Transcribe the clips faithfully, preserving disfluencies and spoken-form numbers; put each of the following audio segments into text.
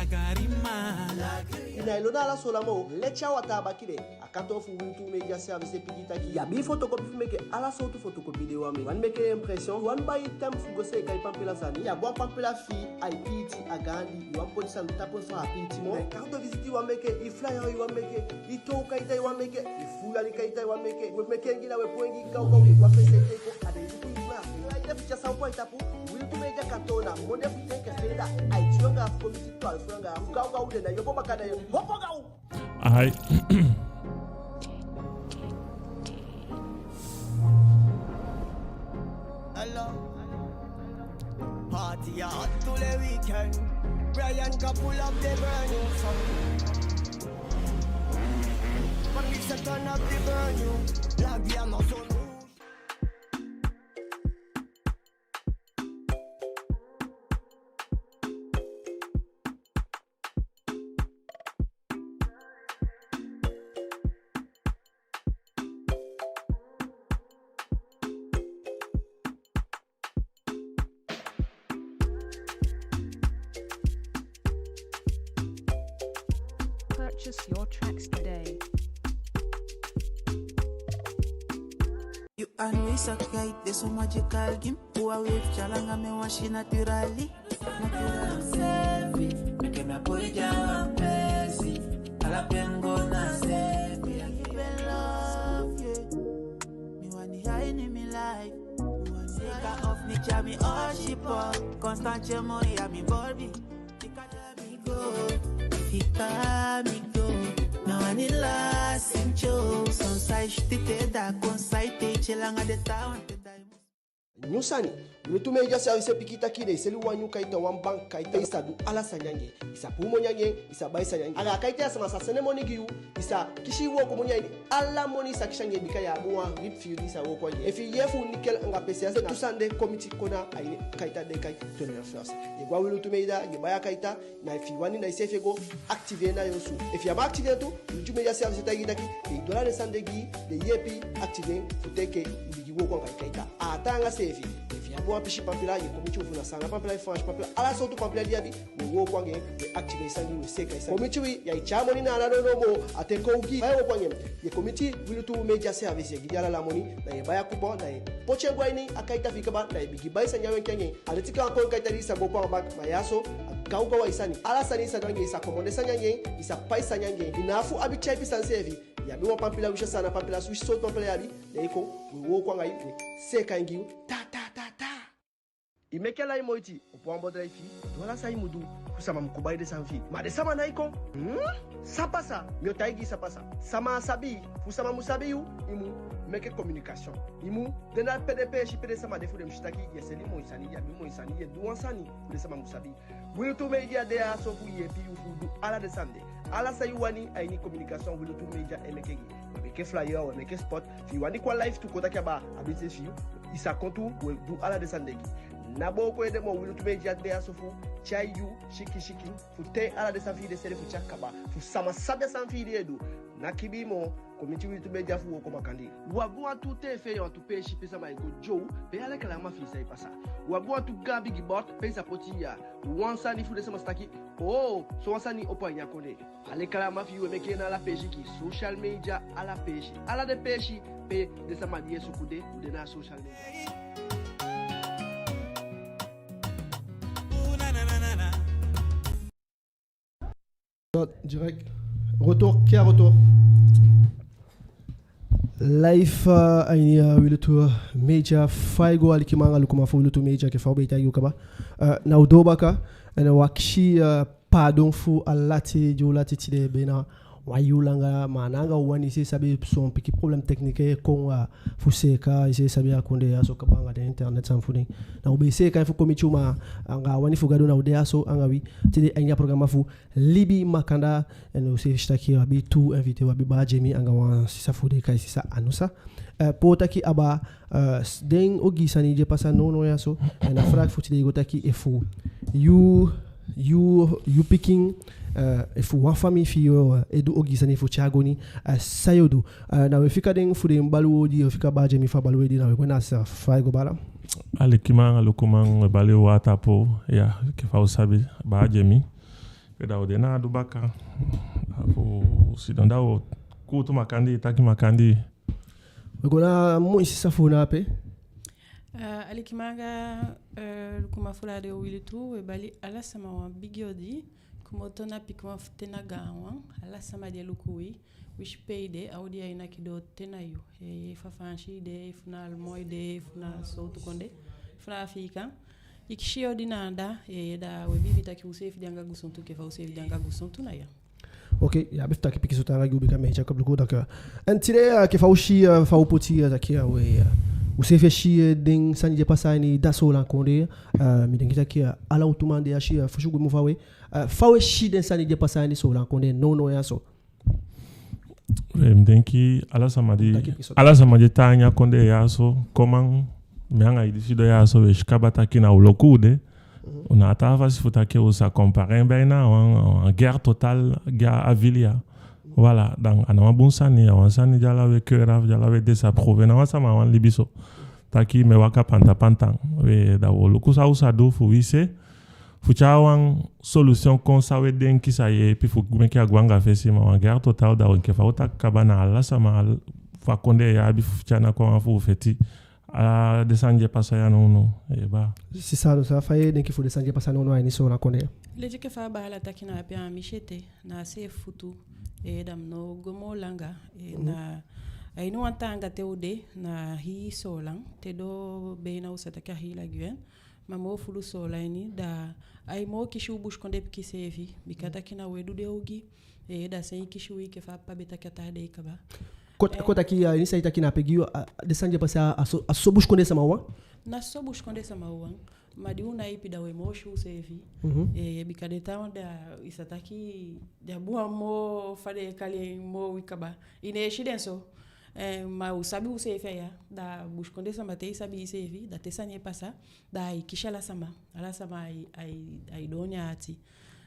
I ná e lon na ala so ala moo, leti a wataa baki de. A kantoo fu Wi Lutu Media Service e piki taki i abi fotokopi fu meke, ala sowtu fotokopi di i wani meke. I wani meke impression, i wani bai timbre fu go seeka i pampila sani, i abi wan pampila fi i, ai piiti, a gaandi, i wani poti sani tapu fu a á piiti moo. Carte de visite i wani meke, i flyer i wani meke, i toow kaita i wani meke, i fuu yali kaita i wani meke, we meke en gi i, na we puu en gi i gawgaw, i wani pese en te i kon, a de i luku i fla. I wani de fu tyai san u poti tapu, Wi Lutu Media kantoo na monde fu ten enke feeda, aiti yuu anga afu kon miti twalufu yuu anga afu. Gawgaw, u de na i opo baka, na i opo gaw. Ai. Hello. Party hard tous les week-ends. Brian can pull up the burning sun. When we set on up the burning, la vie à Maison Rouge. Purchase your tracks today. You and me so kite, this so magical game. Who are we, Chalanga, me washi naturally. Naturally. Seefi, meke mi poi a wan peesi. Ala pe mi go na seefi. Mi a gi en love, yeah. Mi wani high in mi life. Mi wani seeka of mi tyai mi oshi po. Constant che mo ya mi borbi. Fika mi go, fika mi go. Mi wani lasi cho. Son sai shuti te da kon sai te che langa de ta wan te da. Nyun sani, Wi Lutu Media Service e piki taki den e seli wan nyun kaita, wan bank kaita. I sa du ala sani anga en. I sa puu moni anga en, i sa bai sani anga en. Anga a kaita ya sama sa sende moni gi yu, i sa kisi wooko moni a ini. Ala moni i sa kisi anga en, bika yu abi wan R I B fi yu di i sa wooko anga en. Efu i yee fu nickel anga P C S, na tu sani de kon miti kon na a ini kaita den e kai Toneo First. Yu e go a Wi Lutu Media, yu e bai a kaita, na efu i wani na iseefi e go activer en na yu osu. Efu yu á man activer en tu, Wi Lutu Media Service e taigi i taki den e du ala den sani de gi i, den e yeepi i activer en fu te enke i bigin wooko anga i kaita. A á taanga seefi. Efu yu abi wan pisi pampila, yu e kon miti u fu na Saanan pampila, Faansi pampila, ala sowtu pampila di i abi, we wooko anga en, we activer i sani, we seeka i sani. Kon miti wi, yu á e tyai moni na ala nownow moo, a te kon u gi i. Fa yu e wooko anga en? Yu e kon miti Wi Lutu Media Service, yu e gi den ala ala moni, da yu e bai a coupon, da yu e poti en go a ini a kaita fi i kaba, da yu e bigin bai sani a wenki anga en. A leti enke wan kownu kaita di i sa go opo a bank, ma ya so, a gawgaw a i sani. Ala sani i sa du anga en, i sa komande sani anga en, i sa pai sani anga en. I ná abi fu abi tyaipi sani seefi. Yu abi wan pampila, winsi a Saanan pampila, winsi sowtu pampila yu abi, da i kon, we wooko anga i, we seeka en gi yu. Ta, ta, ta, ta. I meke ala i moiti, opo wan bedrijf fi i, du ala san i mu du, fu sama mu kon bai den sani fi i. Ma den sama ná e kon. Hmm? San pasa? Mi o taigi i san pasa. Sama á sabi i, fu sama mu sabi yu, i mu meke communication. I mu de na pe den peesi pe den sama de fu den mu si taki yu e seli moi sani, yu abi moi sani, yu e du wan sani, fu den sama mu sabi i. Wi Lutu Media de ya so fu yeepi yu fu du ala den sani de. Ala san yu wani a ini communication, Wi Lutu Media e meke gi i. We meke flyer, we meke spot. Efu i wani kon a live tu kon taki abaa a business fi yu, i sa kon tu, we du ala den sani de gi i. Ná booko ede moo, Wi Lutu Media de ya so fu tyai yu sikin sikin, fu te ala den sani fi i de seli fu tyai kaba, fu sama sabi a sani fi i di i e du. Ná kibii moo, kon miti Wi Lutu Media fu wooko makandii. U abi wantu T V, wantu peesi pe sama e go dyow, pe a lekalama fi i sa e pasa. U abi wantu gaan bigi bord pe i sa poti ya. Wan sani fu den sama sa taki, oo, sowan sani opo a ini a kondee. A lekalama fi i we meke en na ala peesi gi i, social media, ala peesi. Ala den peesi pe den sama di i e suku de, u de na social media. Direct. Retour, qui a retour? Live, euh, a ini, euh, Wi Lutu Media, fa i go alikiman anga lukuman fu Wi Lutu Media, enke fa u be taigi u kaba. Euh, na u doo baka, en u akisi, euh, paadon fu a lati di u lati tide, be na wan yuu langa, ma a ná anga u wani. I seefi sabi son pikin problème technique e kon, euh, fu seeka, i seefi sabi a kondee ya so kaba anga den internet sani fu den. Na u be e seeka en fu kon miti u, ma anga a wani fu Gadu na u de ya so anga wi tide a ini a programa fu Libi Makandaa, en u seefi si taki u abi tu invité, u abi baa Jemi anga wan sisa fu den e kai sisa Anusa. Eh, pe u o taki abaa, eh, s-, den ogii sani di e pasa nownow ya so, en a vraag fu tide i go taki efu yu, yu, yu pikin, eh, efu wan famii fi yu, eh, e du ogii sani fu tyai a goni, eh, san yu o du? Eh, na we fika den fu den bali u odi, we fika baa Jemi fu a bali u odi, na we gwe na a sisa. Fa i go, baala? Alikiman anga lukuman, we bali u a tapu, ya, enke fa u sabi, baa Jemi. We, da u de na a du baka. A fu sidon, da u kuutu makandii, taki makandii. We go na moi sisa fu u na ape. Eh, alikiman anga, eh, lukuman fu Radio Wi Lutu, we bali ala sama wan bigi odi, komoto na pikin wan fu te na gaanwan, ala sama di e luku wi, wisi pe i de, a odi ya e naki doo te na yu. Eh, efu a Faansi i de, efu na Alman i de, efu na sowtu kondee, efu na Afiikan. I kisi odi na anda, eh, da we biibi taki useefi de anga gusontu, enke fa useefi de anga gusontu na ya. Ok, ya be fu taki pikinso taanga gi u bika mi e tyai kaba luku, d'accord. En tide, eh, enke fa u si, eh, fa u poti, eh, taki, eh, we, eh, useefi e si, eh, den sani di e pasa a ini da Soolan kondee, eh, mi denki taki, eh, ala u tu man de a si, eh, fosi u go moo fa we, eh, fa we si den sani di e pasa a ini Soolan kondee nownow ya so. We, mi denki ala sama di, ala sama di e tan a ini a kondee ya so, koman, mi anga i di sidon ya so, we si kaba taki na u loku u de. U ná a taa fasi fu taki u sa comparer en bijna a wan, a wan guerre totale, guerre a ville ya. Voilà, donc a ná wan bun sani, a wan sani di ala we kera, di ala we désapprouver, ná wan sama wani libi so. Taki mi e waka pantapantan. We, da wo luku san u sa du fu wi se, fu tyai wan solution kon san we denki sa yeepi fu meke a gwe anga fesi, ma wan guerre totale, da enke fa u taki kaba, na ala sama, al-, fu a kondee ya abi fu tyai na kon wan fu u feti. A den sani di e pasa ya nownow, eh, baa. Sisa Anusa, fa i e denki fu den sani di e pasa nownow a ini Soolan kondee? Leti enke fa a baala taki na ape, a mi si ete, na a seefi futu, eh, da mi ná o go moo langa, eh, na a ini wan taanga te u de, na a hii Soolan, te doo bijna u sa taki a hii La Guyane, ma moo fulu Soolan ini, da ai moo kisi u busikondee pikin seefi, bika taki na we du den ogii, eh, da san e kisi wi enke fa papa be taki a taa dei kaba. Kon, eh, kon taki, a ini san i taki na ape gi yu, a, den sani di e pasa a so, a so busikondee sama wawan? Na so busikondee sama wawan. Ma di u ná ipi, da we moo si useefi. Eh, bika den taa wan da i sa taki, den abi wan moo fa den e kali en, moo wi kaba. I ná e si den so. Eh, ma u sabi useefi ya. Da busikondee sama, te i sabi iseefi, da te sani e pasa, da ai kisi ala sama. Ala sama ai, ai, ai dooni a ati.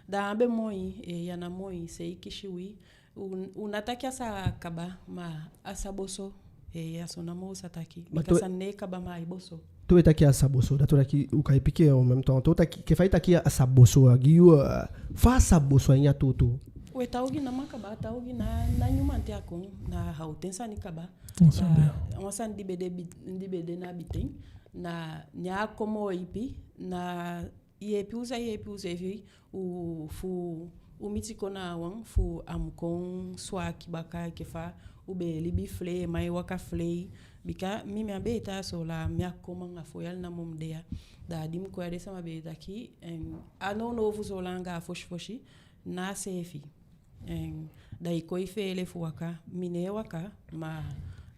Da a be moi, eh, ya na moi, seei kisi wi. U, u ná taki a sa kaba, ma a sa boso. Eh, a so namo u sa taki. Ma bika to- sani ná e kaba, ma ai boso. Te we taki a sa boso, dati we taki u kai piki en en même temps. Te we taki, enke fa i taki a sa boso, a gi yu, eh, fa a sa boso a ini a tuutuu? We, taa ogii ná man kaba, taa ogii na, na nyun mamanten a kon, na a ten sani kaba. Na wan sani di be de bi-, di be de na biten, na, ne a kon moo ipi, na yeepi u sa yeepi useefi, u fu, u miti kon na a wan fu a mu kon swaki baka enke fa u be e libi fii, ma e waka fii. Bika mi, mi á be e tan a Soolan, mi á kon anga fo yali namo mi de ya. Da di mi kon ya den sama be e taki, en, a nownow fu Soolan anga a fosi fosi, ná a seefi. En, da i kon e feele fu waka, mi ná e waka, ma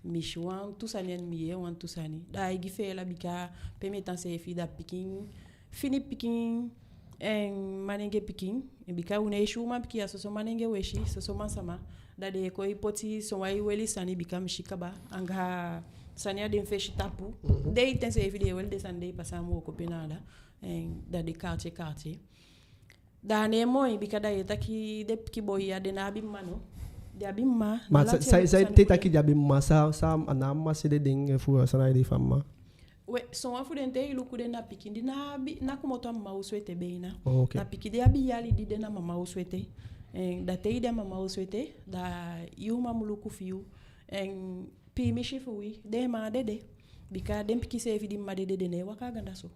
mi si wantu sani, en mi yee wantu sani. Da ai gi feele bika pe mi e tan seefi, da pikin, fini pikin, en, manenge pikin, bika u ná e si uman pikin ya, soso manenge we si, soso mansama. Da den e kon e poti son wan e weli sani bika mi si kaba, anga sani a den fesi tapu. Mhm. Den ten seefi den e weli den sani, den e pasa a wooko pe na anda. En, da den quartier, quartier. Da a ná e moi, bika da i e taki den pikin boi ya, den ná abi mma no. Den abi mma. Ma na sa, lati sa, e sa, sani te i taki den abi mma, sa, sa, a ná mma sende den, eh, fu san a ede fu a mma. We, son wan fu den te i luku den na pikin di ná abi, ná komoto a mma osu ete beina. Oh, ok. Na pikin di abi yali di de na mama osu ete. En, da te i de a mama osu ete, da i uman mu luku fi yu. En, piimisi fu wi, den mma dede. Bika den pikin seefi di mma dede, den ná e waka a ganda so.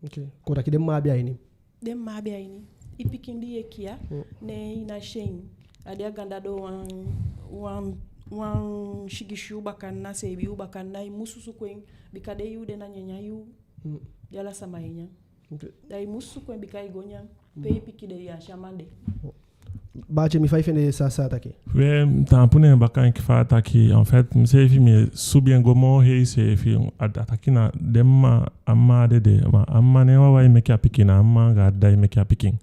Ok. Kon taki den mma abi a ini. Den mma abi a ini. I pikin di i e kiya, mm, ne i ná si en. A de a ganda doo wan, wan, wan sigisi yuu bakadina, seibin yuu bakadina, i musu suku en. Bika den yuu de na nyanyan yuu. Mm. Di ala sama e nyan. Ok. Da i musu suku en bika i go nyan. Mm. Pe i pikin de, i á si a man de. Mm. Baa Jimmy, fa i fende san, san a taki? We, mi taampu ne en baka enke fa a taki, en fait, mi seefi mi e subi en go moo hei seefi, a, a taki na den mma, a mma dede, ma a mma ná en wawan e meke a pikin, na a mma anga a dda e meke a pikin.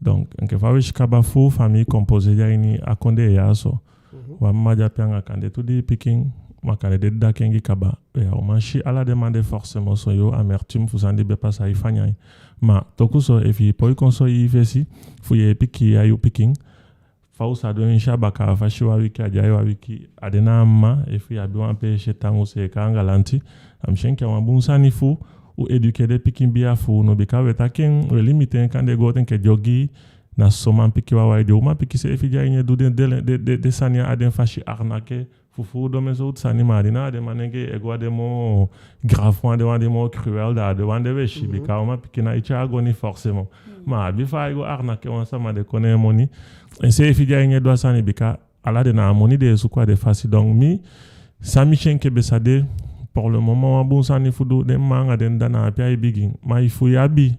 Donc, enke fa we si kaba, fu famille composée de a ini a kondee ya so. Mhm. Wan mma de ape anga kande tu dii pikin, ma kande den dda kengi kaba. We, a uman si ala den man de forcément, son yuu amertume fu san di be pasa e fanya en. Ma toku so, efi i poi kon soi i fesi fu yeepi kiya yu pikin, fa u sa du en, i si a baka, a fasi wan wiki, a de a wan wiki, a de na a mma, efi i abi wan peesi e tan, u seeka anga lanti. A mi si enke a wan bun sani fu u éduquer den pikin bia fu u no, bika we taki en, we limiter en kande go te enke den ogii, Na so manpikin wawan e de. Umanpikin seefi di a ini e du den, den, den, den, den sani ya, a den fasi arnaque. Fufuu, omen sowtu sani, ma a den na den manengee e go a den moo grave wan, den wan di moo cruel, da a den wan de we si, bika umanpikin ná e tyai goni forcément. Ma a abi fa ai go arnaquer wan sama, den kon ne en moni. Enseefi di a ini e du a sani, bika ala den na a moni den e suku a den fasi. Donc mi, san mi si enke be sa de, pour le moment, wan bun sani fu du, den mma anga den dda, na ape ai bigin. Ma efu i abi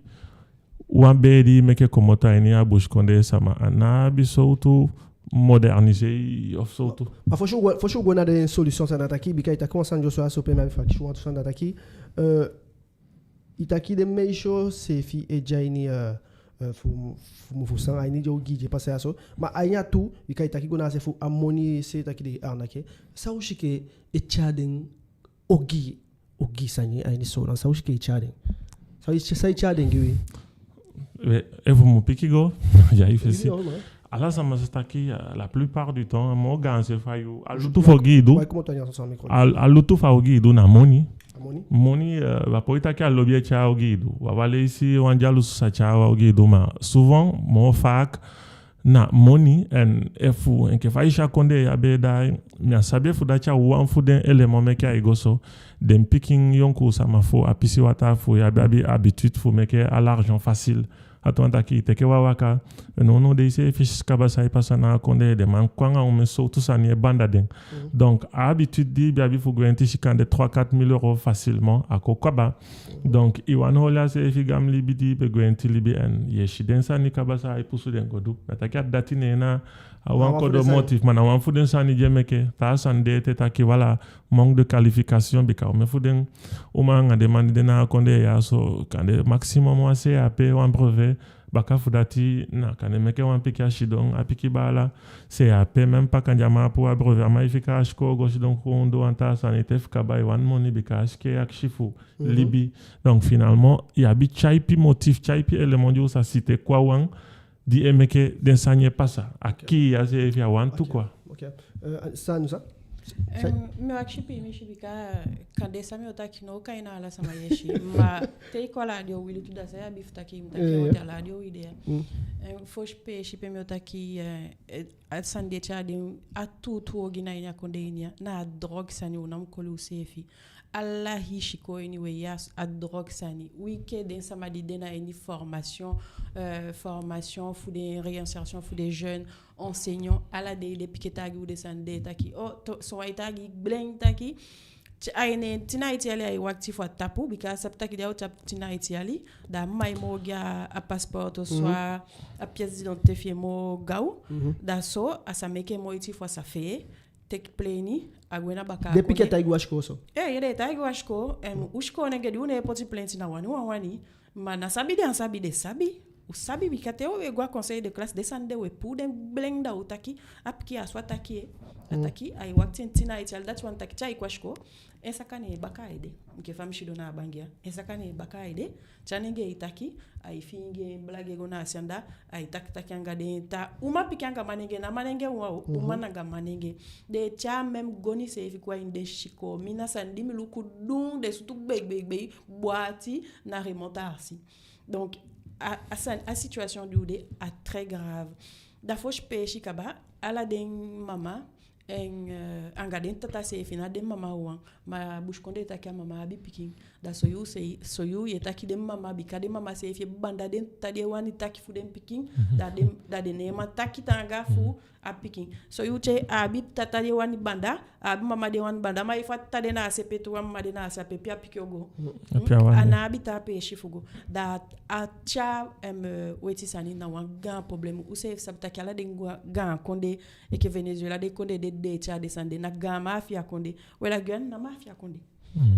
wan bee di i meke komoto a ini a busikondee sama, a ná abi sowtu moderniser of sowtu. Ma fosi u go, fosi u go na den solution, san na taki, bika i taki wan sani dyonson a so pe mi abi fu akisi wantu sani, na taki, euh, i taki den meisyo seefi e de a ini, euh, euh, fu, fu, fu san a ini den ogii di e pasa ya so. Ma a ini a tu, bika i taki go na a se fu a moni, se taki den e arnaquer. San u si enke e tyai den ogii, ogii sani a ini Soolan, san u si enke e tyai den? San i, san i tyai den gi wi? We, efu mu piki go, ya i fesi. Ala sama sa taki, euh, la plupart du temps, moo gaanse fu a yuu, a lutu fu ogii du. A, a lutu fu a ogii du na moni. A moni? Moni, euh, wi á poi taki a lobi e tyai ogii du. Wawan leisi wan dyalusu sa tyai wan ogii du, ma souvent, moo vaak, na moni. En efu enke fa i si a kondee ya be e daai, mi á sabi efu dati a wan fu den élément meke ai go so. Den pikin yonkuu sama fu a pisiwataa fu ya be abi habitude fu meke a l'argent facile. A tu wan taki i teke wan waka, nownow dei seefi i si kaba san e pasa na a kondee, den man kon anga omen sowtu sani e banda den. Donc a habitude di i be abi fu gwenti si kande trois, quatre mille euros facilement, a kon kaba. Donc i wani holi a seefi gaan libi di i be gwenti libi, en ye si den sani kaba san ai pusu den go du. Mi á taki a dati neen na a wan kodo motif, ma na wan fu den sani di e meke taa sani de ete taki, voilà, manque de qualification, bika omen fu den uman anga den man di de na a kondee ya so, kande maximum wan C A P, wan brevet, baka fu dati na kande meke wan pikin a sidon, a pikin baala, C A P même pas, kande a man á puu a brevet, a man e fika a sikoo go sidon kon du wan taa sani te fu kaba, i wani moni bika a sikoo e akisi fu libi. Donc finalement i abi tyaipi motif, tyaipi élément di u sa citer, quoi, wan di e meke den sani e pasa. A kii ya seefi a wantu, quoi. Ok. Euh, Sanu sa? Euh, mi o akisi piimisi bika kande san mi o taki ná o kai na ala sama yesi. Ma te i kon a radio wi lutu, da san i abi fu taki, i mu taki wan te a radio wi de ya. Euh, fosi peesi pe mi o taki, euh, euh, a sani di e tyai den a tuutuu ogii na ini a kondee ini ya, na a drogue sani, u ná mu koli useefi. Ala hii sikoo ini we ya, a drogue sani. Wi enke den sama di de na ini formation, euh, formation fu den réinsertion fu den jeunes enseignants, ala dei den pikin e taigi u den sani de, taki, oh, to, so ai taigi blen taki, te a ini tin a aiti yali ai wakiti fu a tapu, bika a sabi taki di a o tapu tin a aiti yali, da a mma e moo gi a passeport, soit a pièce d'identité fi en moo gaw, da so a sa meke moiti fu a sa fee, teke pleni, a gwe na baka. Den pikin e taigi u a sikoo so? Eh, ye, den e taigi u a sikoo, en u sikoo nenge di u ná e poti plainte na wani wan wani. Ma ná sabi den á sabi, den sabi. U sabi bika te u e go a conseil de classe, den sani de u e puu den blen, da u taki, a pikin ya so a taki, a taki, ai wakiti en tin a aiti yali, dati wani taki te ai kon a sikoo, en saka neen e baka a ede. Enke fa mi sidon na a bangi ya, en saka neen e baka a ede. Te a nenge e taki, ai fiingi en blage go na a se anda, ai taki taki anga den taa umanpikin anga manenge, ná manenge wawan o, uman anga manenge. Den e tyai même goni seefi kon a ini den sikoo. Mi na sani di mi luku dun, den sutu gbei gbei gbei, bwati na remonter a si. Donc a, a sani, a situation di u de a très grave. Da fosi peesi kaba, ala den mama, en, euh, anga den tata seefi, ná den mama wawan. Ma busikondee e taki a mama abi pikin. Da so yuu se, so yuu ye taki den mama, bika den mama seefi e banda den tata di e wani taki fu den pikin, da den, da den ná e man taki taanga fu a pikin. So yuu te a abi tata di e wani banda, a abi mama di e wani banda, ma efu a tata de na a se, pe tu a mama de na a se, a pe pe a pikin o go. A ná abi taa peesi fu go. Da a tyai, em, euh, weti sani na wan gaan problème. Useefi sabi taki ala den gaan kondee, enke Venezuela, den kondee de, den e tyai den sani de, na gaan mafia kondee. We, la Guyane ná mafia kondee.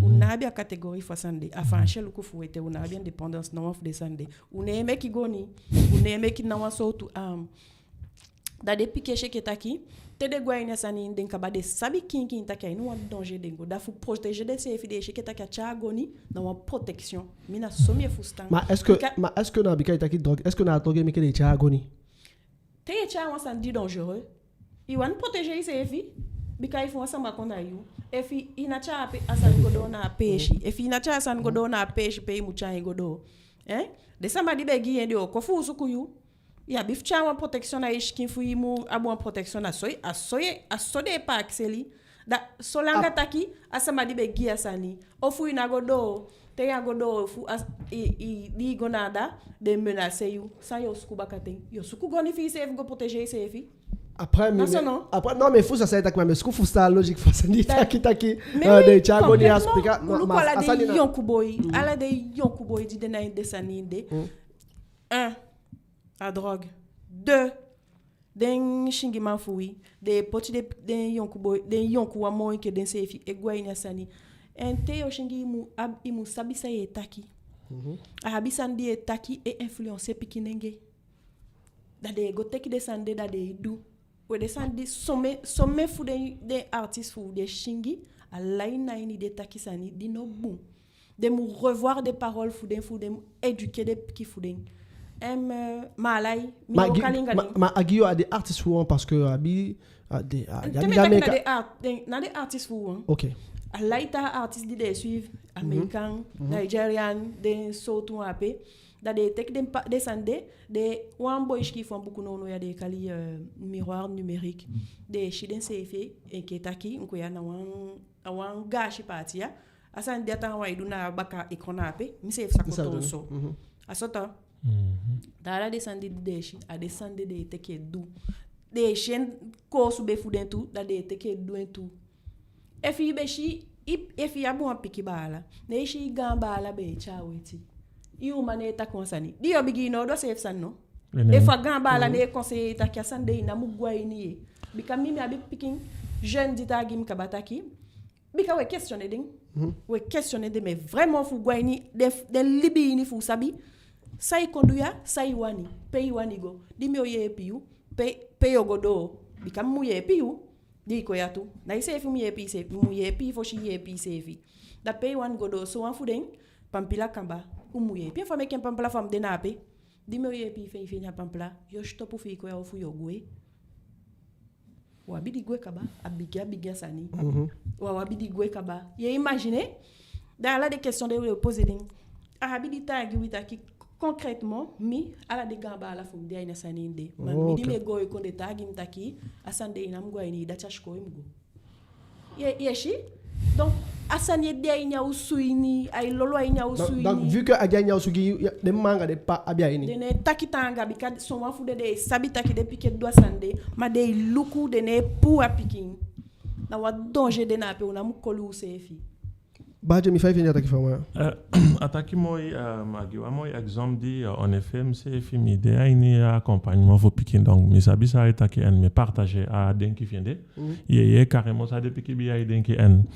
U ná abi a catégorie fu a sani de. A Faansi e luku fu u ete, u ná abi indépendance, ná wan fu den sani de. U ná e meki goni, u ná e meki ná wan sowtu arme. Da den pikin e si enke taki, te den go a ini a sani ini, den kaba, den sabi kiinkiin taki a ini wan danger den go. Da fu protéger denseefi den e si enke taki a tyai goni na wan protection. Mi na so mi e fusutan. Ma est-ce que, ma est-ce que na bika i taki drogue, est-ce que na drogue e meke den e tyai goni? Te ye tyai wan sani di dangereux, i wani protéger iseefi. Bika efu wan sama kon na yu, efu i ná tyai a sani go doo na a peesi, efu i ná tyai a sani go doo na a peesi pe i mu tyai en go doo, eh? Den sama di be gi i en, den o kon fu suku yu. I abi fu tyai wan protection na i sikin fu i mu abi wan protection. Na so i, a so i, a so den e pakiseli. Da solanga taki a sama di be gi a sani, ofu i ná go doo, te i á go doo, fu a, i, i, di i go na anda, den menase yu. San yo suku bakaten? Yo suku goni fi iseefi go protéger iseefi. Après, mi, non, mais fu sa sa i e taki, ma mi suku fu sa logique fu a sani i e taki, taki, den e tyai goni a sipika. Complètement. Ma, ma, luku ala den yonku boi, ala den yonku boi di de na ini den sani de. Un, a drogue. Deux, den singiman fu wi, den e poti den, den yonku boi, den yonkuwan moo enke denseefi e go a ini a sani. En te yo singi, i mu ab-, i mu sabi san ye taki. A abi sani di ye taki e influencer pikinenge. Da den e go teki den sani de, da den e du. We, den sani di, somen, somen fu den, den artiste fu den singi, a lai na ini den taki sani di no bun. Den mu revoir den parole fu den, fu den mu éduquer den pikin fu den. Em, eh, ma a lai, mi o kali anga den. Ma a gi yo a den artiste fu wan, parce que a abi, a den, a den, na den art-, den, na den artiste fu wan. Ok. A lai taa artiste di den e suivre, American, Nigerian, den sowtu wan ape. Da den e teki den pa-, den sani de, den, wan boi sikiifi wan buku nownow ya den e kali, eh, Miroir numérique. Den e si denseefi enke taki, enke ya na wan, a wan gaasi paati ya. A sani di a taawan e du na baka écran na ape, miseefi sa kon toon so. A so tu. Da ala den sani di den e si, a den sani de den e teke e du. Den e si en koosube fu den tu, da den e teke e du en tu. Efi i be si, i, efi i abi wan pikin baala, ne i si i gaan baala be e tyai weti, i uman ne e taki wan sani, di yo bigin, i ná o du a seefi sani no? Efu a gaan baala ne e conseiller i taki a sani de i ná mu go a ini ye. Bika mi, mi abi pikin jeune di taigi mi kaba taki, bika we questionner den. We questionner den, mais vraiment fu go a ini den, den libi ini fu sabi san i kon du ya, san i wani, pe i wani go. Di mi o yeepi yu, pe, pe yo go doo. Bika mi mu yeepi yu. Di i kon ya tu, na iseefi mu yeepi iseefi, mu yeepi i fosi i yeepi iseefi. Da pe i wani go doo? Sowan fu den, pampila kaba, u mu yeepi en fu a meke en pampila fu a mu de na ape. Di mi o yeepi i feni, feni a pampila, yo sitopu fi i kon ya ofu yo gwe? Wi abi di gwe kaba, a bigin, a bigin a sani. Wi abi di gwe kaba. Ye imaginer? Da ala den question de wi e poser den. A abi di taigi wi taki concrètement, mi, ala den gaan baala fu mi de a ini a sani ini de. Ma mi di mi e go e kon, den taigi mi taki a sani de i ná mu go a ini, i dati a sikoo i mu go. Ye, ye si? Donc a sani e de a ini a osu ini, ai lolo a ini a osu ini. Donc, donc, vu que a de a ini a osu gi den mma anga den ppa abi a ini, den e taki taanga, bika sowan fu den, den e sabi taki den pikin e du a sani de, ma den e luku, den e puu a pikin. Na wan danger de na ape, u ná mu koli useefi. Baadje, mi fa i fende a taki fu a man ya? Eh, a taki moi, eh, a gi wan moi exemple di, eh, en effet, miseefi mi de a ini a accompagnement fu pikin, donc mi sabi san ai taki, en mi e partager a denki fi en de. Ye, ye, carrément, san den pikin be e denki, en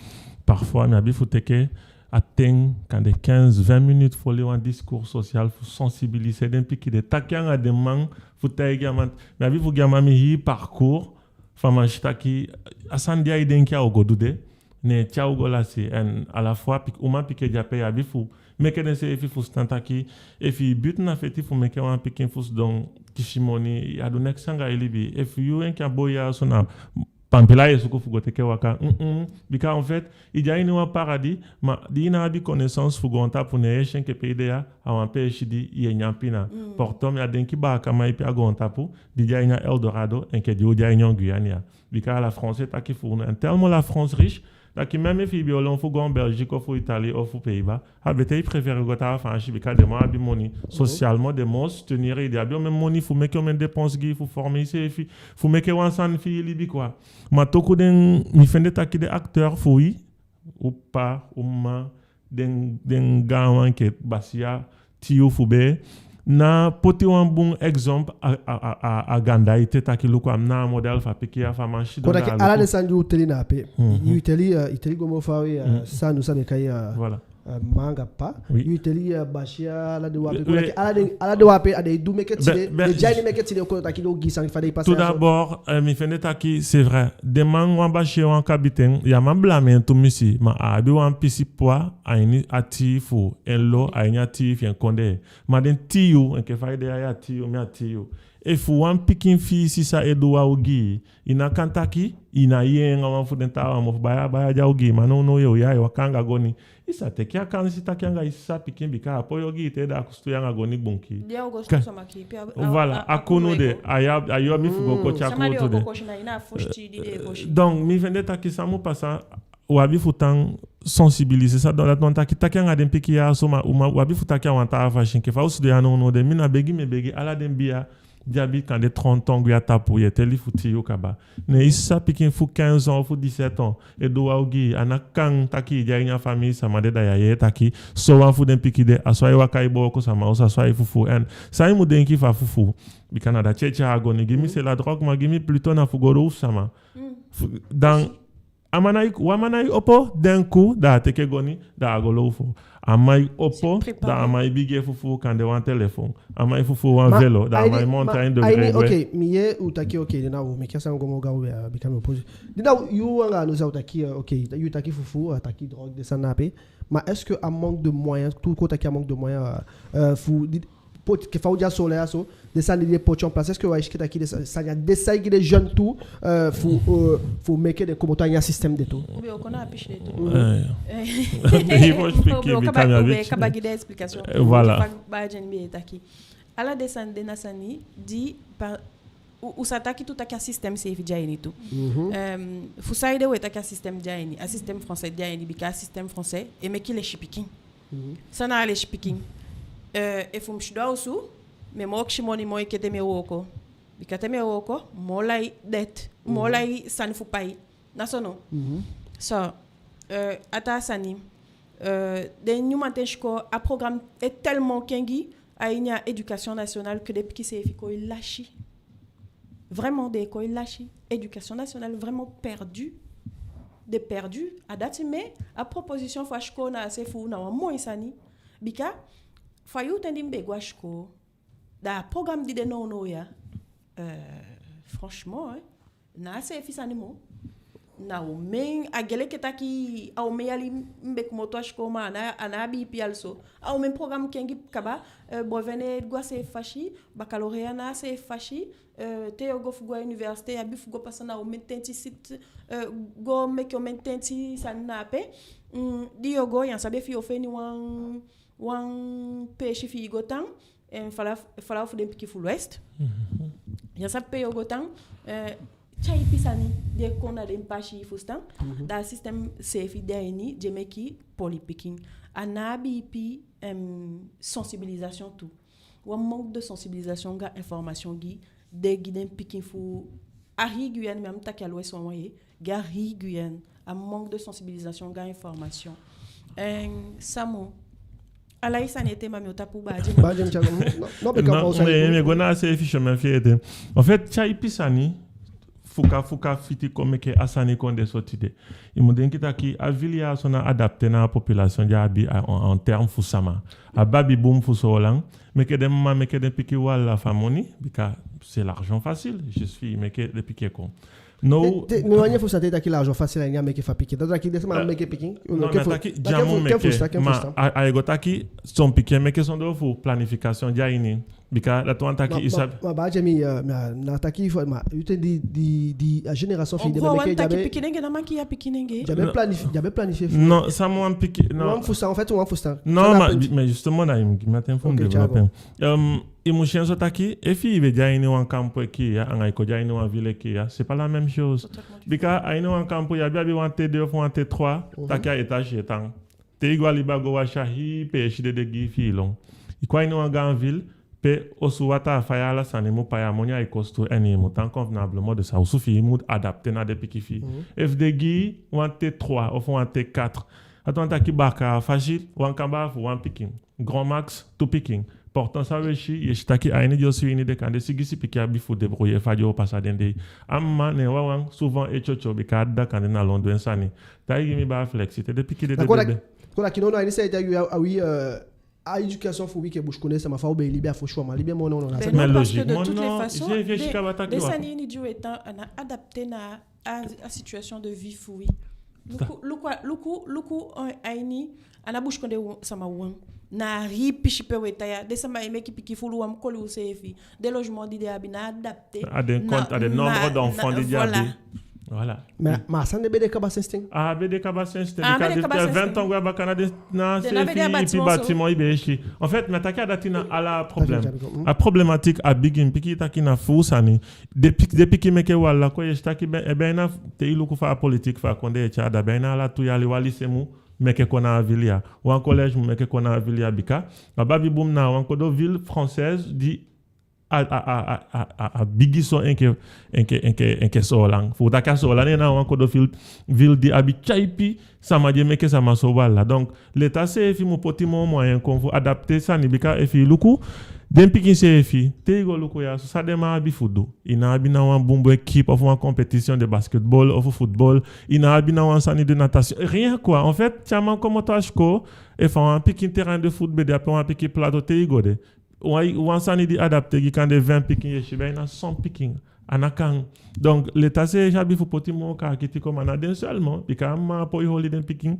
parfois mi abi fu teke a ten, kande quinze, vingt minutes fu oli wan discours social fu sensibiliser den pikin de, taki anga den man, fu taigi a man, mi abi fu gi a man mi hii parcours, fu a man si taki a sani di ai denki a o go du de, ne te a o go lasi. En à la fois, pik-, uman pikin de ape, i abi fu meke denseefi fusutan taki efi i but na feti fu meke wan pikin fu sidon kisi moni, ya du neks anga i libi. Efu yu enke a boi ya so, na pampila ye suku fu go teke waka. Mm-mm. Bika en fait, i de a ini wan paradis, ma di i ná abi connaissance fu goontapu, ne ye si enke pe i de ya, a wan peesi di ye nyan pina. Pourtant mi á denki baakaman ipi a goontapu di de a ini a Eldorado enke di u de a ini Guyane ya. Bika à la française taki fu unu, en tellement la France riche, taki même efi i be o lon fu go en Belgique ofu Italie ofu Pays-Bas, a betee i préférer go taa Faansi, bika den moo abi moni. Socialement den moo soutenir i, den abi omen moni fu meke omen dépense gi i fu former iseefi, fu meke wan sani fi i libi quoi. Ma toku den, mi fende taki den acteur fu wi, u ppa, u mma, den, den gaanwan enke basiya, tiu fu bee, ná poti wan bun exemple a, a, a, a, a ganda ete taki luku a mi na a model fu a pikin ya, fu a man sidon. Kon taki ala den sani di u teli na ape, i teli, eh, i teli go moo faawe, eh, san u sa be kai, eh, voilà, eh, mma anga ppa. Yu teli, eh, basiya, ala den wan ape. Kon taki ala den, ala den wan ape a den e du meke tide, den de a ini meke tide, kon taki den o gi sani fa den e pasa. Tout d'abord, eh, mi fende taki c'est vrai, den man, wan basiya, wan kabiten, ya man blâmer en tumisi, ma a abi wan pisi poids a ini a tii fu en lo, a ini a tii fi en kondee. Ma den tiu, enke fa i de ya, ya tiu, mi a tiu. Efu wan pikin fi i si san e du wan ogii, i ná kan taki i ná yee en anga wan fu den taawan mofu. Baya, baya, di a ogii man nownow, ye o yee, ai waka anga goni. I sa teke a kansi taki anga i sisa pikin, bika a poi ogii te, da a kusutu i anga goni gbunki. Di a o go sutu sama kii pe a, a, voilà, a, a kunu de, a ya, a yu abi fu go koti a kunu tu de. Sama di o go kosi na i na a fosi di den e kosi. Donc, mi fende taki san mu pasa, u abi fu tan sensibiliser sa, donc dati wani taki, taki anga den pikin ya so, ma u ma, u abi fu taki a wan taa fasi. Enke fa u sidon ya nownow de, mi na begi mi e begi ala den bia di abi kande trente ans gwe a tapu, ye teli fu tii yuu kaba. Ne i sisa pikin fu quinze ans, fu dix-sept ans, e du wan ogii, a ná kan taki i de a ini a famii sama de, da ya yee taki so wan fu den pikin de, a so ai waka e booko sama osu, a so ai fufuu. En san i mu denki fu a fufuu, bika na dati e tyai a goni. Gi mi, c'est la drogue, ma gi mi plutôt na fu go lon fu sama. Fu, dan, a man nái, wan man nái opo, denki, da a teke goni, da a go lon fu. A man e opo, da a man e bigin e fufuu kande wan telefon. A man e fufuu wan velo, da a man e monte a ini degré gwe. Ok, mi yee u taki, ok, den na u meke a sani go moo gaw, we, a bika mi o poser. Den na u, yu anga Anosa u taki, eh, ok, yu taki fufuu, a taki drogue, den sani na ape. Ma est-ce que a manque de moyens, tu kon taki a manque de moyens, eh, eh, fu di, poti, enke fa u de a Soolan ya so, den sani di den poti en place, est-ce que u á e si enke taki den sa-, sani ya, den sa e gi den jeune tu, eh, fu, eh, fu meke den komoto a ini a système de tu? Oubien u kon na a pisi de tu. Eh. Eh. Oubien u kaba, u be kaba gi den explication. Eh, voilà. Fa baa Jenny be e taki. Ala den sani de na sani di pa-, u, u sa taki tu taki a système seefi de a ini tu. Mhm. Eh, fu saide u e taki a système de a ini, a système français de a ini, bika a système français e meke lesi pikin. Mhm. San na a lesi pikin? Eh, efu mi sidon a osu, mi e moo kisi moni moo enke te mi e wooko. Bika te mi e wooko, mi o lai dette, mi o lai sani fu pai. Na so no? Mhm. So, eh, a taa sani, eh, den nyun mamanten sikoo, a programme e tellement kengi a ini a éducation nationale, que den pikin seefi kon e lasi. Vraiment, den e kon e lasi. Éducation nationale vraiment perdu. Den perdu. A dati meke a proposition fu a sikoo na a se fu u na wan moi sani. Bika fa yuu ten di mi be go a sikoo, da a programme di de nownow ya, eh, franchement, eh, na a seefi sani moo. Na omen, a gei enke taki a omen yali mi be komoto a sikoo, ma a ná, a ná abi ipi yali so. A omen programme kengi kaba, eh, brevet e go a seefi fasi, baccalauréat na a seefi fasi, eh, te yo go fu go a université, i abi fu go pasa na omen tenti site, eh, go meke omen tenti sani na ape. Mm, di yo go, ya sabi efi yo feni wan, wan peesi fi i go tan, eh, fala, fala fu den pikin fu l'Ouest. Mhm. Ya sabi pe yo go tan, eh, tyai ipi sani di e kon na den pasi, i fusutan. Mhm. Da a système seefi de a ini, di e meke poli pikin. A ná abi ipi, em, sensibilisation tu. Wan manque de sensibilisation anga information gi den, gi den pikin fu a hii Guyane, mi á mu taki a l'Ouest wawan ye, gi a hii Guyane, a manque de sensibilisation anga information. En, san moo, ala i sani ete, ma mi o tapu baa Jenny. Baa Jenny, tyai go. Non, non, bika mi o sa, mi e go na a seefi chemin fi i ete. En fait, tyai ipi sani, fuka fuka fiti kon meke a sani kon de so tide. I mu denki taki a ville ya so ná adapté na a population di a abi a, en, en terme fu sama. A baby boom fu Soolan meke den mma meke den pikin wan lafu a moni, bika c'est l'argent facile. Juste fi i meke den pikin e kon. No. Te, te, mi wani fusutan, te i taki l'argent facile, a ini a meke fu a pikin, da taki den sama meke pikin? Non, na taki di a mu meke, ma a e go taki son pikin e meke sondee fu planification di a ini. Bika dati wani taki i sabi. Ma, ma, baa Jenny, eh, ma, na taki fu, ma, yu ten di, di, di, a génération fi i de, ma meke, wan taki pikinenge, na meke ya pikinenge. Di a be planifi-, di a be planifié fu. Non, san mi wani piki, non. Wan fusutan, en fait, wan fusutan. Non, ma, mais justement, na i mu gi mi a ten fu mi développer. Eh, i mu si en so taki, efi i be de a ini wan kampu e kii ya, anga i kon de a ini wan ville e kii ya, c'est pas la même chose. Bika a ini wan kampu, i abi, abi wan T deux ofu wan T trois, taki a étage e tan. Te i go a liba go wasi a hii peesi de, den gi i fi i lon. I kon a ini wan gaan ville, pe osu, wataa, faya, ala sani i mu pai, a moni ai kostu, en i mu tan convenablement, da san, osu fi i mu adapté na den pikin fi i. Efu den gi i wan T trois ofu wan T quatre, a tu wani taki bakaa fasi, wan kambaa fu wan pikin, grand max tu pikin. Pourtant san we si, ye si taki a ini den osu ini de kande sigisi pikin abi fu débrouiller fa den o pasa den dei. A mma, neen wawan souvent e tyotyo, bika a dda kande na lon du en sani. Taigi mi, baa Flexi, te den pikin de de bebe. Kon taki, kon taki, non, non, a ini san i taki, a, a wi, eh, a éducation fu wi enke busikondee sama, fa u be e libi a fosi wan, ma libi en moo nownow, na sani. Mais logiquement, non, parce que de toutes les façons, den sani ini di u e tan, a ná adapté na a, a situation de vie fu wi. Luku, luku, luku, luku, eh, a ini, a ná busikondee sama wawan. na a hii pisi pe u e tan ya, den sama e meke pikin fulu, u á mu koli useefi. Den logement di den abi ná adapté a den, na, a den nombre d'enfants di den abi. Voilà. Mais, ma a sani de be de kaba sensi ten. A be de kaba sensi ten. Bika depuis vingt ans go a baka na den, na seefi ipi bâtiment i be e si. En fait, mi á taki a dati na ala problème. A problématique a bigin, pikin taki na fuu sani. Den pikin meke wan ala kon, i e si taki ben, e ben na te i luku fa a politique fu a kondee e tyai, da ben na ala tu yali wan lycée mu meke kon na a ville ya. Wan collège mu meke kon na a ville ya, bika a Babiboume na wan kodo ville française di a, a, a, a, a, a bigi so enke, enke, enke, enke Soolan. Fu taki a Soolan na wan kodo ville, ville di abi tyaipi sama di e meke sama so wan ala. Donc, l'État seefi mu poti moo moyen kon fu adapté sani, bika efi i luku, den pikin seefi, te i go luku ya so, san den man abi fu du? I ná abi ná wan bunbun équipe ofu wan compétition de basketball ofu football. I ná abi ná wan sani de natation. Rien quoi. En fait, te a man komoto a sikoo, efu a wan pikin terrain de foot be de ape, wan pikin plateau, te i go de, wan, wan sani di adapté gi kande vingt pikin, i e si ben na cent pikin. A ná kan. Donc, l'État seefi abi fu poti moo kaakiti kon, ma ná den seulement, bika a man á poi holi den pikin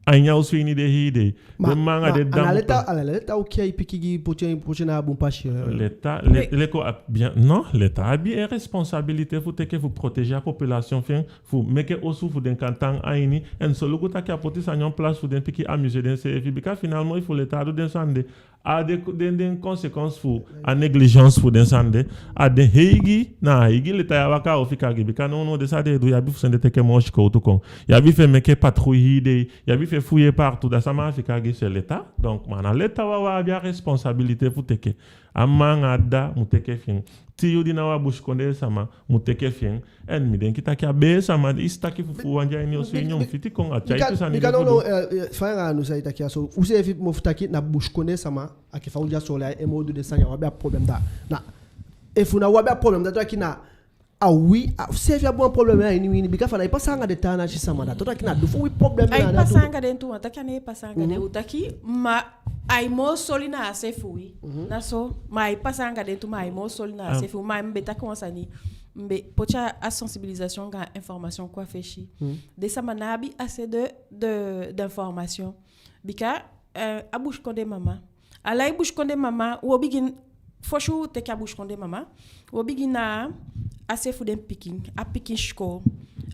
a ini a osu ini den hii dei. Ma, den man anga den dam. L'État, ala l'État o kiya i pikin gi poti, poti na a bun pasi, eh. L'État, le, le ko a, bien, non, l'État abi en responsabilité fu teke fu protéger a population fi en, fu meke osu fu den kan tan a ini, en solugu taki a poti sani en place fu den pikin amuser denseefi, bika finalement efu l'État á du den sani de, a den, den, den conséquence fu a négligence fu den sani de, a den eigi, na a eigi l'État ya waka o fika gi, bika nownow den san den e du, i abi fu sende teke moo sikowtu kon, i abi fu e meke patrouille hii dei, i abi fu e fouiller partout, da sama a fika gi? C'est l'État. Donc, ma na l'État wawan abi a responsabilité fu teke. A mma anga a dda mu teke fi en. Tii yu di na wan busikondee sama mu teke fi en. En mi denki taki a bee sama di i si taki fufuu wan dei a ini osu ini, u mu fiti kon, a tyai tu sani. Bika nownow, eh, eh, fa anga anu san i taki ya so, useefi mofu taki na busikondee sama, a ke fa u de a Soolan ya, e moo du den sani ya, u abi a problème da. Na, efu na u abi a problème da, taki na a wi, a, useefi abi wan problème ya a ini wi ini, bika fa na i pasa anga den taa nasi sama da, taki na du fu wi problème ya. Ai pasa anga den tu, ma taki a ná e pasa anga den, u taki, ma ai moo soli na a se fu wi. Na so, ma ai pasa anga den tu, ma ai moo soli na a se fu wi. Ma mi be taki wan sani, mi be poti a sensibilisation anga information kon a fesi. Den sama ná abi assez de, de, d'information. Bika, eh, a busikondee mama, ala i busikondee mama, u o bigin, fosi u teke a busikondee mama, u o bigin na a se fu den pikin, a pikin sikoo,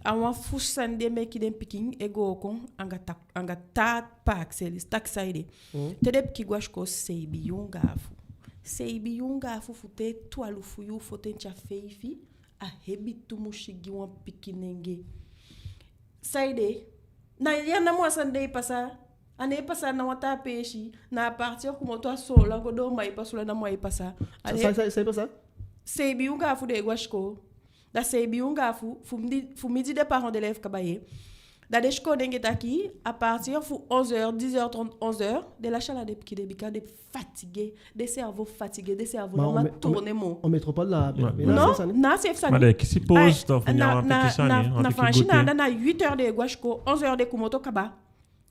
a wan fu sani di e meke den pikin e goo kon anga ta, anga taa pakisei, taki saide. Te den pikin go a sikoo seibin yuu anga afu. Seibin yuu anga afu, fu te twalufu yuu, fo te a feifi, a hebi tumusi gi wan pikinnenge. Saide? Na ya namo a sani de e pasa. A ná e pasa na wan taa peesi, na à partir komoto a Soolan go doo Maripasoula namo ai pasa. A ná e... Sa, sa, sa e pasa? Seibin yuu anga afu den e go a sikoo. Da seibin yuu anga afu, fu mi di, fu mi di den parents d'élèves kaba ye. Da den sikoo nenge taki, à partir fu onze heures, dix heures trente, onze heures, den lasi ala den pikin de, bika den fatigué, den cerveau fatigué, den cerveau ná man tourner moo. En métropole la, na a seefi sani. Ma den e kisi pause, to fu nyan wan pikin sani, na Faansi na anda na huit heures den e go a sikoo, onze heures den komoto kaba.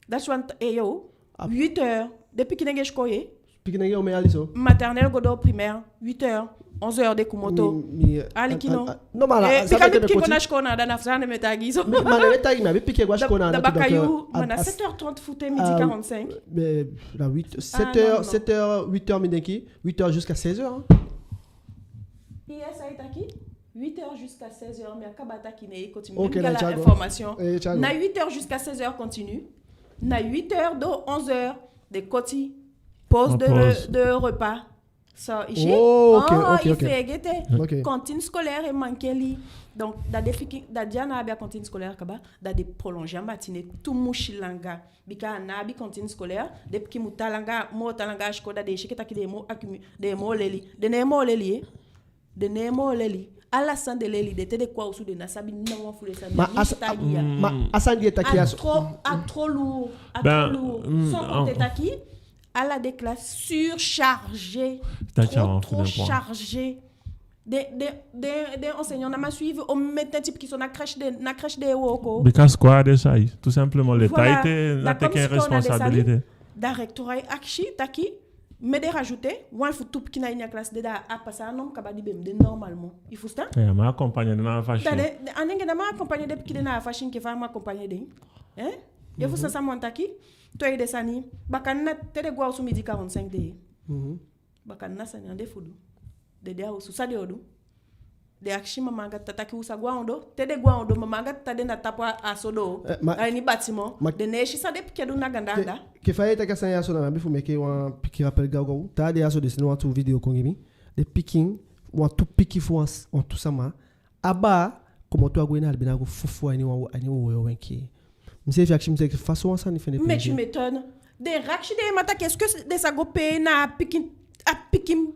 That's one, eh, yo. Huit heures, den pikinnenge e sikoo ye. Pikinnenge omen yali so? Maternelle go doo primaire, huit heures, onze heures den komoto. Mi, mi, aliki no. Non, ma ala, eh, bika den pikin kon a sikoo na anda, na fu san mi e taigi i so. Ma den e taigi mi, a be pikin e go a sikoo na anda. Da baka yu, ma na sept heures trente fu te midi quarante-cinq. Mais, na huit, sept heures, sept heures, huit heures mi denki, huit heures jusqu'à seize heures, hein. Yes, ai taki huit heures jusqu'à seize heures, mi á kaba taki ne i koti mi. Ok, na information. Na huit heures jusqu'à seize heures continu. Na huit heures doo onze heures den koti pause de, de repas. So, i si? Oh, ok, ok, ok. I feegete. Ok. Cantine scolaire e mankeli. Donc, da den pikin, da di a ná abi a cantine scolaire kaba, da den prolonger a matinée tumusi langa. Bika a ná abi cantine scolaire, den pikin mu tan langa, moo tan langa a sikoo, da den e si enke taki den e moo accumul-, den e moo leli. Den ná e moo leli, eh. Den ná e moo leli. Ala san den leli de, te den kon a osu den ná sabi ná wan fu den sani. Ma a san di e taki ya so. A trop, a trop lourd, a trop lourd. Sans compter taki, ala den classes surchargées. Trop, trop chargées. Den, den, den, den enseignants ná man suivre, omen tenti pikin so na crèche den, na crèche den e wooko. Bika sikoo á de sai, tout simplement, l'État ete, ná teke en responsabilité. Da rectorat e akisi taki, mi e rajouter wan fu tu pikin a ini a classe de, da a pasa a nombre kaba di be mu de normalement. I fusutan? Eh, a man accompagner den na a fasi. Da den, a nenge ná man accompagner den pikin de na a fasi enke fa a mu accompagner den. Hein? I fusutan san mi wani taki? Tweede sani, bakadina te den go a osu midi quarante-cinq dei. Mhm. Bakadina sani, an den fu du? Den de a osu, san den o du? Den akisi mama anga tata taki u sa go a ondoo. Te den go a ondoo, mama anga tata de na tapu a, a sodoo. Eh, ma, a ini bâtiment. Ma, den ná e si san den pikin e du na ganda anda. Enke fa i e taki a sani ya so, na mi abi fu meke wan pikin rappel gawgaw. Taa dei ya so den sende wantu video kon gi mi. Den pikin, wantu pikin fu wan s-, wantu sama. A baa komoto a gwe na Albina go fufuu a ini wan, a ini wowoyo wenki. Mi seefi akisi mi seefi fa so wan sani fende pee. Mais tu m'étonnes. Den akisi den mma taki, est-ce que den sa go pee na a pikin, a pikin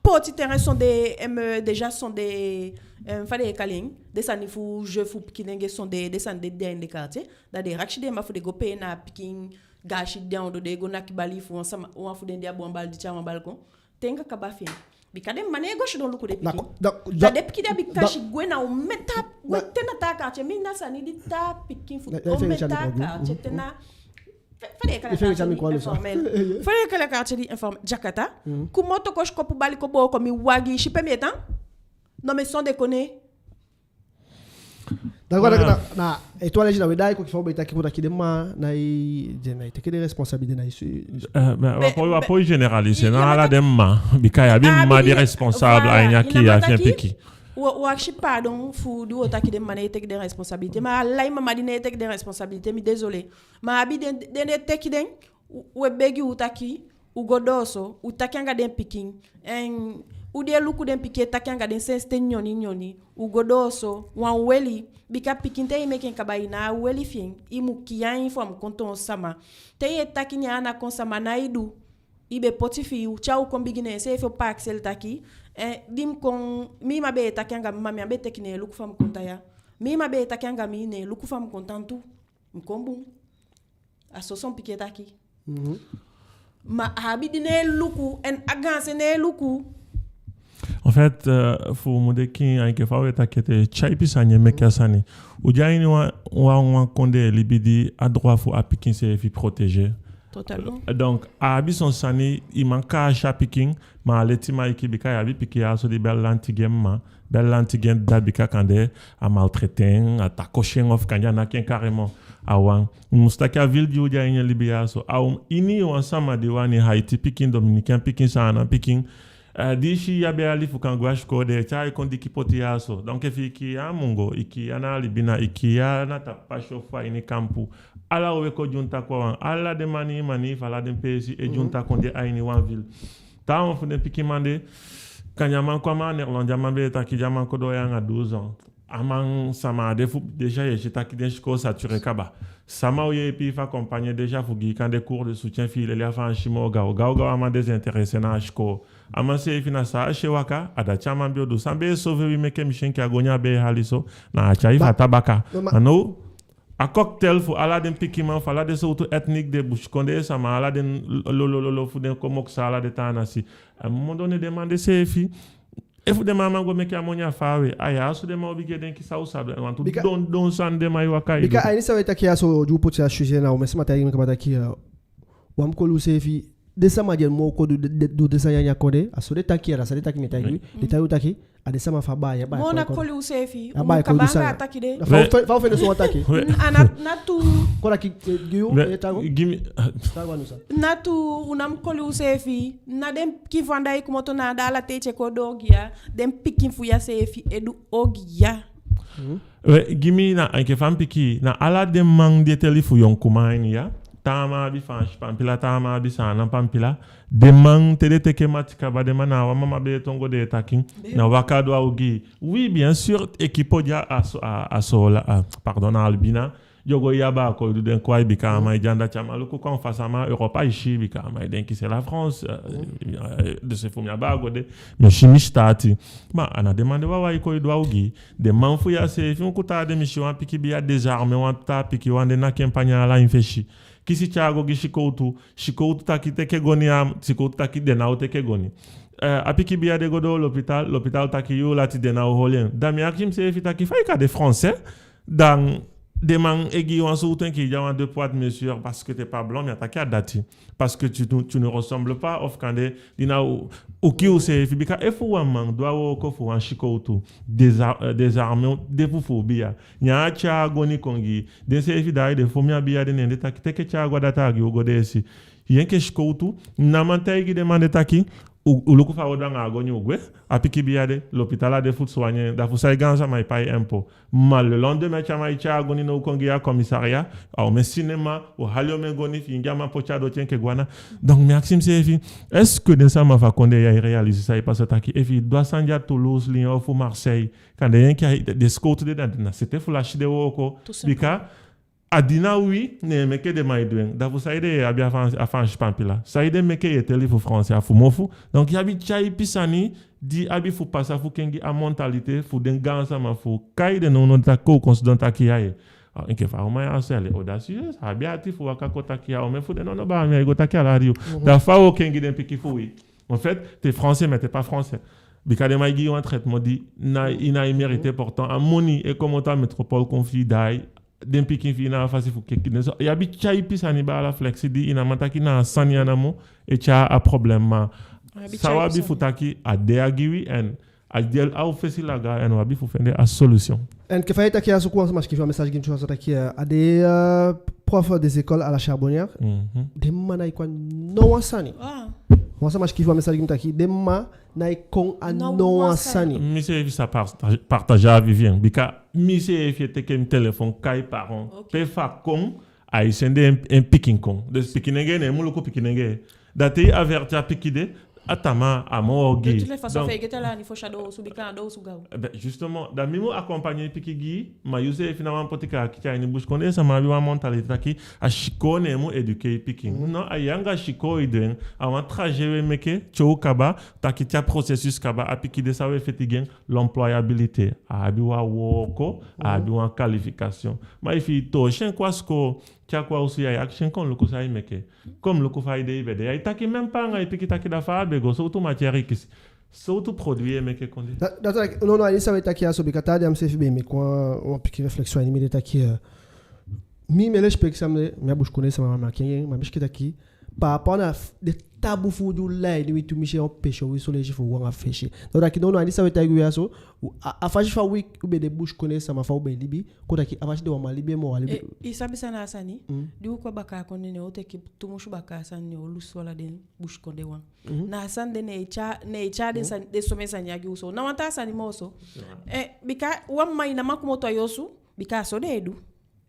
poti terrain sondee, em, déjà sondee, em, fa den e kali en, den sani fu jeu fu pikin nenge sondee, den sani de a ini den quartier. Da den akisi den mma fu den go pee na a pikin gaasi de a ondoo, den go naki bali fu wan sama, wan fu den di abi wan bal, di tyai wan bal kon. Te anga kaba fi en. Bika den mma ná e go sidon luku den pikin. D'accord, d'accord, da den pikin de abi kansi gwe na omen taa, gwe te na taa quartier, mi na sani di taa pikin fu omen taa quartier te na, fa den e kali a quartier di informel. Fa den e kali a quartier di informel. Jakarta. Komoto kon sikopu bali kon booko mi wagi, i si pe mi e tan? Non mais sans déconner. D'accord, d'accord, na, na, e tu a lezi na we da i kon ki fa u be taki, kon taki den mma ná e, den ná e teke den responsabilité, ná e su-, eh, mais wa poi, wa poi généraliser, na ala den mma, bika i abi mma di responsable a ini a kii ya fi en pikin. Wo, wo akisi pardon fu di wo taki den mma ná e teke den responsabilité, ma ala i mama di ná e teke den responsabilité, mi désolé. Ma abi den, den e teke den, u, we begi u taki, u go doo so, u taki anga den pikin. En u di e luku den pikin e taki anga den sensi te nyoni nyoni, u go doo so, wan weli, bika pikin te i meke en kaba i ná a weli fi en, i mu kiya en fu a mu kon toon sama. Te i e taki ne a ná kon sama, ná i du, i be poti fi i, u tyai u kon bigi, ne enseefi o pakisei taki, eh, di mi kon, mi mma be e taki anga mi, ma mi á be teke ne en luku fa mi kon tan ya. Mi mma be e taki anga mi, ne en luku fa mi kon tan tu. Mi kon bun. A so son pikin e taki. Mhm. Ma a abi di ná e luku, en a gaanse ná e luku. En fait, euh, fu u mu de kiin, enke fa we taki ete, tyaipi sani e meke a sani. U de a ini wan, wan, wan kondee libi di a droit fu a pikin seefi protégé. Totalement. Euh, donc, a abi son sani, i man kaasi a pikin, ma a leti maiki, bika i abi pikin ya so di be e lanti gi en mma, be e lanti gi en dda, bika kande a maltraité en, a ta kosi en, ofu kande a naki en carrément. A wan. I mu si taki a ville di u de a ini e libi ya so. A u ini wan sama di wani Haïti pikin, Dominicain pikin, Saanan pikin, eh, di i si i á be e libi fu kan go a sikoo, den e tyai i kon diki poti ya so. Donc efi i kiya a Mungo, i kiya na Albina, i kiya na tapu pasi ofu a ini kampu, ala u e kon dyunta kon a wan. Ala den manii manii fu ala den peesi e dyunta kon de a ini wan ville. Taawan fu den pikin man de, kande a man kon, a man a Nederland, a man be e taki, di a man kon doo ya anga douze ans. A man sama á de fu, déjà i e si taki den sikoo saturé kaba. Sama o yeepi i fu accompagner déjà fu gi i kande cours de soutien fi i leli a Faansi moo gaw. Gaw gaw a man désintéressé na a sikoo. A man seefi na san a si e waka, a dati a man be o du. San be e sauver wi meke mi si enke a goni a be e hali so, na a tyai fu a tabaka. Ma now, a cocktail fu ala den pikinman fu ala den sowtu ethnique, den busikondee sama, ala den lolo lolo fu den kon mokisi ala den taa nasi. À un moment donné den man de seefi, efu den man á man go meke a moni a faawe, a yaaso den man o bigin e denki san u sa du, en wantu don don sani den man e waka e du. Bika a ini san we taki ya so, di u poti a sujet na, omen sama taigi mi kaba taki, eh, u á mu koli useefi, den sama di e moo kon du, du, du den sani ya a ini a kondee, a so den taki ya, da san den taki, mi e taigi u, den taigi u taki a den sama fu a baya, baya. Moo ná koli useefi, u mu kaba anga a taki de. Fa, fa, fa u fende so wan taki? A ná, ná tuu. Kon taki, eh, gi u, eh, taigi u. Gi mi. Taigi u anu san. Ná tuu, u ná mu koli useefi, na den pikin fu anda e komoto na anda, ala ten i teke doo gi ya, den pikin fu ya seefi e du ogii ya. We, gi mi, na enke fa mi piki, na ala den man di e teli fu yonkuman a ini ya, taa man abi Faansi pampila, taa man abi Saanan pampila. Den man, te den teke mati kaba, den man, na a wan mama be e tongo den e taki, na waka du a ogii. Oui, bien sûr, ekipo di a, a so, a, a so la, a, pardon, na Albina, yo go, i abaa kon e du den kwai, bika a man e de anda, te a man luku kon fasi, a man Europa e si, bika a man e denki c'est la France, euh, euh, de ce fu mi abaa go de, mi si mi sitaati. Ma a ná den man de wawan e kon e du a ogii. Den man fu ya seefi, un ku taa de, mi si wan pikin bia désarmé wan taa pikin, wan de naki en panya ala en fesi. Kisi tyai go gi sikowtu, sikowtu taki teke goni, a sikowtu taki den ná o teke goni. Eh, a pikin bia de go doo l'hôpital, l'hôpital taki yu lati, den ná o holi en. Da mi akisi miseefi taki fa i kan de français, dan den man e gi wan sowtu enke i de a wan deux poids deux mesures, parce que t'es pas blanc, mi á taki a dati. Parce que tu, tu, tu ne ressembles pas, of kande, di na u, u kii useefi, bika efu wan man du a wooko fu wan sikowtu, désar-, eh, désarmé den fu fu u biya, ne a tyai a goni kon gi i, den seefi daai de fu mi a biya de, ne den taki teke tyai a go a data gi u go deesi. Yu enke sikowtu ná man taigi den man de taki, u, u luku fa u o du anga a goni, u gwe, a pikin biya de, l'hôpital a de fu soigner en, da fu san i gaansama e pai impôt. Ma le lendemain te a man e tyai a goni now kon gi i a commissariat, a omen sinema, u hali omen goni fi i, gi a man, poti a doti enke gwana. Donc mi akisi miseefi, est-ce que den sama fu a kondee ya e réaliser san e pasa, taki efi i du a sani a Toulouse, Lyon ofu Marseille, kande yu enke a, den sikowtu de, na, na sete fu lasi den wooko. Tout simplement. Bika a di na wi, ne meke den man e du en. Da fu saide i abi a Faansi, a Faansi pampila? Saide meke i e teli fu français, a fu mofu? Donc i abi tyaipi sani di abi fu pasa fu kengi a mentalité fu den gaansama fu u. Kai den nownow taki, kon sidon taki ya e. Ah, enke fa a uman ya, c'est, elle est audacieuse. A abi ati fu waka kon taki ya, omen fu den nownow, baa, mi á e go taki a la radio. Mhm. Da fa u o kengi den pikin fu wi? En fait, t'es français, mais t'es pas français. Bika den man e gi i wan traitement di na, i ná e mérité. Pourtant a moni e komoto a métropole kon fi i, daai den pikin fi i na a fasi fu keki den. So i abi tyaipi sani, baala Flexi, di i ná man taki na a sani ya namo e tyai a problème, ma san u abi fu taki, a de ya gi wi, en a de a u fesi laga, en u abi fu fende a solution. En enke fa i taki ya so, kon wan sama sikiifi wan message gi mi tu, a taki, eh, a de, eh, prof des écoles à la Charbonnière. Mhm. Den man ná e kon a no wan sani. Ah. Wan sama sikiifi wan message gi mi taki den man ná e kon a no wan sani. Miseefi sa parta-, partager a Vivien, bika miseefi e teke mi téléphone, kai parent. Ok. Pe fu a kon, ai sende en, en pikin kon. Dus pikinenge, ne mu luku pikinenge. Da te i avertir a pikin de, a tamaa a moo ogii. De toutes les façons, donc, fa i gete ala a niveau, a doo osu, bika a doo osu gaw. Eh ben, justement, da mi mu accompagner pikin gi i, ma yuseefi na wan poti kaakiti a ini. Busikondee sama abi wan mentalité taki a sikoo ne en mu éduquer i pikin. Mhm. Non, a yu anga sikoo e du en, a wan trajet we meke te u kaba, taki te a processus kaba, a pikin de, san we feti gi en, l'employabilité. A abi wan wooko, a abi wan qualification. Ma efi i toosi en kon a sikoo, te a kon a osu ya, i akisi en kon luku san i meke. Kon luku fa i de, i be de ya, i taki même pas anga i pikin taki da fa a be go, sowtu matière i kisi, sowtu produit i e meke kon de. Da, da taki, non, non, a ini san we taki ya so, bika taa dei a miseefi be meke wan, wan pikin réflexion a ini mi ede taki, eh, mi, mi e lesipeki san mi de, mi a busikondee sama, ma mi á kengi en, ma mi si enke taki par rapport na f-, den tabou fu u di u lai ini wi tumisi, e empêcher wi son leisi fu go anga fesi. Da u taki non, non, a ini san we taigi u ya so, u, a, a fasi fa wi, u be de busikondee sama, fa u be e libi, kon taki a fasi de u á man libi en moo, u á libi. Eh, i sabi san na a sani? Mm. Di u kon baka a kondee, ne u teke tumusu baka a sani, ne u lusu ala den busikondee wan. Mhm. Na a sani de ne e tyai, ne e tyai den sani, den somen sani ya gi u so. Na wan taa sani moo so. Eh, bika wan man, i ná man komoto a yu osu, bika a so den e du.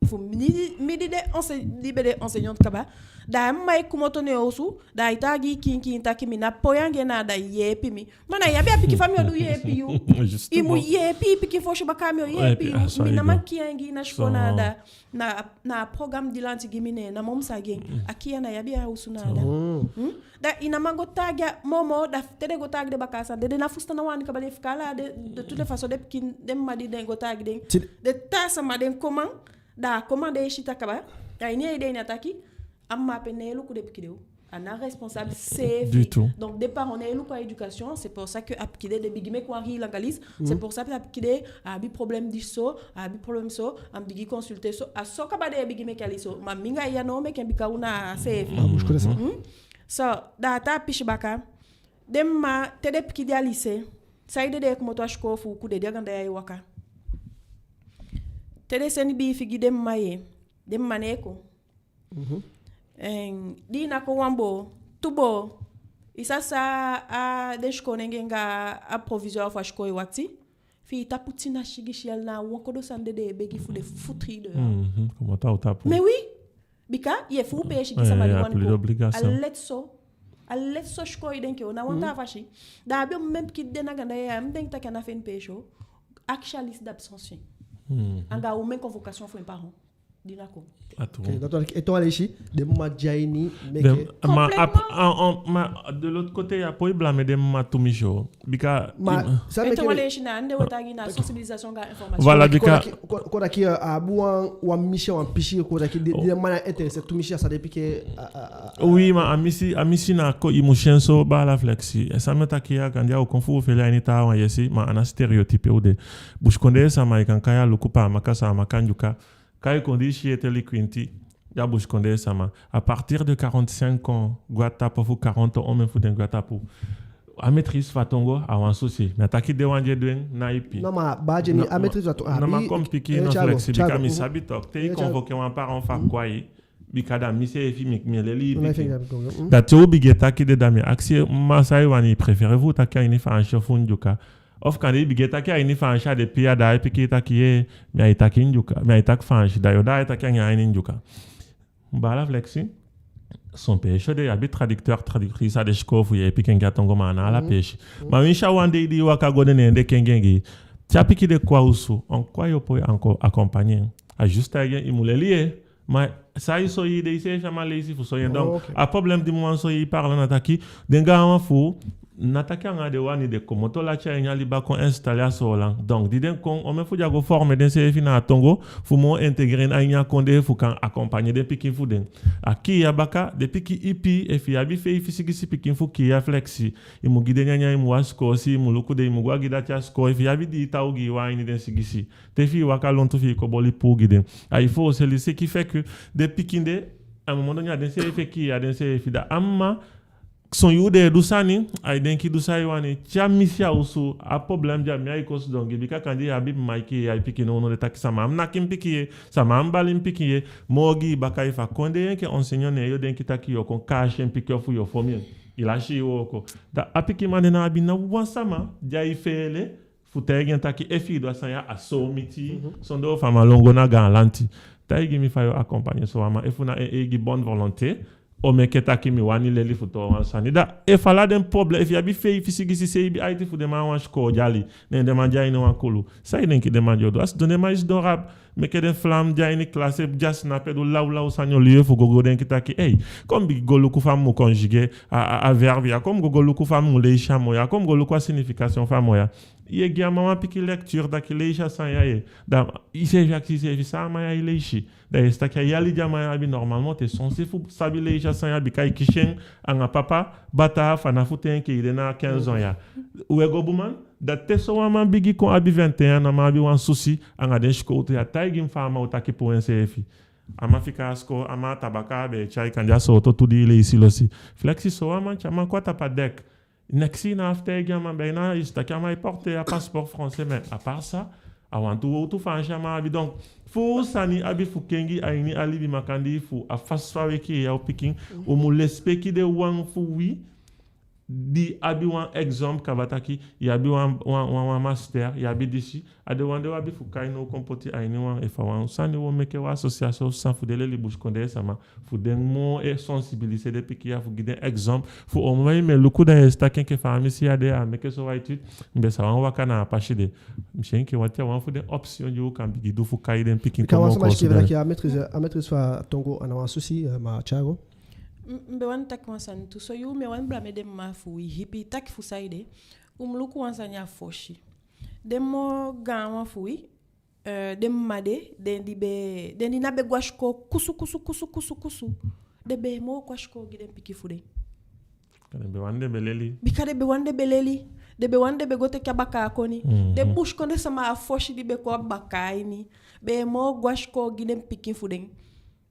Fu mi, mi di de ense-, di be de enseignante kaba, da a mma e komoto ne en osu, da ai taigi i kiinkiin taki mi ná poi anga en, na da i yeepi mi. Ma na i abi a pikin, fa mi o du yeepi yu? Justement. I mu yeepi i pikin fosi, baka mi o yeepi yu. Mi ná man kiya en gi i na sikoo, na da. Na, na a programme di lanti gi mi, ne en namo mi sa gi en. A kiya, na i abi a osu, na da. Hmm? Da i ná man go taigi a momo, da te den go taigi den baka a sani de, den ná fusutan ná wani kaba, den fika ala den, de toutes les façons, den pikin, den mma di den go taigi den. Den taa sama, den koman, da a koman de e sita kaba, a ini en ede, a ini a taki, a mma ape ná e luku den pikin de o. A ná responsable seefi. Du tout. Donc den parent ná e luku a éducation, c'est pour ça que a pikin de, den bigin meke wan hilangalisi, c'est pour ça que a pikin de, a abi problème di so, a abi problème so, a mu bigin consulter so, a so kaba den e bigin meke a lisi so. Ma mi anga i á o meke en, bika u na a seefi. Ah, busikondee sama. Hmm? So, da a taa pisi baka, den mma, te den pikin de a lycée, saide den e komoto a sikoo fu uku, den de a ganda ya e waka. Te den seni biifi gi den mma ye, den mma ná e kon. Mhm. En di i ná kon wan boo, tu boo, i sa sa a den sikoonengee anga a proviseur fu a sikoo e wakiti, fi i tapu tin a sigisi yali, na a wan kodo sani de den e begi fu den futu i dehors. Mhm, komoto a u tapu. Mais oui, bika ye fu peesi gi sama di wani kon. A leti so, a leti so sikoo e denki o, na wan taa fasi. Da a be o même ki den na ganda ya, mi denki taki a ná feni peesi o, akisi a liste d'absence fi en. Mhm. Anga omen convocation fu en parent. Di na kon. A tuu. Ok, da a tuu, a tuu, a leisi, den mma de a ini meke. Den, ma, a, a, a, ma de l'autre côté, ya poi blâmer den mma tumisi o. Bika, ma, i, san meke, a tuu, a leisi, na ande we taigi na sensibilisation anga information. Voilà, bika kon taki, kon, kon taki, euh, a abi wan, wan misi, wan pisi, kon taki den, den mma ná intéressé tumisi a san den pikin, a, a, a. Oui, ma a misi, a misi na kon, i mu si en so, baala Flexi. San mi e taki ya, kande a o kon fu fele a ini taawan yesi, ma a ná stéréotype u de. Busikondee sama, i kan kai a Luku, Paamaka, Saamaka, Ndyuka. Kai kon di i si ete likwinti, ya busikondee sama. À partir de quarante-cinq ans, go a tapu fu quarante ans, omen fu den go a tapu. A maîtrise fu a tongo a wan souci. Mi á taki den wan di e du en ná ipi. Non, ma baa Jenny, a maîtrise fu a tongo. Non, ma kon piki, non, Flexi, bika mi sabi tok. Te i convoquer wan parent fu a Kwai, bika da mi seefi mi, mi e leli i pikin. Da te u bigin e taki de, da mi e akisi, ma san i wani, i préférer fu u taki a ini Faansi ofu Ndyuka? Ofu kande i bigin e taki a ini Faansi, a de pe i á de, a e piki i taki, yee, mi á e taki Ndyuka, mi á e taki Faansi, da yo, da a e taki anga i a ini Ndyuka. Baala Flexi, son peesi de, i abi traducteur, traductrice a den sikoo fu i, i e piki en gi a tongo, ma a ná ala peesi. Ma winsi a wan dei di i waka go de, ne den kengi en gi i. Te a pikin de kon a osu, en quoi yo poi encore accompagner en? A juste taigi en i mu leli, yee. Ma san i soi i de, i seefi á man leisi fu soi en. Donc, a problème di mi wani soi i, Baala, na taki, den gaanwan fu u, ná taki anga den wani, den komoto lati a ini a liba kon installer a Soolan. Donc, di den kon, omen fu den á go former denseefi na a tongo, fu moo intégrer a ini a kondee, fu kan accompagner den pikin fu den. A kiya baka, den pikin ipi, efi i abi feifi, sigisi pikin fu kiya, Flexi, i mu gi den nyanyan, i mu wasi koosi, i mu luku den, i mu go a gi dati a sikoo, efi i abi dii, taa u gi i wan a ini den sigisi. Te fi i waka lontu fi i kon boli puu gi den. Ai foseli, ce qui fait que den pikin de, a un moment donné, a denseefi e kiya denseefi. Da a mma, son yuu den e du sani, ai denki du san i wani. Te a misi a osu, a problème de a mma, ai kon sidon gi, bika kande i abi mma e kiya i pikin, no, no, den taki sama á mu naki mi pikin, yee, sama á mu bali mi pikin, yee. Moo gi i baka, efu a kondee enke enseignant, ne yo denki taki yo kon kaasi en pikin ofu yo fon en. I lasi i wooko. Da a pikin man de ná abi ná wan sama di ai feele fu taigi en taki efi i du a sani ya, a so miti, sondee fu a man lon go na gaan lanti. Taigi mi fa yo accompagner so wan man, efu na en eigi bonne volonté o meke taki mi wani leli fu toon wan sani. Da efu ala den problème, efi i abi feifi, sigisi, seibin, aiti fu den man a wan sikoo, dyali, ne den man de a ini wan kulu, san i denki den man di o du? A sidon den man e sidon rap, meke den flam de a ini classe, dyasi na pe du lawlaw sani, au lieu fu go go denki taki, ei, kon mi go luku fa mi mu conjuguer a, a, a verbe ya, kon mi go go luku fa mi mu leisi a mot ya, kon mi go luku a signification fu a mot ya. Ye gi a man wan pikin lecture taki leisi a sani ya, yee. Da iseefi akisi iseefi san a man ya e leisi. Da ye si taki a yali di a man ya abi, normalement t'es censé fu sabi leisi a sani ya, bika i kisi en anga papa bataa fanafu ten enke i de na quinze ans ya. We go bun man, da te so wan man bigi kon abi vingt et un ans, na a man abi wan souci anga den sikowtu ya, taigi mi fa a man o taki puu enseefi. A man fika a sikoo, a man a tabaka a be e tyai, kande a sooto tu di i leisi losi. Flexi, so wan man te a man kon a tapu a dek. Next thing na a fu taigi a man, be na i si taki a man e porter a passeport français, mais à part ça, a wantu wowtu Faansi a man abi. Donc, fu sani abi fu kengi a ini a libi makandii fu a fasi fa we kiya u pikin, u mu lesipeki den wan fu wi di abi wan exemple kaba taki, i abi wan, wan, wan, wan master, i abi disi, a den wan de u abi fu kai now kon poti a ini wan, efu a wan sani wo meke wan association san fu den leli busikondee sama, fu den moo e sensibiliser den pikin ya, fu gi den exemple, fu au moins mi e luku da ye si taki enke fa a misi ya de a meke so wan étude, mi be sa wani waka na a pasi de. Mi si enke wan te a wan fu den option di u kan bigin du fu kai den pikin kon moo koosube. Bika wan sama sikiifi taki a maîtrise, a maîtrise fu a tongo a ná wan souci, eh, ma Thiago. M-, mi be wani taki wan sani tu. So yuu mi e wani blame den mma fu wi ipi taki fu saide. U mu luku wan sani a fosi. Den moo gaanwan fu wi, eh, den mma de, den di be, den di ná be go a sikoo kusu, kusu, kusu, kusu, kusu, den be moo go a sikoo gi den pikin fu den. Bika den be wani den be leli. Bika den be wani den be leli. Den be wani den be go teke a bakaa koni. Mhm. Den busikondee sama a fosi di be kon a bakaa ini be moo go a sikoo gi den pikin fu den.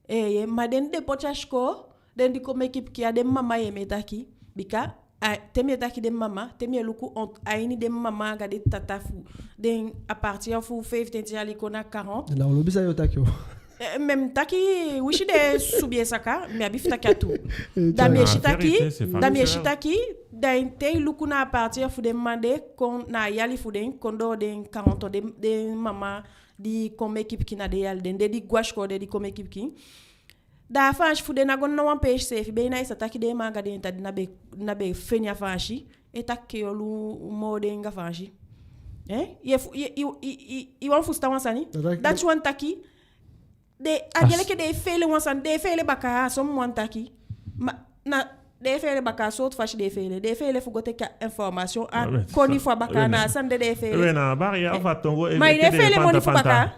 Eeye, ma den di den poti a sikoo, den di kon meke pikin ya, den mama ye mi e taki. Bika, a, te mi e taki den mama, te mi e luku ont-, a ini den mama anga den tata fu den, à partir fu feifitenti yali kon na quarante. Na u lobi san yo taki o. Eh, mi e taki, wisi den subi e saka, mi abi fu taki a tuu. Eh, da mi e si taki, da mi e si taki, da i te i luku na à partir fu den mama de kon na a yali fu den, kon doo den quarante, den, den mama di kon meke pikin na den yali, den, den di go a sikoo, den di kon meke pikin. Da a Faansi fu den ná go na wan peesi seefi, be na i sa taki den mma anga den tata di ná be, ná be feni a Faansi, e taki keyolu moo den anga Faansi. Eh? Ye fu-, ye, i, i, i, i wani fusutan wan sani? Dati wani taki, den, a gei enke den e feele wan sani, den e feele bakaa, so mi wani taki. Ma, na, den e feele bakaa, sowtu fasi den e feele? Den e feele fu go teke a information a koni fu a bakaa, na a sani de den e feele. We na a barrière fu a tongo. Ma i ná e feele moni fu bakaa.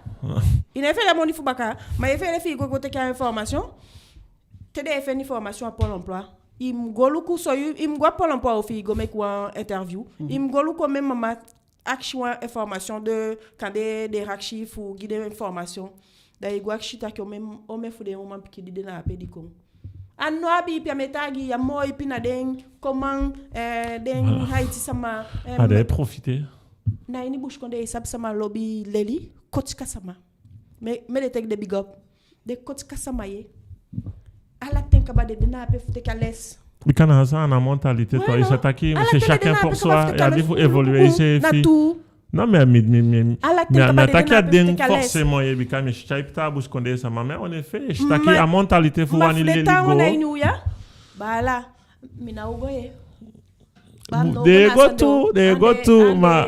I ná e feele moni fu bakaa, ma i e feele fi i go, go teke a information. Te den e feni information a Pôle emploi, i mu go luku, so i, i mu go a Pôle emploi ofu i go meke wan interview. I mu go luku omen mama akisi wan information de, kande den akisi fu gi den information. Da i go akisi taki omen, omen fu den uman pikin di de na ape di kon. A ná abi ipi, a mi e taigi i, a moo ipi na den Koman, eh, den Haïti sama, eh, a den e profiter. Na ini busikondee i sabi sama lobi leli, Kotika sama. Mi, mi e teke den big up. Den Kotika sama ye. Ala ten kaba den de na ape fu teke a les. Bika na a sani, a mentalité tu vois, i sa taki, c'est chacun pour soi, i abi fu évoluer iseefi. Non, mais mi, mi, mi, ala ten kaba den de na ape fu teke a les. Forcément ye, bika mi si type ta busikondee sama, mais en effet, i si taki a mentalité fu wani leli go. Baala, mi ná o go ye. Den e go tu, den e go tu, ma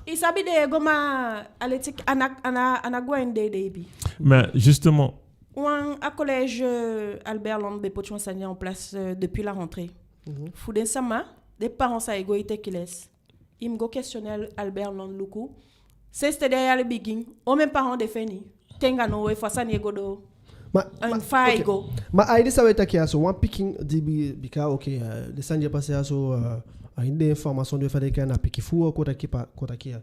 i sabi den e go, ma a leti, a ná, a ná, a ná go a ini den, den ipi. Mais justement, wan, a collège, euh, Albert Londres be poti wan sani en place, euh, depuis la rentrée. Fu den sama, den parents sa e go e teke les. I mu go questionner Albert Londres luku. Sensi den yali bigin, omen parent den feni? Te anga now, efu a sani e go doo. Ma, ma, fa ai go? Ma a ini san we taki ya so, wan pikin di bi, bika, ok, euh, den sani di e pasa ya so, euh, a ini den information di we fende, ke na pikin fu, kon taki pa, kon taki,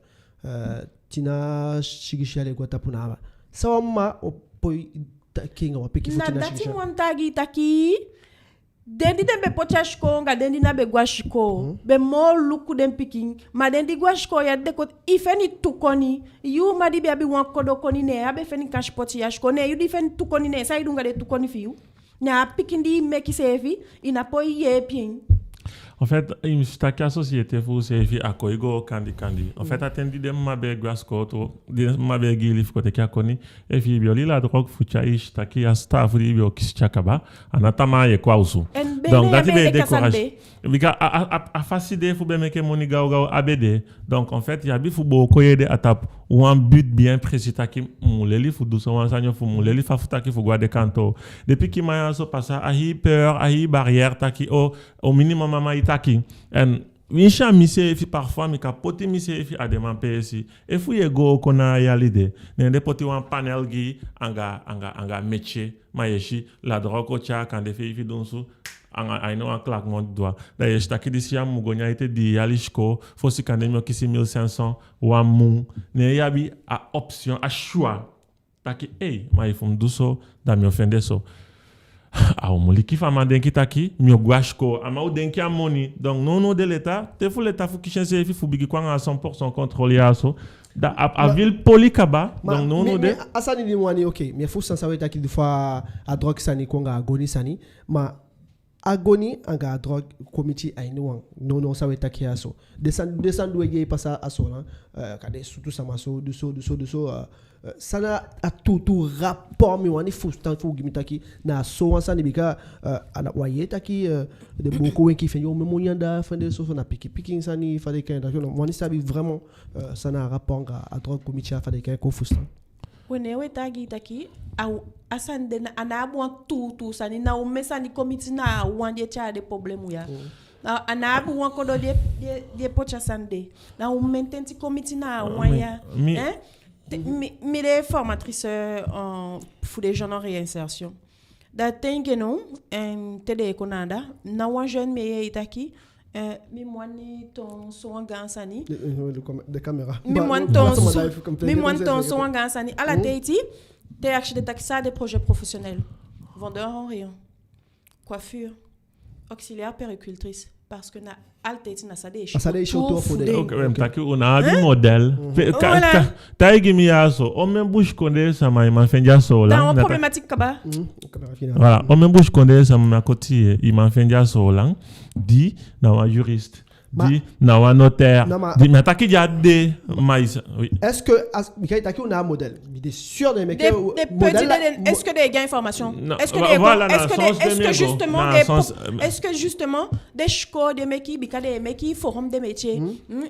euh, tina sigisi yali e go a tapu na awa. San wan mma o poi taki anga wan pikin fu tina sigisi yali? Na dati mi wani taigi i taki, den di den be poti a sikoo anga den di ná be go a sikoo, be moo luku den pikin. Ma den di go a sikoo ya, den koti, i feni tu koni. Yu mma di be abi wan kodo koni, ne a be feni kansi poti i a sikoo, ne yu di feni tu koni, ne san i du anga den tu koni fi yu? Ne a pikin di i meki seefi, i ná poi yeepi en. En fait, i mu si taki a société fu u seefi a kon e go kande kande. En fait, a ten di den mma be e go a sikoo tu, den mma be e gi i libi fu kon teke a koni, efi i be oli la drogue fu tyai, i si taki a sitaafu di i be o kisi te a kaba, a ná tamaa ye kon a osu. Donc dati be e décourager. Bika a, a, a, a fasi de fu be meke moni gawgaw á be de. Donc en fait, i abi fu booko i ede a tapu wan but bien précis taki mi mu leli fu du so wan sani, ofu mi mu leli fa fu taki fu go a den kantoo. Den pikin man ya so pasa a hii peur, a hii barrière taki o, o minimum a man e taki. En winsi a miseefi, parfois mi kan poti miseefi a den man peesi. Efu ye go kon na a yali de, ne den poti wan panel gi i anga, anga, anga métier, ma ye si la drogue o tyai kande feifi dunsu anga a ini wan claquement de doigts. Da ye si taki disi ya mu go nyan ete dii yali sikoo, fosi kande mi o kisi mille cinq cents wan mun. Ne i abi a option, a choix. Taki, ei, ma efu mi du so, da mi o fende so. A o muliki fu a man denki taki mi o go a sikoo. A man o denki a moni. Donc nownow de l'État, te fu l'État fu kisi enseefi fu bigin kon anga cent pour cent contrôle ya so. Da a, a ville poli kaba. Donc nownow de. A sani di mi wani, ok, mi e fusutan san we taki di fu a drogue sani kon anga a goni sani. Ma a goni anga a drogue kon miti a ini wan. Nownow san we taki ya so, den sani, den sani di we e pasa a Soolan, euh, kande sutu sama so, du so, du so, du so, euh, euh, san na a tuutuu rapport, mi wani fusutan fu gi mi taki na so wan sani, bika, euh, a ná wan ye taki, euh, den booko wenki fende omen moni anda, fende so, so na pikin pikin sani, fa den kan taki, mi wani sabi vraiment, euh, san na a rapport anga a drogue kon miti ya, fa den kan kon fusutan. We, ne we taigi i taki, a, a sani de na, a ná abi wan tuutuu sani, na omen sani kon miti na a wan di e tyai den problème ya. Na, a ná abi wan kodo di e, di e, di e poti a sani de. Na omen tenti kon miti na a wan ya. Mi, mi, mi de formatrice, euh, en, fu den jeunes en réinsertion. Da te enke now, en, te den e kon na anda, na wan jeune mi e yee taki, eh, mi mu wani toon so wan gaan sani. De, eh, de, de caméra. Mi mu wani toon so, mi mu wani toon so wan gaan sani. Ala ten i e akisi den taki san a den projet professionnel. Vendeur en rayon. Coiffure. Auxiliaire puéricultrice. Parce que na ala ten i e si na san den e si. A san den e si autour fu den. Ok, we taki u ná abi modèle. Pe, ka, ka, taigi mi ya so, omen busikondee sama i man fende a Soolan? Na wan problématique kaba. Voilà, omen busikondee sama mi á koti ye, i man fende a Soolan, di na wan juriste, di na wan notaire, di, mi á taki di á de, ma i sa, oui. Est-ce que, as, mi kan taki u ná abi modèle. Mi de sûr den e meke modèle. Est-ce que den e gi information? Est-ce que den e, est-ce que justement den, est-ce que justement den sikoo den e meke, bika den e meke forum des métiers,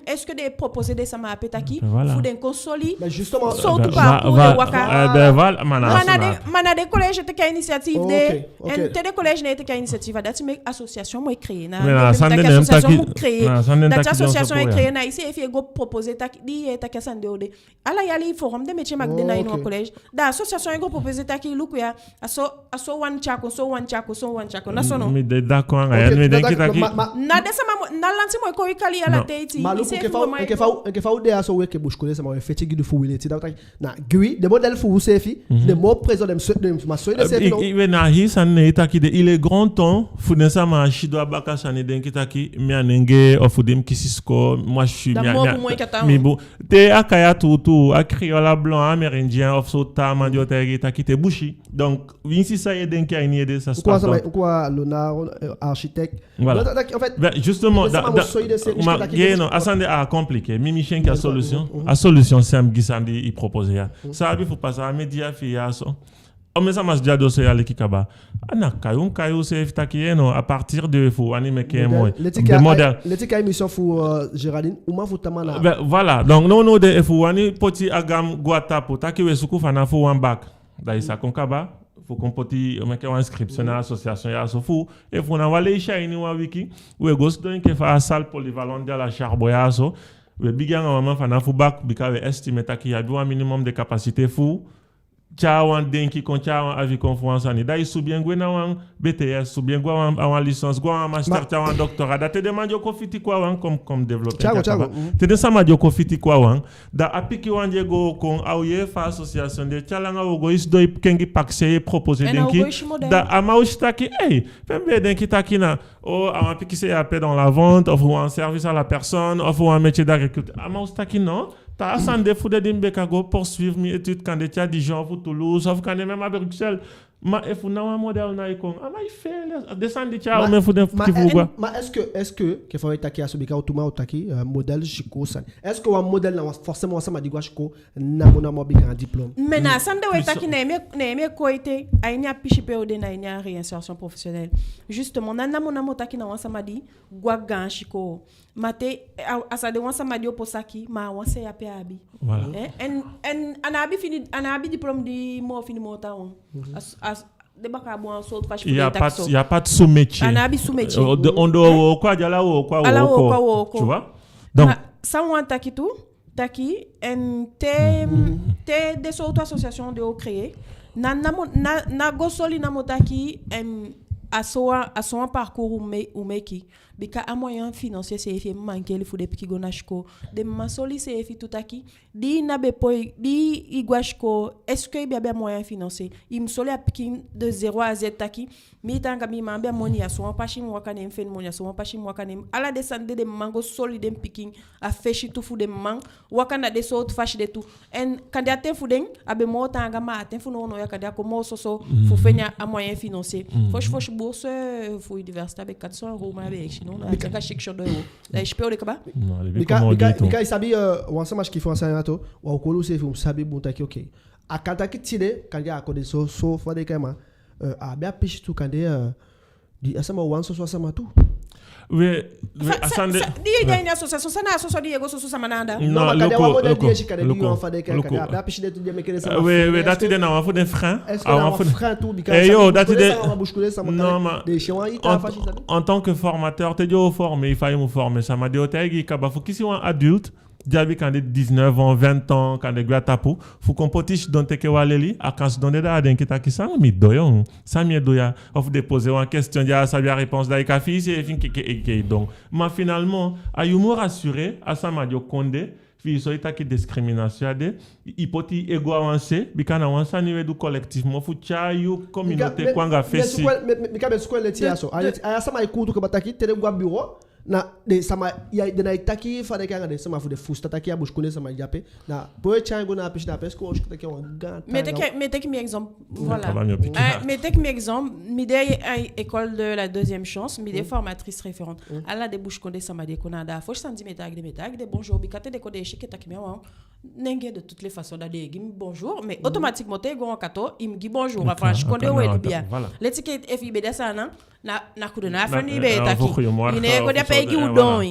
est-ce que den e proposer den sama ape taki fu den kon soli sowtu parcours den waka? Ma na den, ma na den collège e teke a initiative de. En te den collège ná e teke a initiative, a dati meke association mu e créer. Na den association mu créer. Ah, san den taki association e créer, na iseefi e go proposer taki, di i e taki a sani de o de. Ala yali forum des métiers mag de na ini wan collège. Da association e go proposer taki, luku ya, a so, a so wan tyako, so wan tyako, so wan tyako. Na so no? Mi de d'accord anga i. Mi denki taki na den sama, na lanti mu e kon e kali ala teiti. Ma luku, enke fa u de ya so, u enke busikondee sama, u e feti gi di fu wi leti. Da u taki na gi wi den modèle fu u seefi, den moo présent, den mu soi denseefi. Na hii sani ne i taki de, il est grand temps fu den sama sidon a baka sani, denki taki mi a nenge, ofu di mi kisi sikoo, moi je suis, mi a, mi a, mi bu- Te a Kaya tuutuu, a Kreyol, a Blanc, a Amérindien, ofu so, taa man di o taigi i taki te Busi. Donc winsi san i e denki a ini i ede, ça se passe dans... Ou quoi, Lona, architecte. Voilà. Ben, justement, a sani de a compliqué. Mi, mi si enke a solution, a solution simple gi san di i proposer ya. San abi fu pasa a média fi i ya so. Omen sama sa de a dossier ya leki kaba. A na kai u, kai u seefi taki, you know, à partir de, efu u wani meke en moi, leti kai émission fu Géraldine, uman fu tamaa na. Ben voilà. Donc nownow de, efu u wani poti a gaan go a tapu taki u e suku fanafu wan bac, da i sa kon kaba fu kon poti, meke wan inscription na association ya so fu, efu na wan leisi a ini wan wiki, u e go sidon enke fa a salle polyvalente de a la Charbon ya so. U e bigin anga wan man fanafu bac, bika u e estimer taki i abi wan minimum de capacité fu tyai wan denki kon, tyai wan avis kon fu wan sani. Da i subi en gwe na wan B T S, subi en gwe a wan, a wan licence, gwe a wan master, tyai wan doctorat. Da te den man di o kon fiti kon a wan, comme, comme développé, te den sama di o kon fiti kon a wan, da a pikin wan di e go kon, a o yee fa association de, te a langa u o go e sidon e kengi pakisei, e proposer denki. Da a man o si taki, ei, pe mi be e denki taki na, o, a wan pikin se ape dans la vente, ofu wan service à la personne, ofu wan métier d'agriculture. A man o si taki non, taa sani de fu de di mi be kan go poursuivre mi étude, kande te a Dijon ofu Toulouse, ofu kande même à Bruxelles. Ma efu ná wan modèle ná e kon, a man e fele. Den sani di tyai omen fu den pikin fu u gwa. Ma est-ce que, est-ce que, enke fa u e taki a so, bika u tu man o taki modèle sikoo sani, est-ce que wan modèle na wan, forcément wan sama di go a sikoo namonamo, bika a diplôme? Mais na a sani de u e taki, na en mi e kon ete, a ini a pisi pe u de, na ini a réinsertion professionnelle. Justement, ná namonamo taki na wan sama di go a gaan sikoo. Ma te a, a sa de wan sama di opo saki, ma a wan sei ape a abi. Voilà. En, en a ná abi fini, a ná abi diplôme di moo fini moo tan wan. A, a, den bakaa bun, a sowtu fasi fu den taki so. Il y a pas de sous-métier. A ná abi sous-métier. Ondoo wooko, a de ala wooko, ala wooko, tu vois. Donc san u wani taki tu, taki, en te, te den sowtu association de o créer, ná, ná go soli namo taki, en, a so wan, a so wan parcours u meke. Bika a moyen financier seefi e mankeli fu den pikin go na sikoo. Den man soli seefi tu taki, di i ná be poi, di i go a sikoo, est-ce que i be abi a moyen financier? I mu soli a pikin de zéro à Z taki, mi tan anga mi, mi á be abi moni, a so wan pasi mi waka, ne mi feni moni, a so wan pasi mi waka, ne mi, ala den sani de den man go soli den pikin a fesi tu fu den man waka na den sowtu fasi de tu. En kande a ten fu den a be moo taanga, ma a ten fu nownow ya kande a kon moo soso fu feni a moyen financier. Fosi fosi bourse fu université a be quatre cents euros, ma a be e si nownow a ten ka six cents euros. Da i si pe u de kaba. Bika, bika i sabi, wan sama sikiifi wan sani na tu, wan kolu seefi u mu sabi bun taki, ok, a kan taki tide kande a kon de so, so fa den e kai en, ma a abi a pisi tu kande di a sama wani soso a sama tu. We, we, a sani de, di i de a ini association, san na a soso di i e go soso sama na anda? Non, ma kande a wan modèle di i e si kande di i wani fa den e kai en, kande a abi a pisi de tu di e meke den sama. We, we, dati de na wan fu den frein. Est-ce que na wan frein tu, bika yo, dati de, sama busikondee sama, non, ma den e si en wan i kan fasi, sabi. En tant que formateur, te den o former i, fa i mu former sama, den o taigi i kaba fu kisi wan adulte di abi kande dix-neuf ans, vingt ans, kande gwe a tapu, fu kon poti i sidon teke wan leli, a kan sidon de da a denki taki san mi du ya, san mi e du ya, ofu den poser wan question di a á sabi a réponse, da i kan fii iseefi enke, enke, enke i don. Ma finalement, a yu mu rassurer a sama di o kon de, fi i soi taki discrimination á de, i poti i ego a wan se, bika na wan sani u e du collectivement fu tyai yu communauté kon anga fesi. Bika mi e suku en leti ya so. A ya sama e kuutu kaba taki te den go a bureau, na den sama ya, den ná e taki fa den e kai en anga den sama fu den fusutan taki a busikondee sama de ape. Na pe u e tyai en go na a pisi, na a pisi kon u o si taki a wan gaan... Mi e teke, mi e teke mi exemple. Voilà. Mi e teke mi exemple. Mi de a école de la deuxième chance, mi de formatrice référente. Ala den busikondee sama di e kon na anda, a fosi sani di mi e taigi den, mi e taigi den bonjour, bika te den kon den e si enke taki mi a wan nenge de toutes les façons, da den e gi mi bonjour, mais automatiquement te i go a wan kantoo i mu gi bonjour. A Faansi kondee u e libi ya. Leti enke efu i be de a Saanan, na, na kudo na a feni i be e taki. I ná e go de ape e gi u don.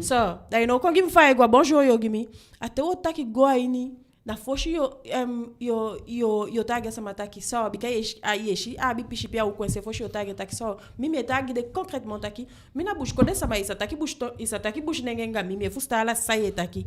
So da i ná o kon gi mi fa i e go, a bonjour yo gi mi. A te u o taki go a ini Na fosi yo, em, yo, yo, yo taigi a sama taki so, bika ye si, a, ye si, a abi pisi pe a o coincé, fosi yo taigi en taki so. Mi, mi e taigi den concrètement taki, mi na busikondee sama. I sa taki busi to-, i sa taki busi nenge anga mi, mi e fusutan ala san ye taki.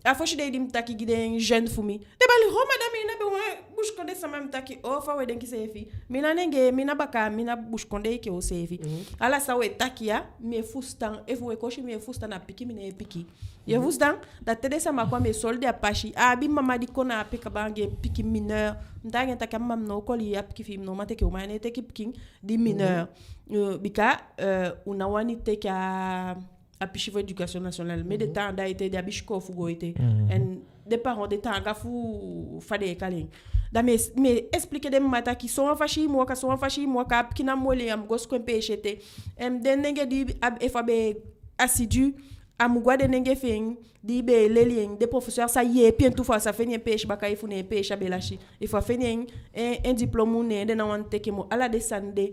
A fosi dei di mi taki gi den jeune fu mi, den bali: "Ho, madame, i na be wan busikondee sama?" Mi taki: "O, fa we denki seefi? Mi na nenge, mi na baka, mi na busikondee enke u seefi." Ala san we taki ya, mi e fusutan. Efu we kosi mi, mi e fusutan, na piki mi ná e piki. Ye fusutan? Da te den sama kon, mi e soli den a pasi. A abi mama di kon na ape kaba anga en pikin mineur. Mi taigi en taki: "A mama, mi ná o koli a pikin fi i, mi ná o man teke uman, a ná e teke pikin di mineur." Eh, bika, eh, u ná wani teke a, a pisi fu éducation nationale. Mais den taanga ete, den abi sikoo fu go ete. En den parents, den taanga fu fa den e kali en. Da mi e, mi e expliquer den mama taki: "Sowan fasi i mu waka, sowan fasi i mu waka, a pikin ná mu oli, a mu go suku en peesi ete." En den nenge di a, efu a be assidu, a mu go a den nenge fi en di be e leli en, den professeur sa yeepi en tu fu a sa feni en peesi baka, efu ne en peesi a be lasi. Efu a feni en, en, en diplôme, ne den ná wani teke moo, ala den sani de.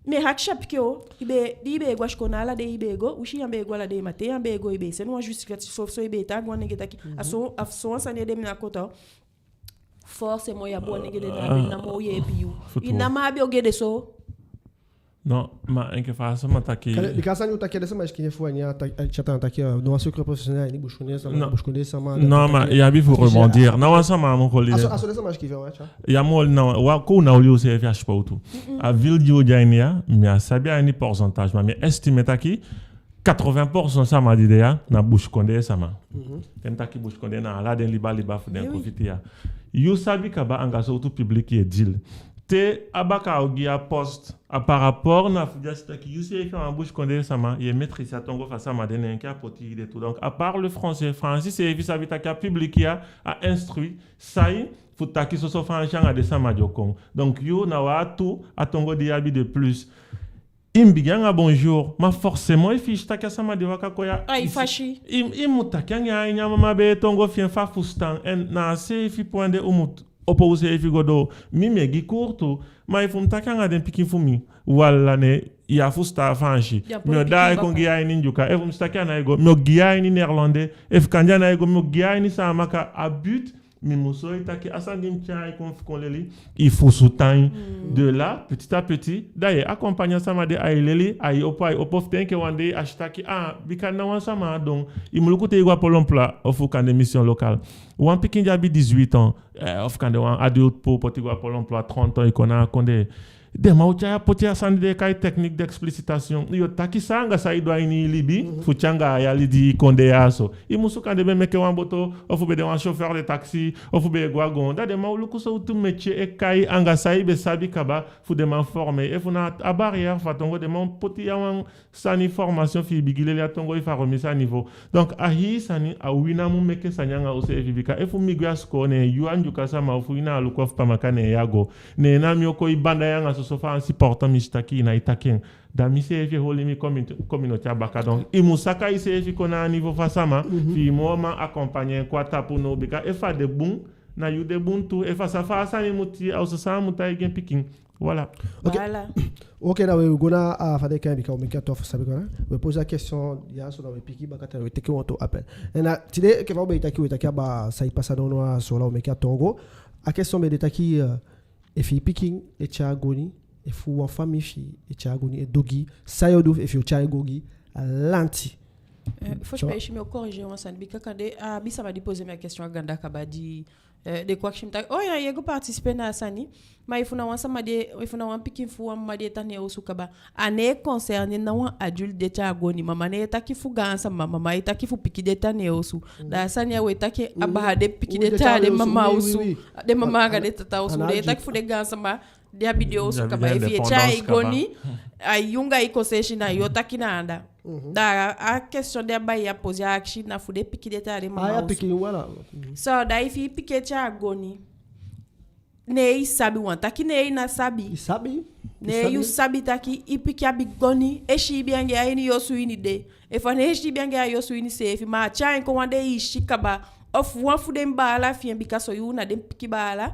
Mi e akisi a pikin o, i be, di i be e go a sikoo, na ala dei i be e go? U si i á be e go ala dei, ma te i á be e go, i be e seni wan justificatif so, so i be e taigi wan nenge taki a so, a sowan sani ede mi na koto. Forcément i abi wan nenge de na a be ná mu yeepi yu. I ná mu abi ogii ede so. Non, ma enke fa a sama taki. Kande, bika a sani u taki, den sama e sikiifi fu a ini a ta-, a chat, a taki, eh, no wan secret professionnel a ini busikondee sama, busikondee sama. Non, ma i abi fu rebondir. Ná wan sama mu koli. A so, a so den sama e sikiifi a wan chat. Ya mu oli na wan, kon u ná oli u seefi a sipowtu. A ville di u de a ini ya, mi á sabi a ini pourcentage, ma mi e estimé taki quatre-vingts pour cent sama di de ya na busikondee sama. Te mi taki busikondee, na ala den liba liba fu den kon fiti ya. Yu sabi kaba anga sowtu public ye deal. Te a bakaa o gi a poste, a par rapport na fu di a si taki yu seefi a wan busikondee sama, ye maîtriser a tongo fu a sama de, ne enke a poti i de tu. Donc, à part le français, Faansi seefi sabi taki a public ya a instruit, sai fu taki soso Faansi anga den sama di o kon. Donc, yu na wan tu a tongo di i abi de plus. I mu bigin anga bonjour, ma forcément efi i si taki a sama di waka kon ya, ai, i si, fasi, i, i mu taki anga en a ini a mama bee tongo fi en, fu a fusutan en. Na a seefi point de u mu opo u seefi go doo. Mi, mi e gi cours tu, ma efu mi taki anga den pikin fu mi, wala ne i á fusutan Faansi, mi o daai kon gi i a ini Ndyuka. Efu mi si taki a ná e go, mi o gi i a ini néerlandais. Efu kande a ná e go, mi o gi i a ini Saamaka. A but mi mu soi taki a sani di mi tyai kon fu kon leli, i fusutan en. De là, petit à petit, da ye accompagner a sama de, ai leli, ai opo, ai opo fu te enke wan dei a si taki, ah, bika na wan sama. Donc, i mu luku te i go a Pôle emploi ofu kande mission locale. Wan pikin di abi dix-huit ans, eh, ofu kande wan adulte, pour poti go a Pôle emploi, trente ans, i kon na a kondee. Den man o tyai a poti a sani den e kai technique d'explicitation. Yo taki san anga san i du a ini i libi fu te anga a yali di i kon de ya so. I musu kande be meke wan boto, ofu be de wan chauffeur de taxi, ofu be e go a goon. Da den man o luku sowtu métier e kai anga san i be sabi kaba, fu den man former i. Efu na a barrière fu a tongo, den man o poti i a wan sani, formation fi i bigin leli a tongo, i fu a remise à niveau. Donc, a hii sani, a wi na mu meke sani anga useefi, bika efu mi gwe a sikoo, ne yu a Ndyuka sama ofu i na Aluku ofu Pamaka, ne ya go, ne na mi o kon e banda i anga soso Faansi, pourtant mi si taki i ná e taki en. Da miseefi e holi mi commu-, communauté a baka. Donc, i mu saka iseefi kon na a niveau fu a sama, fi i moo man accompagner en kon a tapu now, bika efu a de bun, na yu de bun tu. Efu a sa, fa a sani mu tii, a o sa, san a mu taigi en pikin. Voilà. Ok. Voilà. Ok, na we go na, ah, fa den e kai en, bika u meke a tof sabi kon na. We poser a question ya so, na we piki baka, te we teke wantu appel. En na tide, enke fa u be e taki, we taki abaa san e pasa nownow a Soolan, u meke a tongo. A question be de taki, eh, efi i pikin e tyai goni, efu wan famii fi i e tyai goni, e du ogii, san yo du, efi yo tyai goni, a lanti. Eh, fosi, pe i si mi o corriger wan sani, bika kande a abi sama di poser mi a question a ganda kaba di Eh, den kon akisi mi taki, oh ya, ye go participer na a sani. Ma efu na wan sama di e, efu na wan pikin fu wan mma di e tan neen osu kaba, a ná e concerner na wan adulte di e tyai goni. Mama ná e taki fu gaansama, mama e taki fu pikin di e tan neen osu. Da a sani ya we taki abaa den pikin di e tan a den mama osu, den mama anga den tata osu. Den e taki fu den gaansama di abi den osu kaba. Efi i e tyai goni, a yu anga i concession, na yu o taki na anda. Da a question di a boi ya poser, a akisi na fu den pikin di e tan a den mama osu. So da efi i pikin e tyai goni, ne i sabi, wan taki ne i ná sabi. I sabi. Ne yu sabi taki i pikin abi goni, e siibi anga en a ini yu osu ini de. Efu a ná e siibi anga en a yu osu ini seefi, ma a tyai en kon wan dei i si kaba, ofu wan fu den baala fi en, bika son yuu na den pikin baala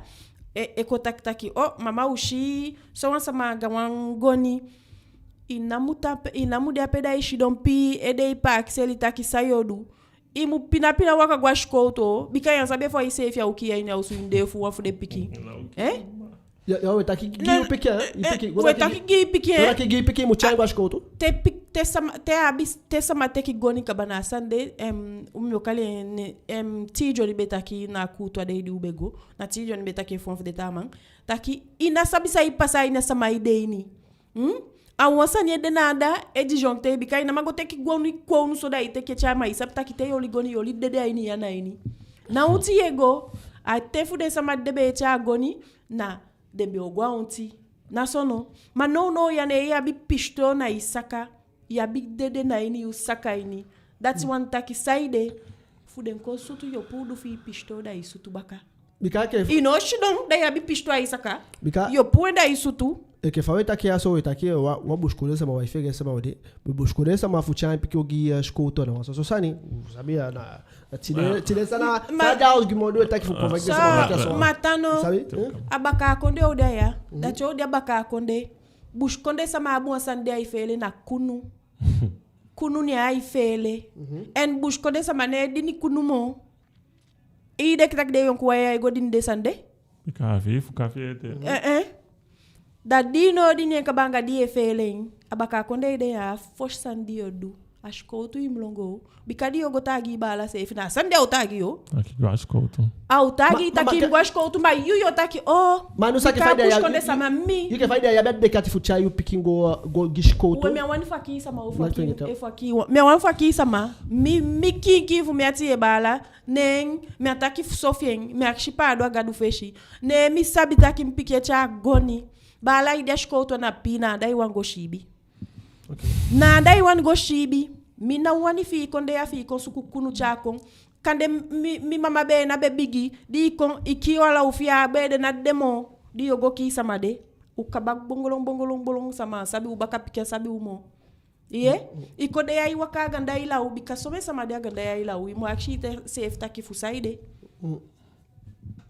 e, e kon taki taki, oh, mama, u si sowan sama anga wan goni. I ná mu tan ape, i ná mu de ape da i sidon pii, e de i pakisei taki san yo du. I mu pina pina waka go a sikowtu, bika yu á sabi efu a iseefi a o kii a ini a osu, i de fu wan fu den pikin. Eh? Ya, ya, we taki gi i pikin, eh? I pikin, we taki gi i pikin, eh? We taki gi i pikin, i mu tyai go a sikowtu. Te pik-, te sama, te abi, te sama teki goni kaba, na a sani de, em, u mi o kali en, em, Ti Joni be taki na kuutu a dei di u be go. Na Ti Joni be taki efu wan fu den taa man. Taki, i ná sabi san e pasa a ini a sama ede ini. Hmm? A wan sani ede na anda e disjoncter, bika i ná man go teki goni kownu so da i teke tyai, ma i sabi taki te i oli goni, i oli dede a ini i ana ini. Na onti i e go, a ten fu den sama di den be e tyai goni, na den be o go a onti. Na so no. Ma nownow ya ne i abi pisitoo na i saka, i abi dede na ini i saka ini. Dati wani taki saide, fu den kon sutu, yo puu du fi i pisitoo da i sutu baka. Bika enke fa... I ná o sidon, da i abi pisitoo a i saka. Bika... Yo puu en da i sutu. Enke fa we taki ya so, we taki wan, wan busikondee sama, wan fegee sama, we de. Busikondee sama fu tyai en pikin o gi, eh, sikowtu, na wan soso sani. U sabi ya na, na tide, tide sani, ma... Sani de a argument di we taki fu convaincre den sama taki a so. Ma tano, sabi? Eh? A bakaa kondee u de ya. Mhm. Dati u de a bakaa kondee. Busikondee sama abi wan sani di ai feele, na kunu. Kunu ne ai feele. Mhm. En busikondee sama ná e dini kunu moo. I denki taki den yonkuwan ya e go dini den sani de? Bika a fii fu kafi ete. Eh, eh. Da di i ná o dini en kaba anga di i e feele en, a bakaa kondee ede ya, a fosi sani di yo du, a sikowtu i mu lon go. Bika di yo go taagi i baala seefi, na a sani de a o taagi i. Taki go a sikowtu. A o taagi i taki i mu go a sikowtu, ma yu yo taki, oh, ma nu saki bika fa i de ya, busikondee sama mi. Yu enke fa i de ya, i abi a dedikati fu tyai yu pikin go, go gi sikowtu. We, mi á wani fu a kii sama, o fu a kii, efu a kii wan, mi á wani fu a kii sama. Mi, mi kiinkiin fu mi ati e baala. Neen mi á taki fu so fi en, mi akisi paadon a Gadu fesi. Ne mi sabi taki mi pikin e tyai goni. Baala, i de a sikowtu, na pina, da i wani go siibi. Oke. Na da i wani go siibi. Mi ná wani fi i kon de ya fi i kon suku kunu tyai kon. Kande mi, mi mama be na be bigi, di i kon, i kii wan law fi i, a be de na de moo, di yo go kii sama de. U kaba gbongolon, gbongolon, gbongolon, sama á sabi u baka, pikin á sabi u moo. Ye, i kon de ya i waka a ganda i law, bika somen sama de a ganda ya i law, i mu akisi ite seefi taki fu saide. Mm.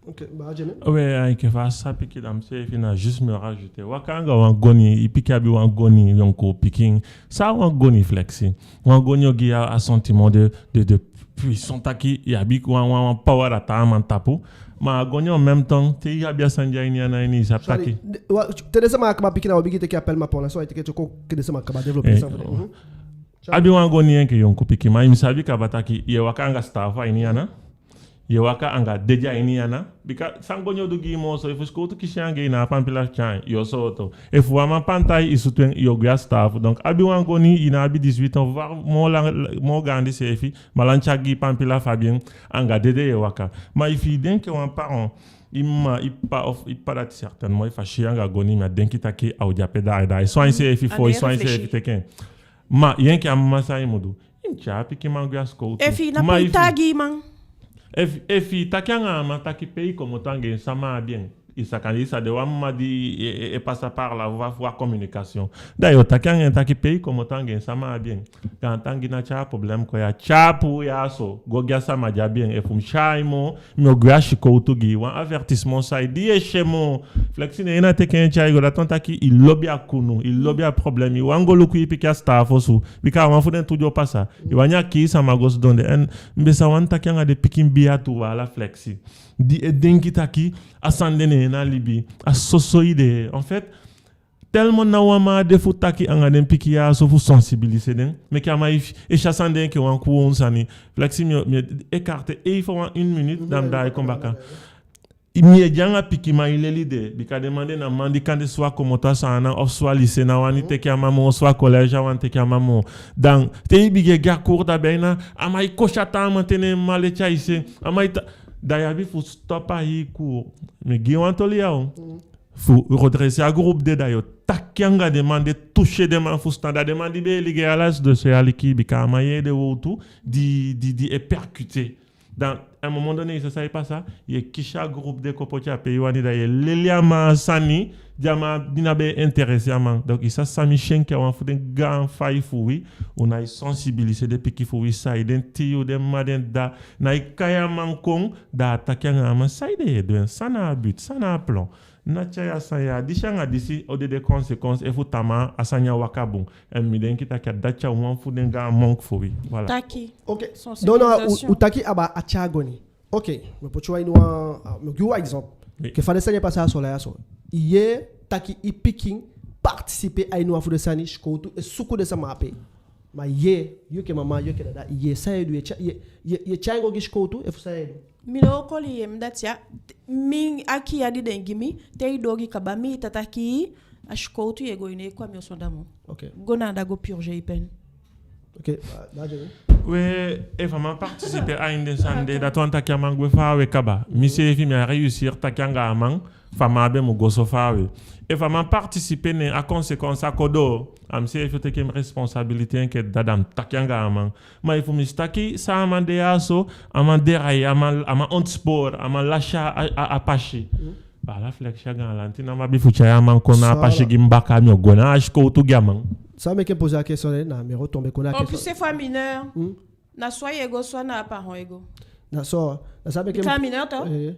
Oke, baa Jene. We, a enke fa a sa piki, da mi seefi na juste mi o rajouter. Waka anga wan goni, i pikin abi wan goni, yonku pikin. San wan goni, Flexi? Wan goni o gi a, a sentiment de, de, de puissant taki, i abi wan, wan, wan power da taa man tapu. Ma a goni en même temps, te i abi a sani de a ini i ana ini, i sabi taki. Te den sama kaba pikin, na u bigin teke appel, ma pour l'instant i teke tyoko, te den sama kaba développer san fu den. Mhm. Abi wan goni enke yonku pikin, ma i mu sabi kaba taki, i e waka anga sitaafu a ini i ana, i e waka anga dede a ini i ana, bika san goni o du gi i moo so, efu sikowtu kisi i anga en, i ná a pampila fu tyai en, yo sooto. Efu wan man panta i, i sutu en, yo gwe a sitaafu. Donc, abi wan goni, i ná abi dix-huit ans, voire moo lang, moo gaandi seefi, ma lanti a gi i pampila fu abi en, anga dede i e waka. Ma efi i de enke wan parent, i mma, i ppa, of i ppa dati certainement, efu a si i anga goni, mi á denki taki a o de ape daai daai. Soin seefi fon, soin seefi teke en. Ma i enke a mma, san i mu du? I mu tyai a pikin man gwe a sikowtu. Efi i ná poi taagi i man. Efi, efi i taki anga a man taki pe i komoto anga en, sama abi en. I sa kan, i sa de wan mma di e, e, e pasa par la voie fu a communication. Da yo taki anga en taki pe i komoto anga en, sama abi en. Gaantangi, ná tyai a problème kon ya. Tyai a puu ya so. Go gi a sama di abi en. Efu mi si i moo, mi o gwe a sikowtu gi i. Wan avertissement, saide i e si en moo. Flexi, ne i ná teke en tyai go, dati wani taki i lobi a kunu, i lobi a problème. I wani go luku i pikin a sitaafu osu. Bika a wan fu den tu di o pasa. I wani a kii sama go sidon de. En mi be sa wani taki anga den pikin bia tu, ala Flexi, di e denki taki a sani de ne en na libi. A soso i de. En fait, tellement ná wan man á de fu taki anga den pikin ya so fu sensibiliser den. Meke a man e si a sani de enke wan kowownu sani. Flexi, mi o, mi o écarter, eh, fu wan une minute, da mi daai kon baka. Mi e de anga pikin, ma i leli de, bika den man de na man di kande soit komoto a Saanan, of soit lycée ná wani teke a man moo, soit collège á wani teke a man moo. Da te i bigin e gi a cours, da be na a man e kosi a taa man te ne en mma leti a i se. A man e ta-, da i abi fu stop a hii cours. Mi gi i wan toli ya o. Fu redresser a groupe de, da yo taki anga den man de, toucher den man fusutan. Da den man di be e ligi, ala se de se aliki, bika a man yee den wowtu di, di, di e percuter. Da À un moment donné, i sa san e pasa, ye kisi a groupe de kopo te a pe i wani, da ye leli a man sani di a man, di ná be intéressé a man. Donc i sa san mi si enke a wan fu den gaan fai fu wi, u nái sensibiliser den pikin fu wi, sai den tiu, den mma, den dda, nái kai a man kon, da a taki anga a man: saide ye du en, san na a but, san na a plan? Ná tyai a sani ya, disi anga disi o de den conséquence efu tamaa a sani ya waka bun. En mi denki taki a dati a wan fu den gaan manque fu wi. Voilà. Taki. Ok. Donc, donc, u, sensibilisation. U taki abaa a tyai goni. Ok, mi o poti wan ini wan, ah, mi o gi wan exemple. Oui. Enke fa den sani e pasa a Soolan ya so. I yee taki i pikin participer a ini wan fu den sani, sikowtu e suku den sama ape. Ma ye, yu enke mama, yu enke dada, ye, san ye du, ye tya-, ye, ye, ye tyai en go gi sikowtu, efu san ye du? Mi ná o koli ye, mi dati ya, mi a kiya di den gi mi, te i du ogii kaba, mi ta taki a sikowtu ye go, i ná e kon a mi osu anda moo. Ok. Go na anda go purger i peine. Ok, ah, da Johnny. We, efu a man participer a ini den sani de, dati wani taki a man gwe faawe kaba. Mi seefi mi á réussir taki anga a man fa a man be mu go so faawe. Efu a man participer, ne a conséquence a kon doo, a mi seefi o teke mi responsabilité enke dda, da mi taki anga a man. Ma efu mi si taki san a man de ya so, a man dérailler, a man, a man ontspoor, a man lasi a, a, a pasi. Baala Flexi, a gaan lanti, ná mi abi fu tyai a man kon na a pasi gi mi baka, mi o go na a sikowtu gi a man. San meke mi poser a question de, na mi o retomber kon na a question. En plus, c'est fois mineur. Hmm? Na soit ye go, soit na a parent ye go. Na so, na san meke mi... Bika mineur to. Eh.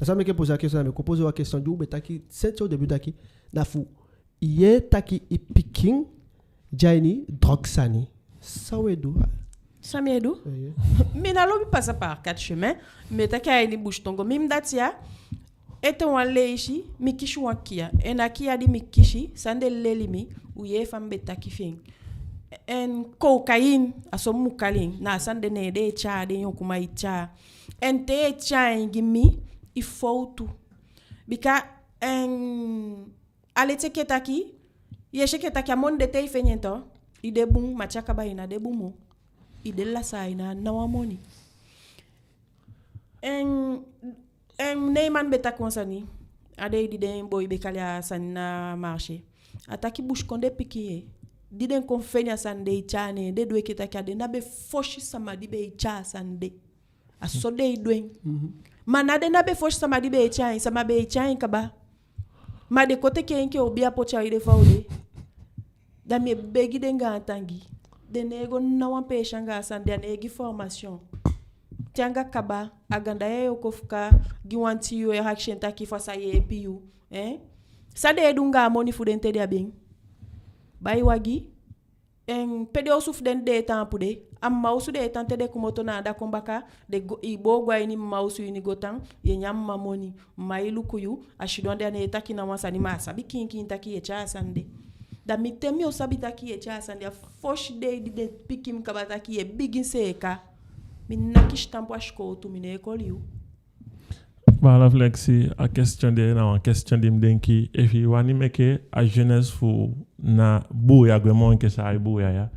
Na san meke mi poser a question, na mi kon poser wan question di u be taki, seti au début taki, na fu, i yee taki i pikin de a ini drogue sani, san we du? San mi e du? Eh. Mi ná lobi passer par quatre chemins, mi e taki a ini busitongo, mi, mi dati ya, ete wan leisi, mi kisi wan kiya. En a kiya di mi kisi, san den leli mi, u yee fa mi be taki fi en. En cocaïne, a so mi mu kali en, na a sani de ne den e tyai, den yonkuman e tyai. En te ye tyai en gi mi, i fowtu. Bika, en, a leti enke taki, ye si enke taki a moni de te i feni en to, i de bun, ma te a kaba i ná de bun moo. I de lasi, i ná a wan moni. En, en Neyman be taki wan sani, a dei di den boi be kali a sani na marché. A taki busikondee pikin ye, di den kon feni a sani de e tyai, ne den du enke taki a den na be fosi sama di be e tyai a sani de. A so den e du en. Mhm. Ma ná den na be fosi sama di be e tyai en, sama be e tyai en kaba. Ma den kon teke en enke obiya poti a ede fa u de. Da mi e begi den gaantangi. Den ná e go ná wan peesi anga a sani de, a ná e gi formation. Te anga kaba, a ganda ya o kon fika gi wan tiu, e akisi en taki fa a sa yeepi yu. Eh? San den e du anga a moni fu den te den abi en? Bai wagi? En pe den osu fu den de e tan ape de, a mma osu den e tan te den komoto na anda kon baka, den go, i boo go a ini mma osu ini go tan, ye nyan mma moni, mma e luku yu, a sidon anda, a ná e taki ná wan sani, ma a sabi kiinkiin taki ye tyai a sani de. Da mi, te mi o sabi taki ye tyai a sani de, a fosi dei di den piki mi kaba taki ye bigin seeka, mi ná kisi tampu a sikowtu, mi ná e koli yu. Baala Flexi, a question de na wan question di mi denki, efi i wani meke a jeunesse fu u ná buuya gwe moo enke san ai buuya ya,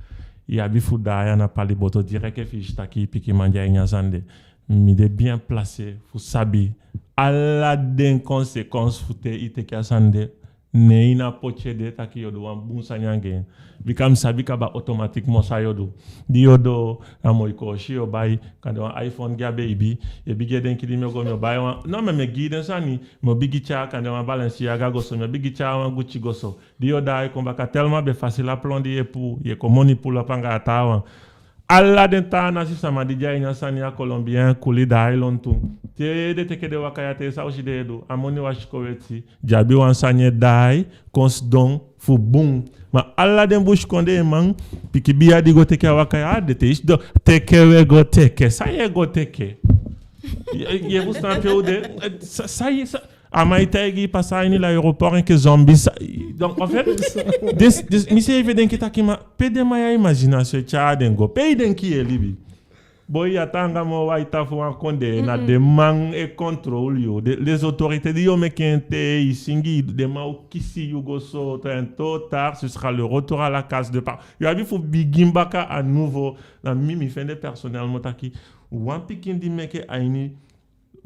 i abi fu daai a na pali boto direct efi i si taki i pikin man de a ini a sani de. Mi de bien placé fu sabi ala den conséquence fu te i teke a sani de. Ne i ná poti ede taki yo du wan bun sani anga en. Bika mi sabi kaba automatiquement san yo du. Di yo doo, a moi koosi yo bai, kande wan iPhone gi a beibi, ye bigin e denki di mi o go mi o bai wan. Non, mi e gi den sani, mi o bigin tyai kande wan Balenciaga go so, mi o bigin tyai wan Gucci go so. Di yo daai kon baka, tellement be facile a plan di ye puu, ye kon moni pull up anga a taawan. Ala den taa nasi sama di de a ini a sani ya, Colombien, kuli, daai lontu. Te den teke den waka ya, te san u si den e du, a moni wasi kon weti, den abi wan sani e daai kon sidon fu bun. Ma ala den busikondeeman, pikin biya di go teke a waka ya, den te i sidon, teke we go teke. San ye go teke? Ye, ye fusutan pe u de? Sa, sa, sa, A man e taigi i pasa a ini l'aéroport enke zombie sa. Donc, en fait, des, des, mi seefi e denki taki, ma pe den man ya imagination e tyai den go? Pe i denki ye libi? Boi, ya taanga moo wan ita fu wan kondee, na den man e contrôle yu. De, les autorités di yo meke en te i singi, den man o kisi yu go so, tôt ou tard, ce sera le retour à la case départ. Yo abi fu bigin baka à nouveau. Na mi, mi fende personnellement taki, wan pikin di meke a ini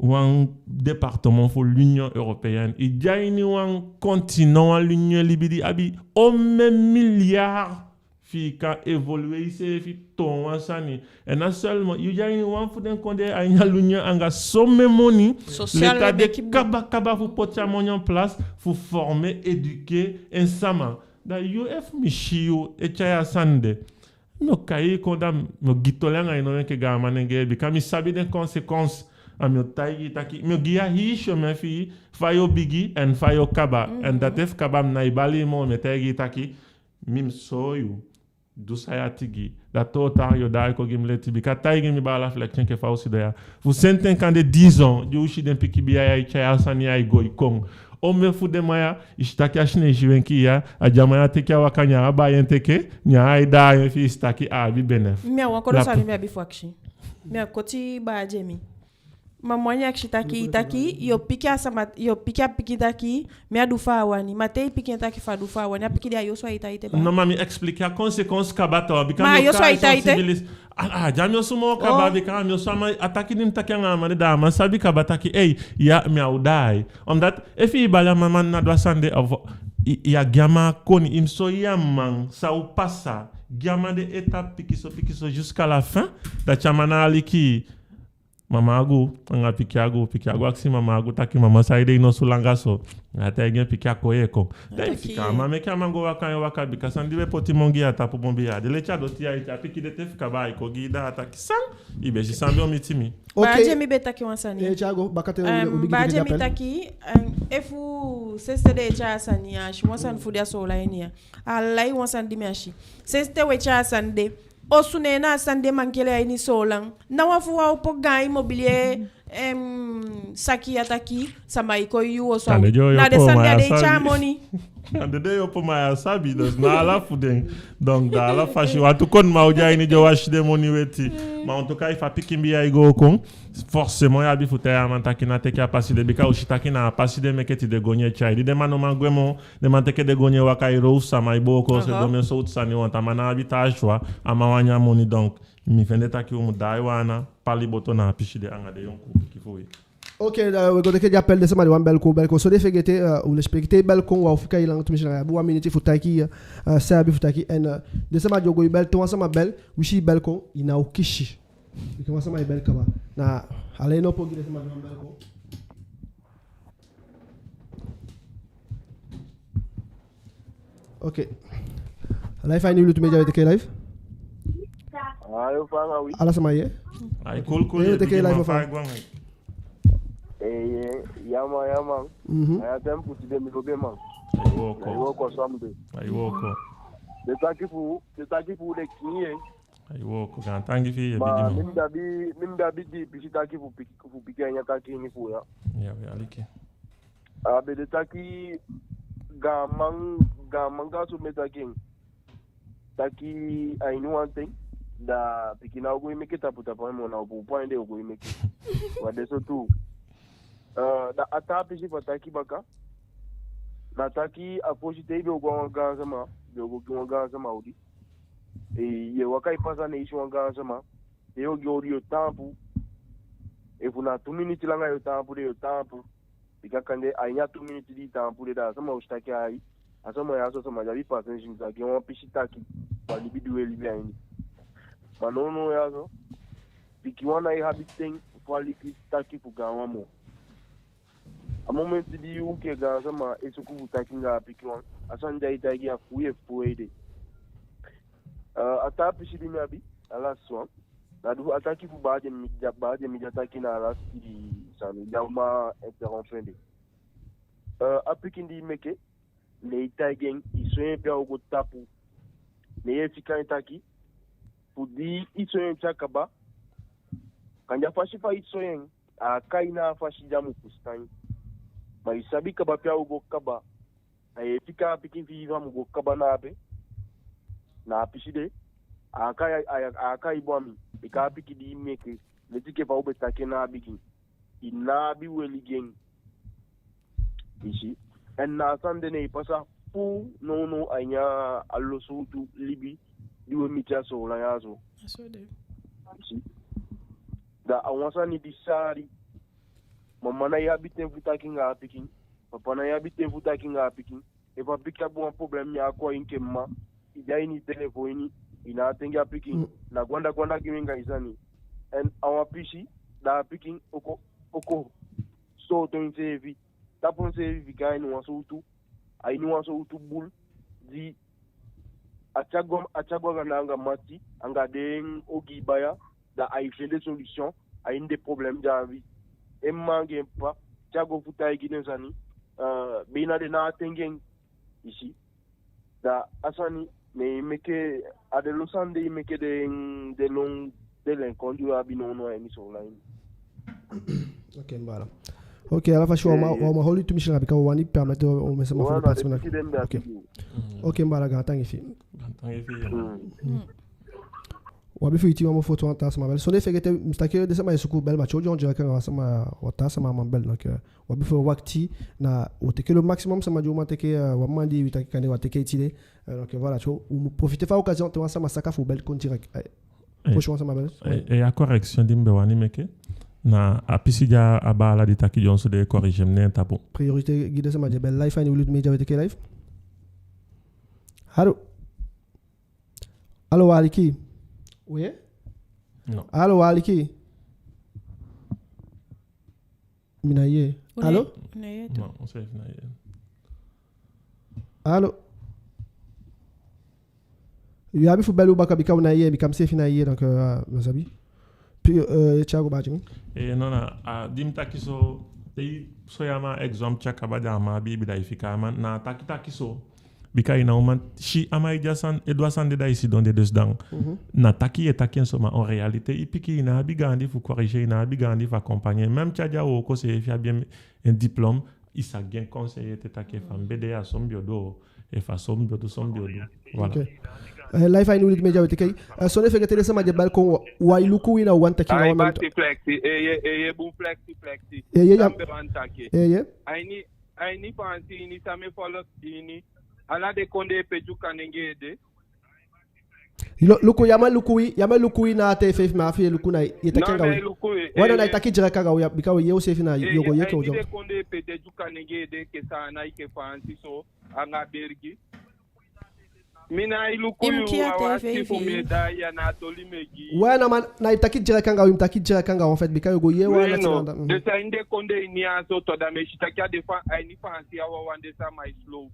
wan département fu l'Union européenne, i de a ini wan continent, wan l'Union, libi di abi omen milliard fi i kan évoluer iseefi toon wan sani. En ná seulement, yu de a ini wan fu den kondee a ini a lunya anga somen moni. Leti a de kaba kaba fu poti a moni en place fu former, éduquer en sama. Da yu, efu mi si yu e tyai a sani de, mi o kai i kon, da mi o gi toli anga i, no, enke gaaman nenge, bika mi sabi den conséquences. A mi o taigi i taki, mi o gi i a hii chemin fi i, fa yu o bigin en fa yu o kaba. En dati efu kaba mi nái bali i moo, mi e taigi i taki, mi mu soi yu. Du san ya tigi. Da tôt ou tard yu o daai kon gi mi leti, bika taigi mi, baala Flexi, enke fa u sidon ya. Fu senten kande dix ans, di u si den pikin bia ya e tyai a sani ya e go e kon. Omen fu den man ya, i si taki a Sineisi wenki ya, a di a man ya teke a waka, ne a bai en teke, ne ai daai en fi i si taki a abi bénéfice. Mi a wan kodo sani mi abi fu akisi. Mi a koti baa Jemi. Ma mi wani akisi taki, taki, yu o piki a sama, yu o piki a pikin taki, mi á du fa a wani. Ma te i piki en taki fu a du fa a wani, a pikin de, a yu osu ai tan ete baa. No, ma mi expliquer a conséquence kaba tu, bika mi o kai a sensibilis-, a, a, di a mi osu moo kaba, bika a mi osu, a man, a taki di mi taki anga a man de, da a man sabi kaba taki, ei, ya, mi á o daai. Omdat, efu i bali a man, man ná du a sani de, of, i, i á gi a man a koni, i mu soi a man san o pasa, gi a man den étape pikinso pikinso jusqu'à la fin, da te a man ná aliki. Mama Agu anga Pikin Agu, Pikin Agu akisi Mama Agu taki, mama, saide i nosu langa so? A taigi en, pikin, a kon ye kon. Da i fika a man, meke a man go waka en waka, bika san di be poti mongi a tapu mongi ya, di leti a doti ya, i te a pikin de te fika baa, i kon gi i, da a taki san, i be si san be o miti mi. Baa Jemi be taki wan sani. Eh, Thiago, bakaten, eh, u bigin, baa Jemi taki, eh, efu sensi de e tyai a sani ya, a si wan sani fu di a Soolan ini ya. A lai wan sani di mi á si. Sensi we tyai a sani de, osu ne na a sani de mankeli a ini Soolan. Na wan fu wan opo gaan immobilier, em, saki ya taki sama e kon yuu osu. Na den sani de e tyai moni. Kande den opo, ma ya sabi, dus na ala fu den. Donc, da ala fasi, wantu koniman o de a ini di o wasi den moni weti. Ma en tout cas, efu a pikin bia e go kon, forcément, i abi fu taigi a man taki ná teke a pasi de, bika u si taki na a pasi de meke tide goni e tyai. Di den man no man gwe moo, den man teke den goni e waka e roof sama, e booko, se, omen sowtu sani, want a man ná abi taa choix, a man wani a moni. Donc, mi fende taki u mu daai wan ana, pali boto na a pisi de anga den yonku pikin fu wi. Ok, eh, we go teke den appel, den sama di wani bel kon, bel kon. So den fegete, eh, u lesipeki, te i bel kon, wan o fika i langa tumisi, na i abi wan miniti fu taki, eh, san i abi fu taki. En, eh, den sama di o go e bel, te wan sama bel, wi si i bel kon, i ná o kisi. Bika wan sama e bel kaba. Na, ala, i no opo gi den sama di wani bel kon. Ok. Live a ini Wi Lutu Media, we teke live. Ayo, fanga wi. Ala sama ye. Ai, cool, cool, ye, we teke live, man. Eh, ye, ya man, ya man. Mhm. Aya, tem kuti de mi lobe man. Ai wooko. Ai wooko, samde. Ai wooko. Den taki fu, den taki fu den kiin ye. Ai wooko, gaantangi fi i, ye bigi man. Ma mi mu dabi, mi mu dabi di pisi taki fu piki, fu piki a ini a taki ini fu ya. Ya, we aliki. A be de taki gaaman, gaaman gaan so mi e taki en. Taki a ini wan ten, da pikin ná o go e meke tapu tapu a ini moo, na opo opo a ini den o go e meke. Wan de so tu. Eh, da a taa pisi fu a taki baka, na taki a fosi te i be o go a wan gaansama, be o go gi wan gaansama odi. Eh, ye waka e pasa, ne i si wan gaansama, te yo gi odi yo taampu. Efu na tu miniti langa yo taampu de, yo taampu. Bika kande a ini a tu miniti di i taampu de, da a sama o si taki ai, a sama ya so, sama di abi pasensi, mi sa gi en wan pisi taki fu a libi di we libi a ini. Ma nownow ya so, pikin wan nái abi ten fu aliki taki fu gaanwan moo. A momenti di yu enke gaansama e suku fu taki anga a pikin wan, a sani di ai taigi en, a fu yu e puu ede. Eh, a taa pisi di mi abi, a lasi wan, na di a taki fu baa Jemi, baa Jemi di a taki na a lasi sani di a uman interrompre de. Eh, a pikin di i meke, ne i taigi en, i soi en pe a o go tapu. Ne ye fika en taki, fu di i soi en te a kaba, kande a fasi fa i soi en, a á kai na a fasi di a mu fusutan. Ma i sabi kaba pe a o go kaba. A ye fika a pikin fi i fu a mu go kaba na ape. Na a pisi de, a á kai, a, a á kai bun a mi. Bika a pikin di i meke, leti enke fa u be taki en na a bigin, i ná abi weli gi en. I si. En na a sani de ne e pasa fu nownow a ini a lo sowtu libi di we miti a Soolan ya so. A so de. I si. Da a wan sani di saali. Mama nái abi ten fu taki anga a pikin. Papa nái abi ten fu taki anga a pikin. Efu a pikin abi wan problème, ne a kon a i enke mma, i de a ini telefon ini, i ná a ten gi a pikin. Mm. Na gwanda gwanda gi mi anga i sani. En a wan pisi, da a pikin o kon, o kon sooto enseefi, tapu enseefi fika a ini wan sowtu, a ini wan sowtu bul, di a tyai go, a tyai go anga, anga mati, anga den ogii baya, da ai fende solution a ini den problème di a abi. En mma anga en ppa tyai go fu taigi den sani, eh, beina den ná a ten gi en, i si. Da a sani, ne i meke, a den lo sani de i meke den, den lon, den lenkon di u abi nownow a ini Soolan ini. Ok, mi baala. Ok, ala fasi, wan man, eh, wan man holi tu misi na bika wan i permettre o, o mesi ma fo pati na. Ok. Ok, mi baala, gaantangi fi i. Gaantangi fi i. Mm. Wi abi fu iti wan mofu fu wan taa sama bel. Sondee fegete, mi si taki den sama e suku bel, ma tyo dyondyonso anga wan sama, wan taa sama man bel. Donc, eh, wi abi fu wakiti, na u teke le maximum sama di u man teke, eh, wan man di wi taki kande wi á teke tide. Eh, donc, voilà, tyo, u mu profiter fu a occasion te wan sama saka fu bel kon direct. Eh, eh, prochain wan sama bel. Eh, eh, a correction di mi be wani meke, na a pisi di a baala di taki dyonso de corriger mi na en tapu. Priorité gi den sama di e bel. Live a ini Wi Lutu Media, wi e teke live. Allô? Allô, wi e aliki? Oui? Non. Allô, wi e aliki? Mi ná yee. Allô? Non, u seefi ná yee. Allô? Yu abi fu bel u baka bika u ná yee, bika mi seefi ná yee, donc, euh, mi sabi. Puis, euh, Thiago, baa tigi mi. Eh, non, non, ah, di mi taki so, te i so ya man exemple, Thiago, kaba di a man abi, bi da i fika a man, na taki taki so. Bika i ná o man si a man e du a sani, e du a sani de, da i sidon de, dus dan. Mhm. Na taki i e taki en so, ma en réalité i pikin, i ná abi gaandi fu corriger, i ná abi gaandi fu accompagner. Même te a de a wooko seefi, a abi en, en diplôme, i sa gi en conseil ete taki efu a mi be de ya, so mi be o du, efu a so mi be o du, so mi be o du. Voilà. Ok. Eh, live a ini Wi Lutu Media wi e teke. Eh, sondee fegete den sama di e bel kon, wi e luku, wi ná wani taki anga wan. Ai, basi Flexi, eh, eh, eh, bun Flexi, Flexi. Eh, eh, ya. San mi be wani taki. Eh, eh. A ini, a ini Faansi ini, san mi e folo ini, ala den kondee pe Dyuka nenge de. Lu-, luku, ya man luku wi, ya man luku wi na a tv fu mi, a fi i e luku na i e taki anga wi. Wi ná e taki direct anga wi ya, bika wi yee u seefi na i, eh, yo go yee, eh, ke u de. Kondee pe den Dyuka nenge de, ke Saanan, ke Faansi so, anga Bergi. Mi ná e luku yu, a wan tv fu mi e daai ya, na a toli mi e gi. Wi ná man, na i e taki direct anga wi, mi e taki direct anga wi en fait, bika yo go yee wan na anda. Den sa ini den kondee ini ya so, to, da mi e si taki a de fa, a ini Faansi a wawan den sama e slow.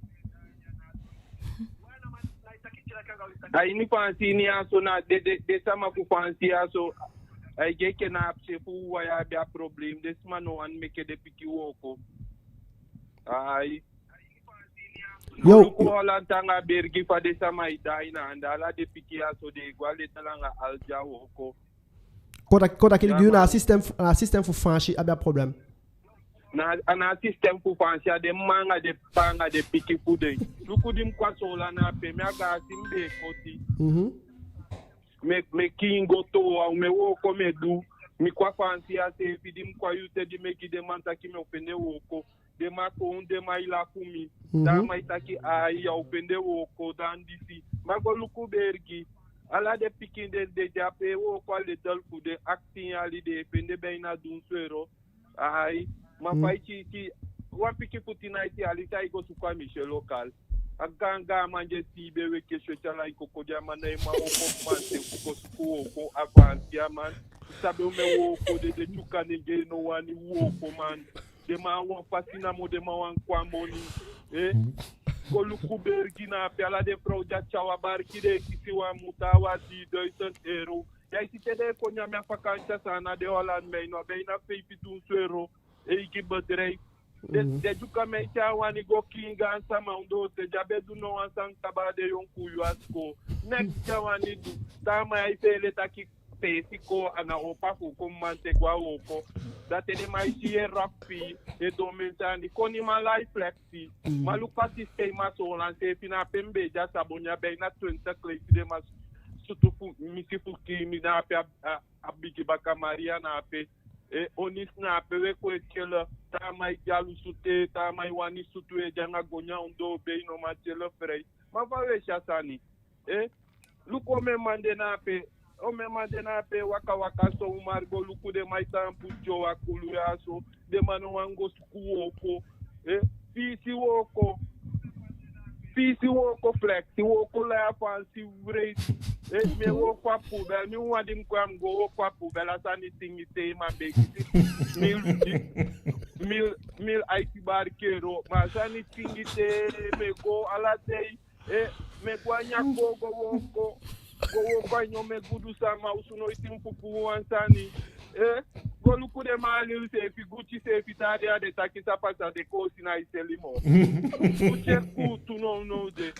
A ini Faansi ini ya so, na den, den, den sama fu Faansi ya so, ai, enke na a pisi fu u ya abi a problème, den sama no wani meke den pikin wooko. Ai. Yo. Luku Holland anga Bergi, fa den sama e daai na anda, ala den pikin ya so den e go a l'hôtel anga ala, den á wooko. Kon taki, kon taki, gi yu, na a système fu, na a système fu Faansi abi a problème. Na, a na a système fu Faansi, a den mma anga den ppa anga den pikin fu den. Luku di mi kon a Soolan na ape, mi a gaasi, mi be e koti. Mhm. Mi e, mi e kiin go toow, a u mi e wooko, mi e du. Mi kon a Faansi ya seefi, di mi kon a yute, di mi e gi den man taki mi o fende wooko, den man kon, den man e lafu mi. Mhm. Taa man e taki, ai, ya o fende wooko, dan disi. Ma go luku Bergi. Ala den pikin den, den de ape e wooko a l'hôtel fu den, achttien yali, den e fende beina dunsu euro. Ai, ma fa i si, si wan pikin fu tin a aiti yali, te ai go suku a marché local. A gaan gaan man di e siibi e weki e sweti ala en koko, di a man ná e man wooko, man seefi go suku wooko a Faansi ya, man. I sabi omen wooko den, den Dyuka nenge no wani wooko, man. Den man a wan fasi namo den man wani kon a moni. Eh? Go luku Bergi na ape, ala den frow di a tyai wan barki, den e kisi wan moto a wan dii duizend euro. Ya i si te den e kon nyan mi a fakansi a Saanan, den Holland, mi á e no, a beina feifi dunsu euro e gi bedrijf. Den, den Dyuka meke a wani go kiin gaan sama ondoo se, den á be du no wan sani kaba, den yonkuu yuu a sikoo. Neks den á wani du. Taa man ya e feele taki peesi koo, a ná opo fu kon mamanten go a wooko. Da te den man e si yu e rap fi i, e du omen sani, koniman lai Flexi. Ma luku a sistema Soolan seefi, na ape mi be de a Sabonya beina twenti leisi, den man sutu fu, misi fu kiin mi na ape a, a, a bigi baka Maria na ape. Eh, Onis na ape we kon e kele, taa man e dyalusu te, taa man e wani sutu, e de anga gonya ondoo bei, no man tele frei. Ma fa we si a sani? Eh, luku omen man de na ape, omen man de na ape e waka waka so, u man go luku den man e taampu dyo a kulu ya so, den man no wani go suku wooko. Eh, piisi wooko, piisi wooko, Flexi, wooko lai a fa Frei. Eh, mi e wooko a poubelle, mi wan di mi kon ya mi go wooko a poubelle, a sani tingi te, man, begi. Mil, mil, mil aiti barkero, ma a sani tingi te, mi e go ala dei. Eh, mi e go a Nyako go wooko, go wooko a ini omen gudu sama osu, noiti mi fufuu wan sani. Eh, go luku den man, a lili seefi, Gucci seefi, taa dei a de taki san pasa, den koosi ná e seli moo. Gucci e kuutu nownow de.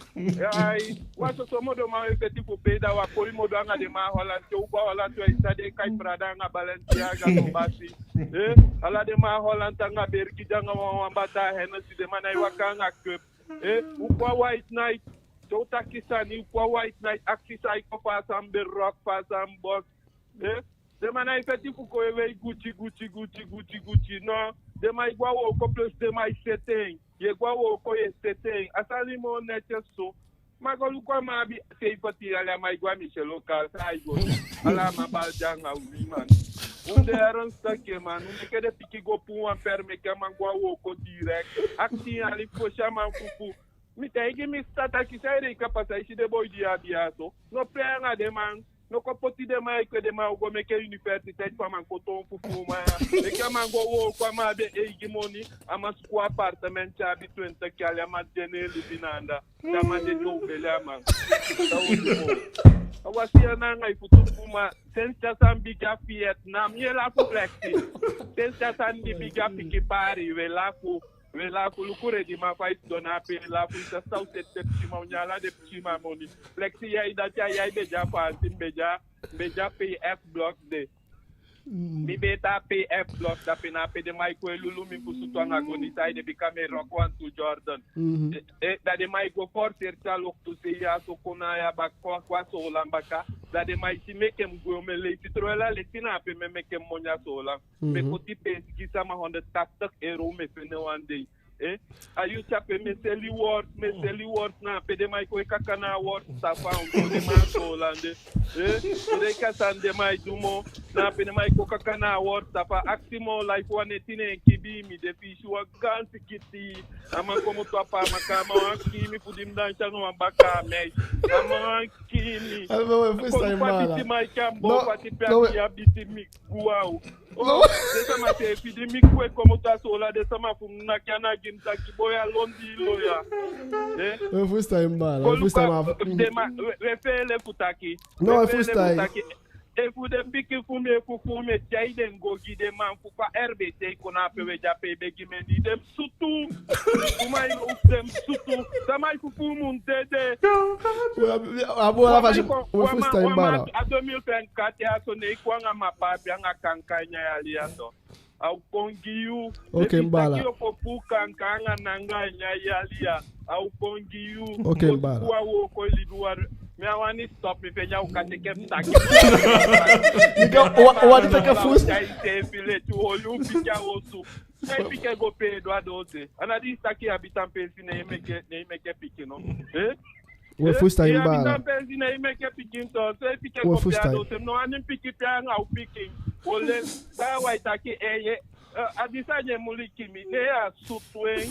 Ai, wan soso modo man e feti fu pee, da wan poi modo anga den man a Holland, te u go a Holland, te u e si den e kai Prada anga Balenciaga, no basi. Eh, ala den man a Holland anga Bergi de anga wan, wan bataa Hennessy, den man ná e waka anga cup. Eh, u kon a White Night, te u taki sani, u kon a White Night, akisi Saiko fa a sani be rock, fa a sani boss. Eh, den man ná e feti fu kon e wei Gucci, Gucci, Gucci, Gucci, Gucci. No, den man e go a wooko, plus den man e seti en. Yu e go a wooko, yu e seti en. A sani moo netjes so. Ma go luku, a man abi seifentin yali, a man e go a Michel Local, san ai go du? Ala a man bali de anga uman. Un de ernstig, man. Un meke den pikin go puu wan per, meke a man go a wooko direct. Akisi yali fosi a man fufuu. Mi taigi mi sisa taki, saide i kan pasa, i si den boi di i abi ya so. No pee anga den man. No kon poti den man e kwe, den man o go meke universiteit fu a man kon toon fufuuman ya. Meke a man go wooko, a man abi en eigi moni, a man suku appartement, a abi twenti yali, a man de ne en libi na anda. Da a man de, den o beli a man. Da o du moo. A wasi ya na anga i futu fufuuman. Sensi a sani bigin a Vietnam, yu e lafu, Flexi. Sensi a sani di bigin a pikin Paris, yu e lafu. We lafu, luku Rediman fa i sidon na ape, lafu, i sa sa u seti den pikin man, u nyan ala den pikin man moni. Flexi, yai dati, a yai mi be de a Faansi, mi be de a, mi be de a P F Block de. Mi be tan a P F Block, da pe na ape den man e kon e lulu mi fu sutu anga goni, saide, bika mi e rock wantu Jordan. Eh, eh, da den man e go forcer tyai loktu se ya so kon na ya baka, kon a Soolan baka. Da den man e si meke mi gwe, omen leisi, terwijl a leti na ape mi e meke mi moni a Soolan. Mi e poti peesi gi sama honderdtachtig euro, mi e fende wan dei. Eh? A yuu dyape mi e seli worst, mi e seli worst, na ape den man e kon e kaka na a worst, tafa, u go den man a Soolan de. Eh? Reka san den man e du moo, na ape den man e kon kaka na a worst, tafa, akisi moo life, wan neti ne en kibii, mi de fi i si wan gaan sikiti. A man komoto a Pamaka, a man wani kii mi fu di mi dansi anga wan baka a mei. A man wani kii mi. Kon fasi mi maiki a mboo, fasi pe a kii a biti mi. Wow. Oh, den sama seefi di mi gwe komoto a Soolan, den sama fu mi naki ana gi mi taki, boi, a londi i lo ya. Eh? We fusutan, baala. We fusutan. Den man, we, we feele fu taki. No, we fusutan. Efu den pikin fu mi e fufuu, mi e tyai den go gi den man fu fa R B T kon na ape, we de ape e begi, mi e nii den sutu. Tuma i no u stem sutu. Sama e fufuu mun dede. We, we, a boi, a fasi, we fusutan, baala. A deux mille vingt-quatre ya so, ne i kon anga mapa ape anga kankan a ini a yali ya so. A o kon gi yu. Oke, baala. Taki yu o fufuu kankan anga nangaa a ini a yali ya. A o kon gi yu. Oke, baala. Kon a wooko e libi wan. Mi á wani stop, mi fende a o kan teke fu taki. Bika, wa, wa di teke fu. Tyai seefi leti, oli u pikin a osu. Tyai pikin go pee du a doose. A ná di i taki i abi tan peesi ne i meke, ne i meke pikin, no? Eh? We fusutan, baala. I abi tan peesi ne i meke pikin, so, so i pikin go pee a doose. No, a ná i pikin, pee anga u pikin. Ole, da wai taki, eh, eh, eh, a di sani e muliki mi, ne a sutu en.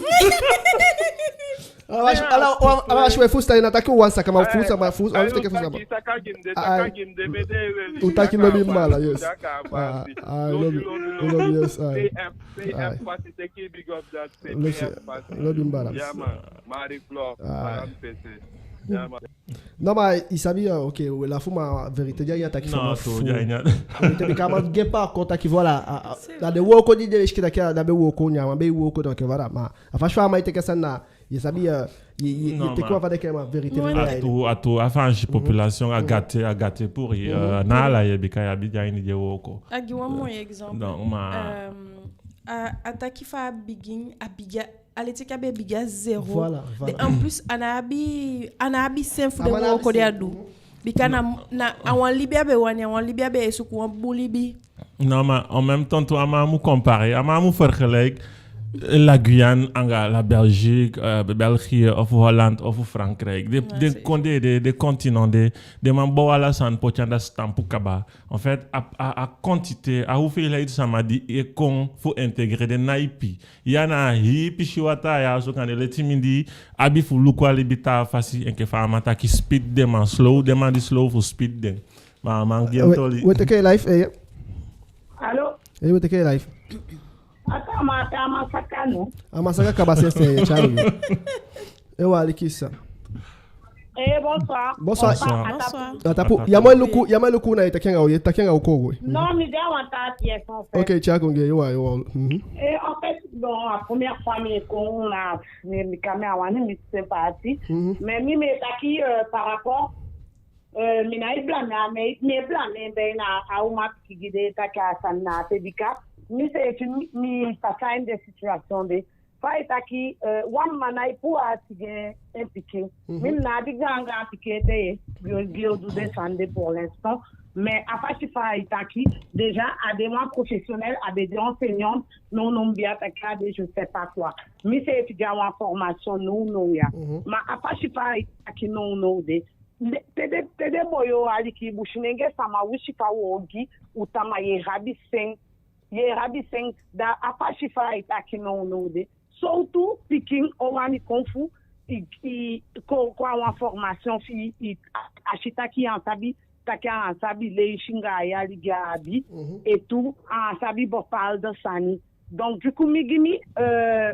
Ala, ala, ala, we fusutan, na taki wan saka, ma fusutan, ma fusutan, we taki fusutan. Saka gi mi de, saka gi mi de, mi de, we. U taki lobi, baala, yes. Ah, lobi, lobi, yes, ah. P F, P F, pasi, teke big up dat, P F, pasi. Lobi, baala. Ya, man. Marie Flore, P F. Ya, man. Non, ma i sabi, euh, ok, we lafu, ma vérité di a ini a taki, fa a man fu. Vérité, bika a man gi en parcours taki, voilà, a, a, na den wooko di den e sikiifi taki, a, na be wooko, nyan, a man be wooko, donc voilà, ma a fasi fa a man e teke a sani na, i sabi, euh, i, i, i teke wan fa den e kai en, ma vérité. A tuu, a tuu, a Faansi population a gâté, a gâté pour i, euh, na ala ye, bika i abi di a ini den wooko. A gi wan moi exemple. Donc, ma, euh, a, a taki fa a bigin, a bigin a A leti enke a be bigin a zéro. Voilà, voilà. En plus, a ná abi, a ná abi sen fu den wooko di a du. Bika na, na a wan libi a be wani, a wan libi a be e suku, wan bun libi. Non, ma en même temps tu, a man á mu comparer, a man á mu vergelijk. La Guyane, anga la Belgique, euh, België, ofu Holland, ofu Frankrijk. Den, den kon de, den, den continent de, den man bow ala sani poti anda stampu kaba. En fait, a, a, a quantité, a hoeveelheid sama di e kon fu intégrer den ná ipi. Ya na a hii pisi wataa ya so, kande leti mindii abi fu luku a libi taa fasi enke fa a man taki, speed den man slow, den man di slow fu speed den. Ma a man gi en toli. We teke live, eh. Allô? Eh, we teke live. A taa man, a taa man saka no? A man saka kaba sensi, eh, Charlie. E wali kisa. Eh, bonsoir. Bonsoir. Bonsoir. A tapu. A tapu. Ya mu e luku, ya mu e luku na i taki anga u, i taki anga u kon go. Non, mi de a wan taa pièce, en fait. Ok, tyai kon gi, i wai, i wai. Mhm. Eh, en fait, bon, a première fois mi e kon na, mi, mi kan, mi á wani miti sympathie. Mhm. Mais mi, mi e taki, euh, par rapport, euh, mi ná e blâmer, mi, mi e blâmer, ben, na a uman pikin di e taki a sani na a te bika. Mi seefi, mi, mi pasa ini den situation de. Fa i taki, euh, wan mma ná e puu ati gi en pikin. Mhm. Mi, mi ná abi gaan gaan pikin ete, mi o, mi o du den sani de pour l'instant. Mais a fasi fa i taki, déjà, a de wan professionnel, a be de enseignante, nownow mi be e taki a de je sais pas quoi. Mi seefi de a wan formation nownow ya. Mhm. Ma a fasi fa i taki nownow de, te den, te den boi o aliki, Businenge sama, winsi fa u ogii, u tamaa, ye abi sen, ye abi sen, da a fasi fa i taki nownow de. Sowtu pikin o wani kon fu i, i kon, kon a wan formation fi i, a, a si taki a á sabi, taki a á sabi leisi anga a yali di a abi, mhm, et tout, a á sabi bepaalde sani. Donc, du coup, mi gi mi, euh,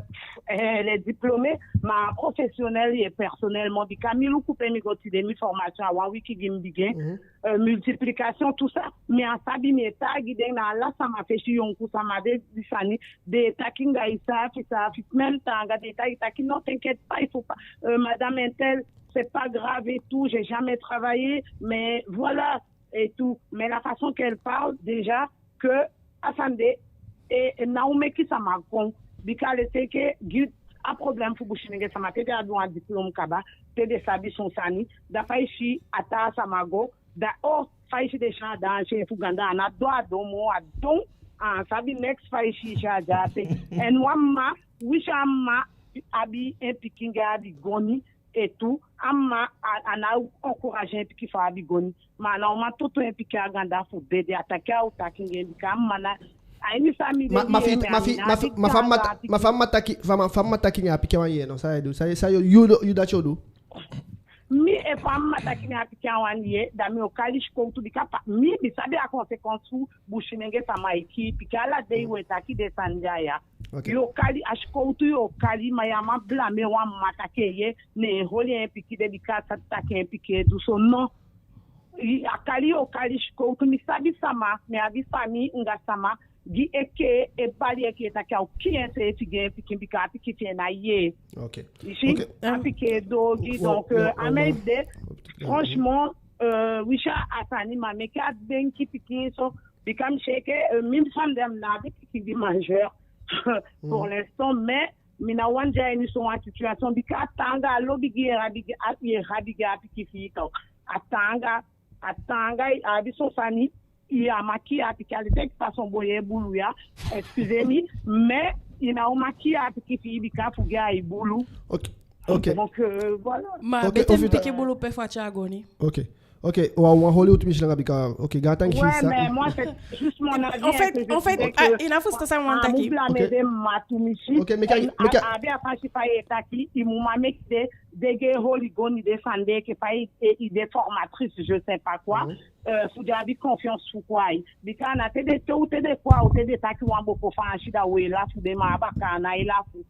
eh, les diplômés, ma professionnel et personnellement, bika mi luku pe mi go tide, mi formation a wan wiki di mi bigin, mhm, euh, multiplication, tout ça. Mi á sabi, mi e taigi den na ala sama fesi, yonku sama, den e sani, den e taki anga i saafi saafi, même taanga den e taigi taki, non, t'inquiète pas, il faut pas, euh, madame un tel, c'est pas grave et tout, j'ai jamais travaillé, mais voilà, et tout. Mais la façon qu'elle parle, déjà, que a sani de, e, e ná o meke sama kon. Bika leti enke gi a problème fu Businenge sama, te den abi wan diplôme kaba, te den sabi son sani, da fa i si a taa sama go, da o, fa i si den si a danger fu ganda, a ná don, a don moo, a don, a á sabi neks, fa i si i si a de ape. En wan mma, winsi a mma abi en pikin di abi goni, et tout, a mma, a, a ná encourager en pikin fu abi goni. Ma a ná o man toto en pikin a ganda fu dede, a taki a o taki anga en, bika a mma na, a ini san mi de, ma, ma fi, ma fi, ma fi, ma fa a mma taki, fa a mma taki anga a pikin a wani yee, no, san i du, san i, san i, yu, yu dati o du. Mi, efu a mma taki anga a pikin a wani yee, da mi o kali sikowtu, bika fa, mi, mi sabi a conséquence fu Businenge sama e kii pikin, ala dei we taki den sani de ya. Ok. Yo kali, a sikowtu yo kali, ma ya man blâmer wan mma taki eeye, ne en holi en pikin de, bika a sabi taki en pikin e du so, non. I, a kali yo kali sikowtu, mi sabi sama, mi abi famii anga sama di e kee, e bali e kee taki a o kii enseefi gi en pikin, bika a pikin fi en ná e yee. Ok. I si? Ok. A pikin e du ogii, donc, euh, a mi de, franchement, euh, winsi a sani, ma meke a denki pikin so, bika mi si enke, euh, mi, mi san de, mi ná abi pikin di majeur pour l'instant, mais mi ná wani de a ini so wan situation, bika a taanga, a lobi di i e abi gi a, i e abi gi a pikin fi i, tok. A taanga, a taanga, i abi son sani, i á man kii a pikin, a leti enke fa son boi e bulu ya, excusez-moi, mais i ná o man kii a pikin fi i bika fu di ai bulu. Ok. Ok. Donc, euh, voilà. Ma, ok, bete mi piki bulu pe fu a tyai goni. Ok. Ok, wan, wan holi u tumisi langa bika, ok, gaantangi fi i sa. Ouais, mais moi, c'est juste mon avis, en fait, hein, que je disais que, en fait, ah, i ná fusutan san mi wani taki. Mu blâmer den mma tumisi. Ok, meke, en meke a, a be a fasi fa i e taki, i mu man meke den, den di e holi goni, den sani de, enke fa i, i, i de formatrice, je sais pas quoi. Mhm. Euh, fu den abi confiance fu kon a i. Bika na te den, te u, te den kon a u, te den taki wan boko Faansi, da we lafu den, ma a bakaa ná e lafu.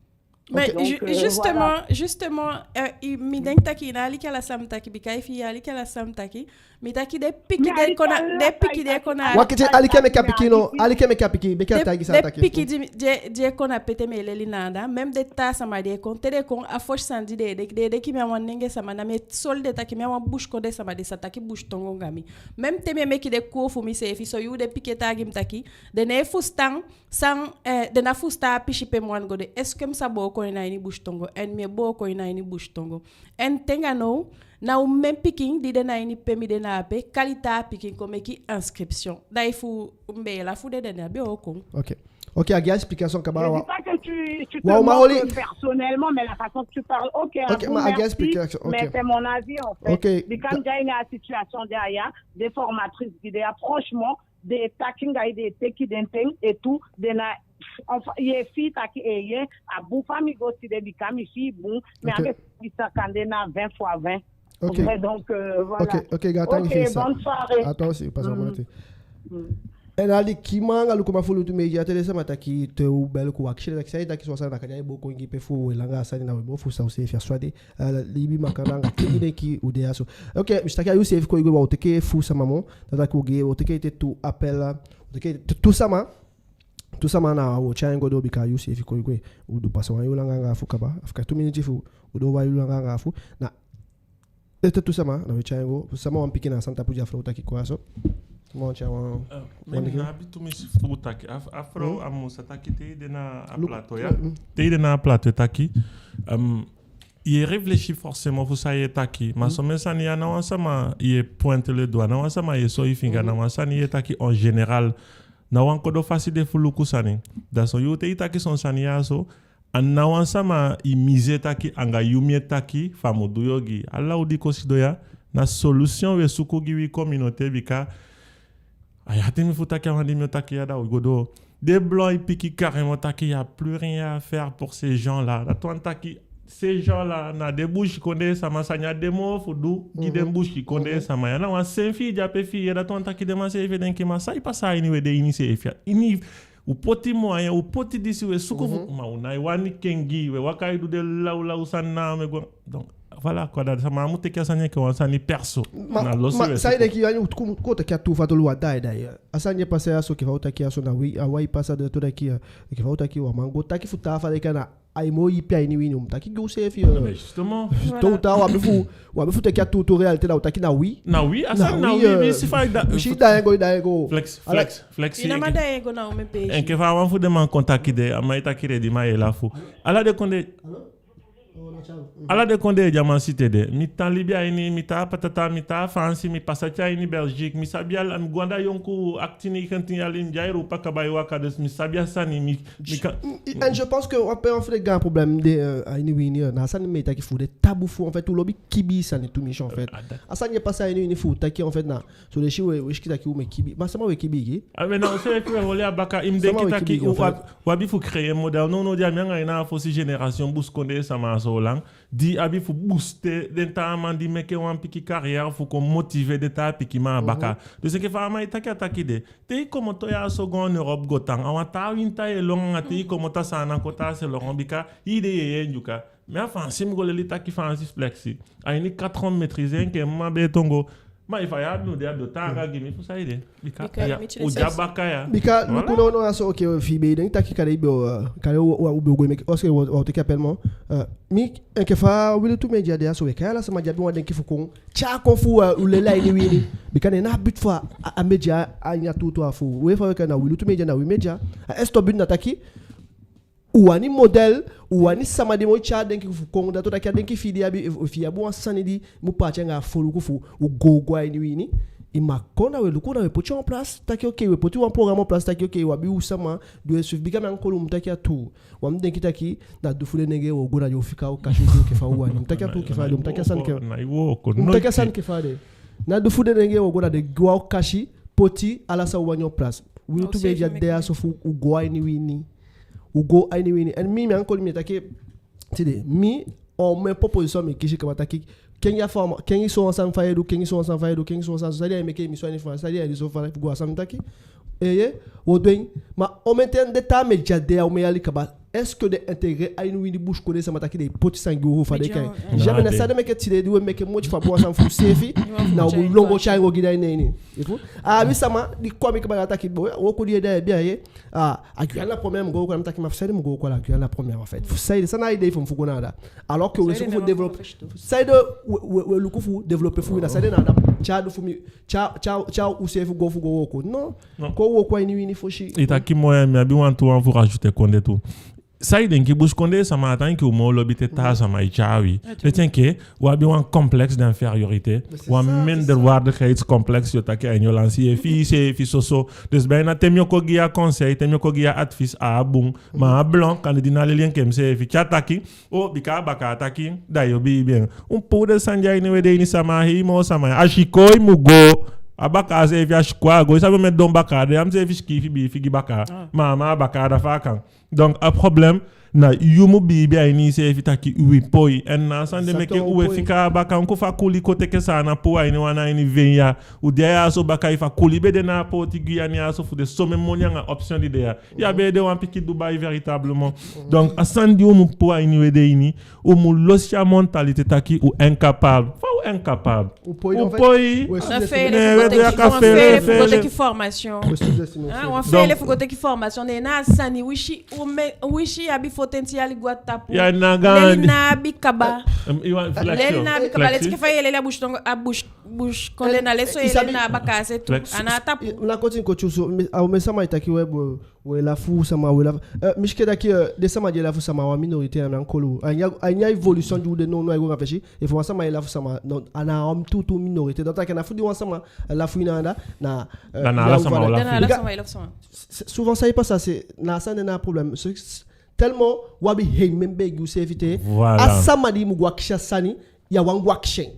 Mais, ok, ju-, euh, justement, voilà. Justement, euh, i, mi denki taki i ná aliki ala san mi taki, bika efi i aliki ala san mi taki, mi taki den pikin di e kon a, den pikin di e kon a, wakiti, aliki, meke a piki, no, aliki, meke a piki, meke a taki san a taki. Den pikin di, di e, di e kon a pe te mi e leli na anda, même den taa sama di e kon, te den kon, a fosi sani di den e denki, den e denki mi a wan nenge sama, na mi e soi den taki mi a wan busikondee sama, den sa taki busitongo anga mi. Même te mi e meke den cours fu mi seefi, so yuu den pikin e taigi mi taki den ná e fusutan, san, eh, den ná fusutan a pisi pe mi wani go de. Est-ce que mi sa booko en na ini busitongo? En mi e booko en na ini busitongo. En te anga now, na omen pikin di de na ini pe mi de na ape, kali taa pikin kon meke inscription. Da efu mi be e lafu de, den á be o kon. Ok. Ok, a gi a explication kaba. Je dis pas que tu, tu te moques personnellement, mais la façon que tu parles, ok, à vous, merci, mais c'est mon avis, en fait. Bika mi de a ini a situation de a ya, den formatrice gi de a, franchement, den e taki anga i, den e teke den ten et tout, den na, enfin, i e fii taki, eh, a bun fa mi go tide, bika mi fii bun, mi á be sabi san kande na vingt fois vingt. Ok. Ouais, donc, euh, voilà. Ok, ok, gaantangi fi i sa. Bonne soirée. À toi aussi, passe une bonne nuit. Mm. En alikiman anga lukuman fu Lutu Media, te den sama taki te u bel, kon akisi taki san i taki, so a sani na kande ai booko en gi pe fu u e langa a sani, na we moo fu san u seefi a swade. Eh, libi makandaa anga te i denki u de a so. Ok, mi si taki a yu seefi kon e gwe, wa o teke fu sama moo, da taki u gi, o teke ete tu appel, o teke ete tu sama. Tu sama na wo tyai en go doo, bika a yu seefi kon e gwe. U du pasa wan yuu langa anga afu kaba. Afu kaba tu miniti fu u doo wan yuu langa anga afu. Na ete tu sama, na we tyai en go. Sama wan piki na a sani tapu di a frow taki kon a so. Sama wan tyai wan... Eh, wan mi diki. Na abi tumisi fu taki. A f-, a frow, a mu sa taki te i de na a plateau ya. Te i de na a plateau taki. Ehm, i e réfléchir forcément fu san i e taki. Ma somen sani ya, na wan sama i e pointer le doigt, na wan sama i e soi finga, na wan sani i e taki en général. Na wan kodo fasi de fu luku sani. Da son yuu te i taki son sani ya so, a ná wan sama i miser taki anga yu mi e taki fa a mu du yu ogii. Ala u di kon sidon ya, na solution we suku gi wi communauté, bika a ya te mi fu taki a wan di mi o taki ya, da u go doo. Den blanc e piki carrément taki y a plus rien à faire pour ces gens-là. Dati wani taki ces gens-là na den busikondee sama, sani á de moo fu du gi den busikondee sama ya. Na wan sen fii di ape fii ya, dati wani taki den man seefi e denki, ma san e pasa a ini we de ini seefi ya. Ini u poti moyen, u poti disi, we suku fu, ma u nái wani kengi, we waka e du den lawlaw sani na a mu e gwe. Donc, voilà quoi, da sama á mu teke a sani enke wan sani perso. Ma, na losi ma, we suku. San i denki, a ini u kon, kon teke a tuu fatu, lu wan dai dai. A sani e pasa ya so, enke fa u taki ya so, na wi, a wi e pasa de tu taki, eh, enke fa u taki, wan man go taki fu taa fa de, ka na ai moo ipi a ini wi ini, u mu taki gi u seefi, eh. Non, mais justement. Tôt ou tard, u abi fu, u abi fu teke a tuutuu réalité, da u taki na wi. Na wi, a sani na wi, eh, wi si fa i da-, wi si dai en go, i dai en go. Flex, ala- flex, flex. I ná man dai en go, na u mi e peesi. Enke fa a wan fu den man kon taki de, a man e taki de, di man e lafu. Ala den kondee, ala den kondee di a man site de. Mi tan libi a ini, mi tan a Patata, mi tan a Faansi, mi pasa te a ini Belgique, mi sabi ala, mi go anda yonku, achttien, negentien yali, mi de a Europa kaba e waka, dus mi sabi a sani, mi Mi ka- Et je pense que wan pe wan fu den gaan problème de, euh, a ini wi ini, euh, na a sani mi e taki fu den tabou fu, en fait, u lobi kibii sani tumisi, en fait. A sani e pasa a ini wi ini fu u taki, en fait, na so den si we, we si taki u mu e kibii. Ma sama we kibii gi? A, mais na u seefi we holi a baka, i mu denki taki u abi fu créer modèle. Non, non, di a mi anga i na a fosi génération busikondee sama a Soolan. Di abi fu booster den taa man di meke wan pikin carrière fu kon motiver den taa pikinman a baka. Dus enke fa a man e taki a taki de, te i komoto ya so go en Europe go tan, a wan taa winta i e lon anga te i komoto a Saanan kon tan a Saint-Laurent, bika i de yeye Ndyuka. Mi a Faansi, mi go leli taki Faansi, flex. A ini quatre ans mi maîtriser enke mma bee tongo. Ma efu a ya a be o de, a be o taanga gi mi, fu saide? Bika ya, u de a baka ya. Bika luku, non, non, a so, ok, fi i be e denki taki kande i be o, euh, kande u, u, u be o go e meke, est-ce que u o teke appel moo? Euh, mi, enke fa Wi Lutu Media de a so, we kai ala sama di abi wan denki fu kon tyai kon fu, euh, u leli a ini wi ini. Bika na en na a but fu a, a media a ini a tuutuu a fu u. We fa we kai na Wi Lutu Media, na wi media. A esto but na taki u wani modèle, u wani sama di mu tyai denki fu kon, da tu taki a denki fi i di i abi, efu i abi wan sani di mu paati anga a foluku fu u go, go a ini wi ini, i mu kon, da we luku, da we poti en place taki, ok, we poti wan programme en place taki, ok, u abi u sama di we suivi. Bika mi ankolu mu taki a tuu. Wan mi denki taki na du fu den nenge wo go, na den o fika u kasi, u go enke fa u wani. Mi taki a tuu enke fa a de, mi taki a sani enke, mi taki a sani enke fa a de. Na du fu den nenge wo go, na den go a u kasi, poti ala san u wani en place. Wi Lutu Media de a so fu u go a ini wi ini. U go a ini wi ini. En mi, mi ankolu mi e taki tide, mi, omen proposition mi e kisi kaba taki, kengi a fama, kengi so wan sani fa i e du, kengi so wan sani fa i e du, kengi so wan sani, saide ai meke mi so a ini fa, saide ai du so fa i go a sani taki. Eeye, wo du en. Ma omen ten den taa media de a omen yali kaba, est-ce que den intégrer a ini wi ini busikondee sama taki den e poti sani gi u fu fa den e kai? Jamais. Na saide meke tide di we meke moiti fu a bun sani fu u seefi, na u mu lon go tyai en go gi den a ini ini. Efu a abi sama di kon a mi kaba, da a taki, bon, wooko di i e du a bia ye. Ah, a Guyane la Première mu go wooko, na mi taki, ma fu saide mu go wooko a la Guyane la Première, en fait? Fu saide, san na a idée fu mi fu go na anda? Alors que we suku fu développer, saide we, we, we luku fu développer fu wi, na saide na anda tyai du fu mi, tyai, tyai, tyai u seefi go fu go wooko? Non. Kon wooko a ini wi ini fosi. I taki moi, mi abi wantu wan fu rajouter kon de tu. san i denki, busikondee sama, a tan enke u moo lobi te taa sama e tyai wi. Leti enke u abi wan complexe d'infériorité, wan minderwaardigheidscomplex, yo taki a ini Olansi. Yu e fii iseefi soso. Dus bijna te mi o kon gi yu a conseil, te mi o kon gi yu a advies, a á bun. Ma a blanc, kande di ná leli enke miseefi, te a taki, o, bika a bakaa taki, da yo biibi en. U mu puu den sani di a ini u ede ini sama, a hii moo sama. A sikoo i mu go. A bakaa seefi a sikoo a go. I sabi omen don bakaa de, a mi seefi sikiifi biifi gi bakaa. Ma a man a bakaa, da fa a kan? Donc, a problème na yu mu biibi a ini iseefi taki wi poi. En na a sani de meke u e fika a baka, enke fa kuli kon teke Saanan puu a ini wan, a ini ven ya. U de a ya so baka, efu a kuli be de na a pooti Guyane ya so, fu den somen moni anga option di de ya, ya be de wan pikin Dubai véritablement. Donc, a sani di u mu puu a ini u ede ini, u mu lusu a mentalité taki u incapable. Fa u incapable? U poi, u poi. Wan feele fu go teke formation. Wan feele fu go teke formation. Ne na a sani, winsi u me, winsi i abi fotenti yali go a tapu, leli ná abi kaba. Leli ná abi kaba. Leti enke fa i e leli a busitongo, a busi, busikondee, na leso i e leli na a bakaase tu. A ná a tapu. Na koti, koti so, a omen sama e taki we, we lafu sama, we lafu. Eh, mi si enke taki, eh, den sama di e lafu sama, wan minorité, na mi ankolo. A ini a, a ini a évolution di u de nownow, ai go anga fesi. Efu wan sama e lafu sama, non, a ná wan tuutuu minorité. Donc, taki na fu di wan sama e lafu i, na anda, na, eh, na ala sama e lafu. Souvent, san e pasa, c'est, na a sani de na a problème. C'est, c'est tellement u abi hei membee gi useefi te. A sama di mu go akisi a sani, ya wani go akisi en.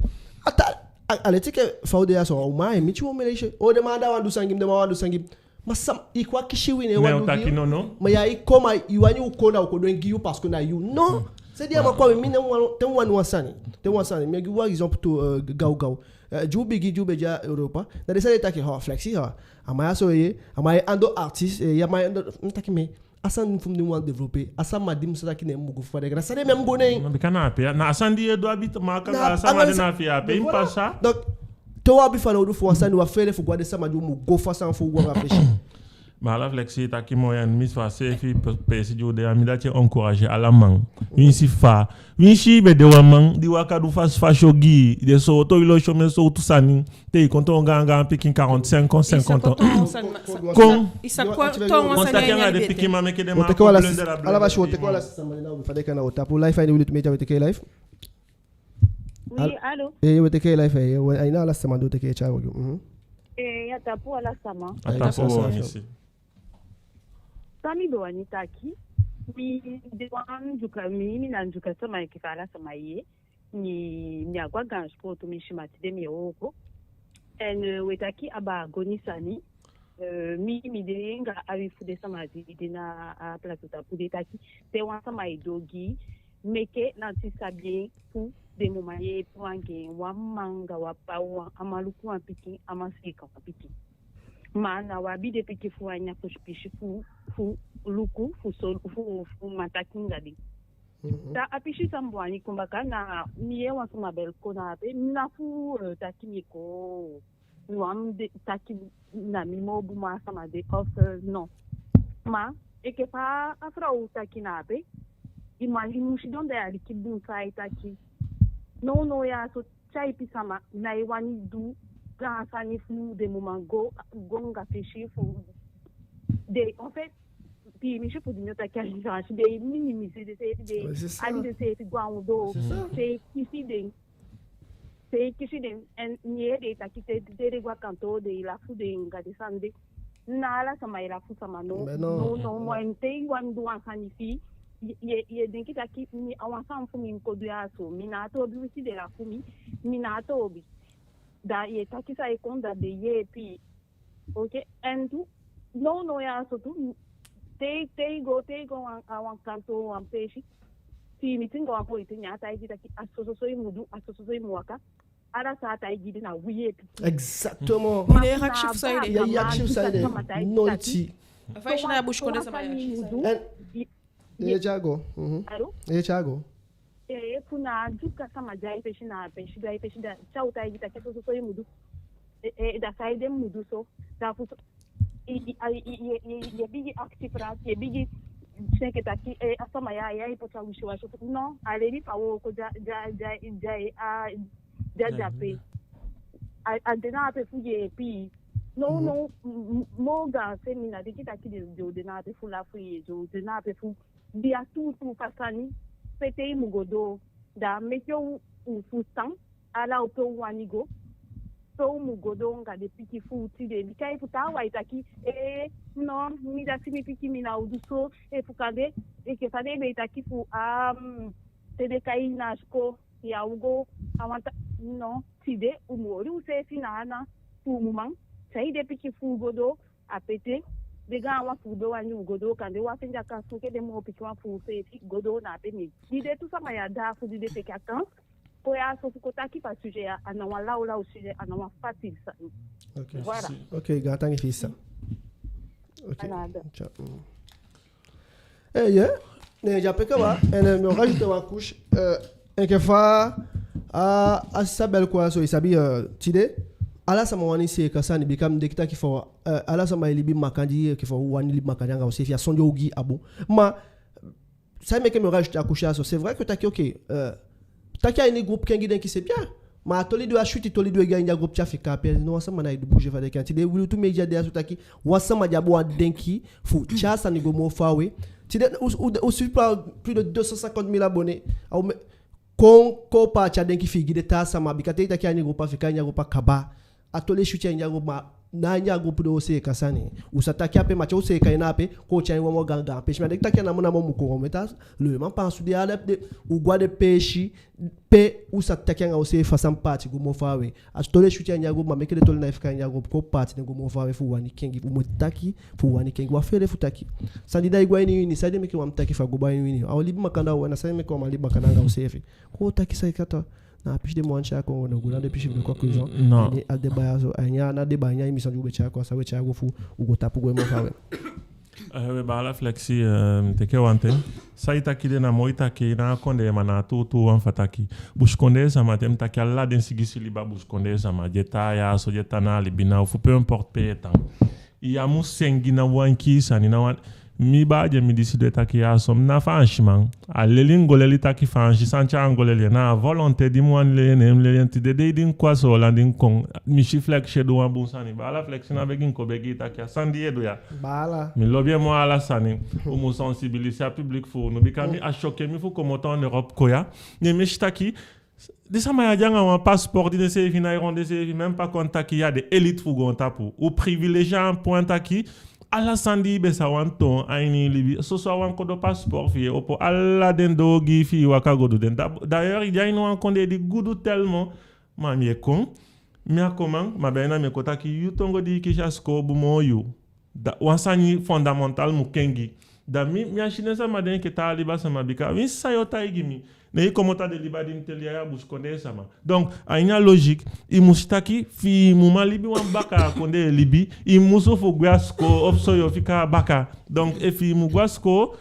A ta, a, a leti enke fa u de ya so, a uman e miti u omen leisi. O, den man anda wani du sani gi mi, den man wani du sani gi mi. Ma sama, i kon akisi wi, ne u wani du gi yu. Ma ya i kon, ma i wani u kon, na u kon du en gi yu parce que na yu. Non. C'est-à-dire, ma kon, mi, ne u wani, te u wani wan sani. Te u wani sani. Mi e gi wan exemple tu, eh, gaw gaw. Eh, di u bigin, di u be de a Europa. Na den sani den e taki, ho, Flexi, ho. A man ya so ye, a man e ando artiste, eh, ya man e ando, mi taki mi, a sani fu mi di u wani développer, a sama di mi sa taki ne mi mu go fu a degre, a sani de mi á mu go neen. Non, bika na ape, na a sani di ye du abi te maka anga a sama de na fi ape, i mu pasa. Donc, te u abi fanowdu fu wan sani, u á feele fu go a den sama di u mu go fu a sani fu u go anga fesi. Ma ala Flexi taki moo ya, mi fa seefi pe, peesi di u de, a mi dati e encourager ala man. Winsi fa, winsi i be de wan man di waka du fasi fasi ogii, den sooto i lo, i si omen sowtu sani. Te i kon toon gaangaan pikin quarante-cinq ans, cinquante ans. Kon. I sa kon toon wan sani anga den pikin, ma meke den man kon blunder a blunder. Ala basi, we teke wan lasi sama, na fa den e kai en, na u tapu live a ini Wi Lutu Media, we teke live. Oui, allô? Eh, we teke live, eh, we, a ini a lasi sama di u teke e tyai go. Mhm. Eh, ya tapu ala sama. A tapu, we, mi si. San mi be wani taki, mi de wan Ndyuka, mi, mi na Ndyuka sama enke fa ala sama ye. Mi, mi á go a gaan sikoo tu, mi si ma tide mi e wooko. En, eh, we taki a baa goni sani. Eh, mi, mi de anga a wi fu den sama di de na a plateau tapu, den taki, te wan sama e du ogii, meke na ti sabi en fu den mu man yeepi wan, gi en wan mma anga wan ppa, wan, a man luku wan pikin, a man seeka wan pikin. Ma na u abi den pikin fu wan ini a fosi pisi fu, fu luku, fu solugu, fu, fu man taki anga den. Mhm. Da a pisi san mi be wani kon baka na, mi yee wan sama bel kon na ape, na fu, eh, taki mi kon, mi wani taki na mi moo bun moo a sama de, of, eh, non. Ma enke fa a frow taki na ape, i man, i mu sidon da i aliki bun san ai taki. Nownow ya so, tyaipi sama ná e wani du gaan sani fu den mu man go, go anga fesi fu den, en fait, piimisi fu di mi o taki a différence, den e minimiser denseefi, den e, c'est ça, hali denseefi go a ondoo, c'est ça, den e kisi den, den e kisi den. En mi yee den e taki te, te den go a kantoo den e lafu den anga den sani de. Na ala sama e lafu sama, no. Mais non. No, no, ma en te i wani du wan sani fi i, i e, i e denki taki mi, a wan sani fu mi mi kon du ya so, mi ná a toobi, winsi den lafu mi, mi ná a toobi. Da i e taki san e kon, da den yeepi. Ok, en tu, nownow ya so tu, te, te i go, te i go wan, a wan kantoo, wan peesi, fi i miti anga wan polisi, ne a taigi i taki a soso so i mu du, a soso so i mu waka. Ala san a taigi i de na wi yeepi. Exactement. Ma i de na a reaction fu san i de. Ya, reaction fu san i de. Noiti. Fa i si na busikondee sama ya. En, i e tyai go. Mhm. Allô? I e tyai go. Eh, fu na Ndyuka sama di ai fesi na a peesi, di ai fesi da, san a taigi i taki a soso so i mu du. Eh, eh, da saide mi mu du so. Da fu so, i, i, i, i, i, i e bigin akisi Faansi, i e bigin denki taki, eh, a sama ya, ya e poti a wisiwasi. Non, a leli fu a wooko di a, di a, di a, di a, a, di a de ape. A, a de na ape fu yeepi. Non, non, m-, m-, moo gaan se mi ná denki taki den, den o de na ape fu lafu i, den o de na ape fu di a tuutuu fa sani, pe te i mu go doo, da meke u, u fusutan, ala u pe u wani go, pe u mu go doo anga den pikin fu u tide. Bika efu taawan e taki, ee, no, mi dati mi pikin mi ná o du so, efu kande, enke fa den be e taki fu, am, te den kai i na sikoo, ya o go, a wan ta, no, tide, u mu holi useefi na ana, fu u mu man tyai den pikin fu u go doo, a pe te den gaanwan fu u be wani u go doo, kande u á fende a kansi, enke den moo pikinwan fu u seefi go doo na ape. Mi e gi den tu sama ya, da fu di den teke a kansi kon ya so fu kon taki fu a sujet ya, a ná wan lawlaw sujet, a ná wan facile sani. Ok. Voilà. Ok, gaantangi fi i, sisa. Ok. Another. Ciao. Mm. Eh, yeah. Ne, ya pe kaba, en, eh, mi o rajouter wan couche, eh, enke fa, a, a sisa Bel kon ya so, i sabi, eh, tide, ala sama wani seeka sani, bika mi denki taki fa, eh, ala sama e libi makandii, enke fa u wani libi makandii anga useefi, a son di ogii a bun. Ma, san e meke mi o rajouter a couche ya so, c'est vrai que taki, ok, eh, taki a ini groupe kengi denki c'est bien. Ma a toli di u e switi, toli di u e gi a ini a groupe, tya, fika ape, no wan sama ná e du bouger fa den kan. Tide Wi Lutu Media de ya so taki wan sama di abi wan denki fu tyai a sani go moo faawe. Tide u, u, u suit plus, plus de deux cent cinquante mille abonnés. A u me, kon, kon paati a denki fi i gi den taa sama, bika te i taki a ini groupe, a fika a ini a groupe, a kaba. A toli e switi a ini a groupe, ma na a ini a groupe de u o seeka sani. U sa taki ape, ma te u seeka en na ape, kon u tyai en wan moo gaan gaan peesi. Mi á denki taki a namo namo mu kon, ma u mu tan, lo, man, pansu de, ala den, u go a den peesi pe u sa taki anga useefi fa sani paati go moo faawe. A toli e switi a ini a groupe, ma meke den toli ná e fika a ini a groupe, kon paati den go moo faawe fu u wani kengi, u mu taki fu u wani kengi, u á feele fu taki. San di ná e go a ini u ini, saide meke u á mu taki fu a go baa ini u ini? A u libi makandaa, u wani, saide meke u á man libi makandaa anga useefi? Kon u taki san e kata. Na a pisi den mu wani tyai kon, no, go na den pisi fu den conclusion. Non. A ini a débat ya so, a ini a, na débat, a ini a émission di u be tyai kon, a san u e tyai go fu u go tapu go moo faawe. Eh, we, baala Flexi, eh, teke wan ten. San i taki de na moo i taki, na a kondee, ma na a tuutuu wan fu a taki. Busikondee sama, te mi taki ala den sigisi liba busikondee sama, di e tan ya so, di e tan na a libi na, ofu peu importe pe i e tan, i á mu sengi na wan kii sani, na wan, mi baa, di mi disi de taki ya so, mi ná Faansiman. A leli mi go leli taki Faansi, san tyai mi go leli en? Na a volonté di mi wani leli en, ne mi leli en. Tide dei di mi kon a Soolan, di mi kon, mi si Flexi e du wan bun sani. Baala Flexi, ná begi mi kon begi i taki a sani di i e du ya, baala, mi lobi en moo ala sani. U mu sensibiliser a public fu unu, bika mi, a choquer mi fu komoto en Europe kon ya, ne mi si taki den sama ya de anga wan passeport di denseefi ná e rendre denseefi, même pas kon taki ya den élite fu goontapu. U privilégié à un point taki ala sani di i be sa wani toon a ini i libi, soso a wan kodo passeport fi i e opo ala den doo gi i fi i waka go du den. Da, d'ailleurs, i de a ini wan kondee di gudu tellement. Ma mi e kon, mi á kon man, ma be na mi e kon taki yu tongo di i kisi a sikoo bun moo yu. Da wan sani fondamental mu kengi. Da mi, mi á si den sama de enke taa liba sama, bika winsi san yu o taigi mi, ne i komoto a den liba di mi teli ya, ya busikondee sama. Donc, a ini a logique, i mu si taki fi i mu man libi wan bakaa kondee libi, i musu fu gwe a sikoo, ofuso yu o fika a baka. Donc, efi i mu gwe a sikoo,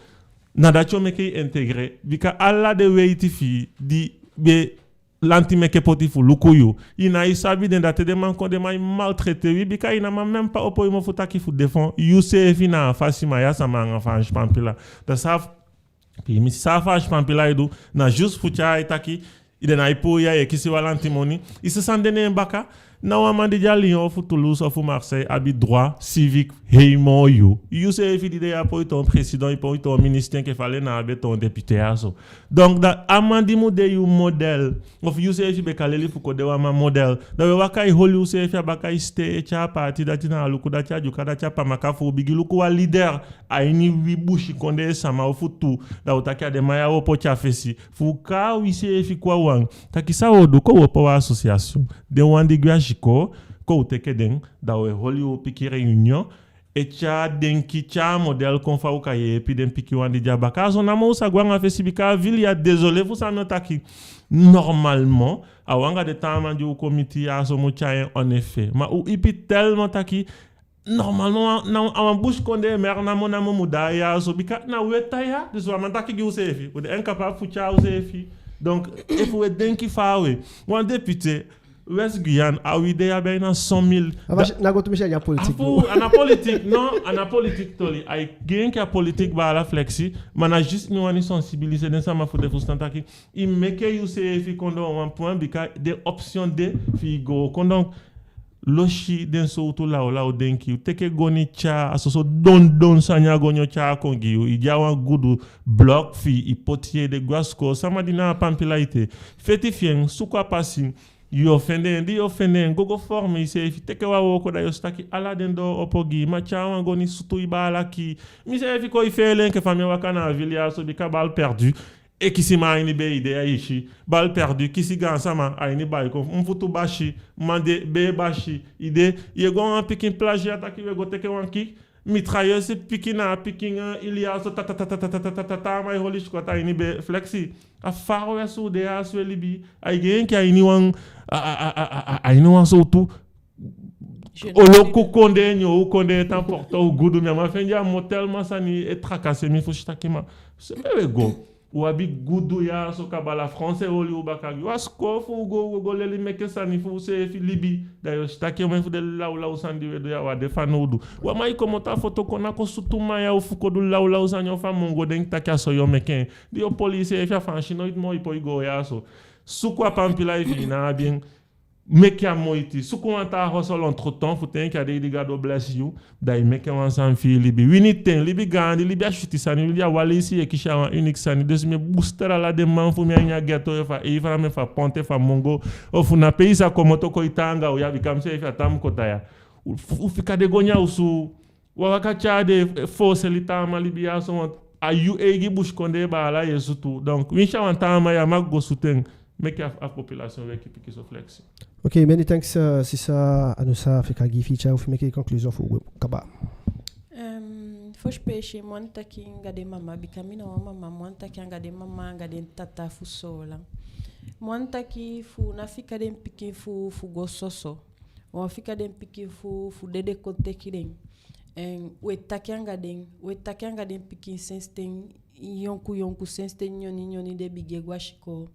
na dati o meke i intégrer. Bika ala den weiti fi i di be lanti meke poti fu luku yu, i ná e sabi den. Da te den man kon, den man e maltraiter wi, bika i ná man même pas opo i mofu taki fu défend yuseefi na a fasi, ma ya sama anga Faansi pampila. Da san, fi mi, san Faansi pampila e du, na juste fu tyai taki, i de na i puu ya, i e kisi wan lanti moni, i si san de ne en baka. Na wan man di de a Lyon ofu Toulouse ofu Marseille abi droit civique hei moo yu. Yuseefi di de ya poi toon président, i poi toon ministre, enke fa Lénaïck be toon député ya so. Donc, da a man di mu de yu modèle. Ofu yuseefi be kan leli fu kon de wan man modèle. Da we waka e holi useefi a baka, e sitee e tyai a paati dati na Aluku, dati a Dyuka, dati a Pamaka, fu u bigin luku wan leader a ini wi busikondee sama ofu tu. Da u taki a den man ya u o poti a fesi. Fu u kai wiseefi kon a wan. Taki san u o du, kon u opo wan association. Den wan di gwe a sikoo, kon u teke den, da u e holi u pikin réunion. E tyai denki, tyai modèle kon fa u kan yeepi den pikin wan di de a baka. A so namo u sa go anga fesi, bika a ville ya, désolé fu san mi o taki. Normalement, a u anga den taa man di u kon miti ya so mu tyai en en effet. Ma u ipi tellement taki, normalement, na a wan busikondee maire namo namo mu de ya so, bika na u e tan ya, dus u á man taki gi useefi. U de incapable fu tyai useefi. Donc, efu u e denki faawe, wan député, West Guyane, a wi de ya bijna cent mille. A fasi, na go tumisi a ini a politique. A fu, a ná politique, non, a ná politique toli. Ai gi enke a politique, baala Flexi, ma na juste mi wani sensibiliser den sama fu den fusutan taki, i meke yuseefi kon doo a wan point, bika den option de fi i go kon. Donc, losi den sowtu lawlaw denki. Yu teke goni tyai, a soso dondon sani a goni o tyai kon gi yu. I de a wan gudu blok fi i poti ede go a sikoo. Sama di na a pampila ete, feti fi en, suku a pasi. Yu o fende en, di yu o fende en, go go forme iseefi, teke wan wooko, da yu o si taki ala den doo opo gi i. Ma tyai wan goni sutu i baala kii. Miseefi kon e feele enke fa mi e waka na a ville ya so, bika balle perdue e kisi man a ini bee, i de ya, i si. Balle perdue kisi gaansama a ini baikon. Mi futu basi, mi mande bee basi, i de. Yu e go a wan pikin plage ya taki yu e go teke wan kick, mitrailleuse piki na a pikin, eh, ili ya so, ta, ta, ta, taama e holi sikowtu a ini bee. Flexi, a far west u de ya so e libi. Ai gei enke a ini wan, a, a, a, a, a, a ini wan sowtu oloku kondee, neen u kondee tan porto u gudu. Mi á man fende a moo, tellement sani e tracasser mi fu si taki ma, se pe u e go? U abi gudu ya so kaba, la France e holi u baka gi u a sikoo fu u go, u go, go leli meke sani fu useefi libi. Da yu o si taki omen fu den lawlaw sani di u e du ya, u á de fanowdu. U á man e komoto a foto kon na kon sutu man ya ofu kon du lawlaw sani ofu a mongo, denki taki a so yu o meke en. Di yu o poli iseefi a Faansi, noiti moo i poi go ya so. Suku a pampila efi i ná abi en. Meke a moiti, suku wan taa hustle entre temps, fu te enke a dei di Gadu o blesi yu, da i meke wan sani fi i libi. Wini ten, libi gaandi, libi a switi sani, libi a wan leisi yu e kisi, a wan unique sani. Dus mi e booster ala den man fu mi a ini a ghetto, efu a Averham, efu a Ponte, efu a Mongo, ofu na pe i sa komoto kon e tan anga u ya, bika mi seefi a tan mi kon tan ya. U, u fika den goni a osu. Wan waka tyai den, eh, foseli taama libi ya so, want a yu eigi busikondee baala yu e sutu. Donc winsi a wan taama ya, mag go sutu en, meke a, a population weki pikinso. Flexi. Ok, many thanks, eh, sisa Anusa, fika gi fi i tyai u fi meke i conclusion fu u kaba. Ehm, fosi peesi mi wani taki anga den mama, bika mi na wan mama, mi wani taki anga den mama, anga den tata fu Soolan. Mi wani taki fu ná fika den pikin fu, fu go soso. U á fika den pikin fu, fu dede kon teke den. En u e taki anga den, u e taki anga den pikin sensi ten yonku yonku, sensi ten nyoni nyoni den bigin e go a sikoo.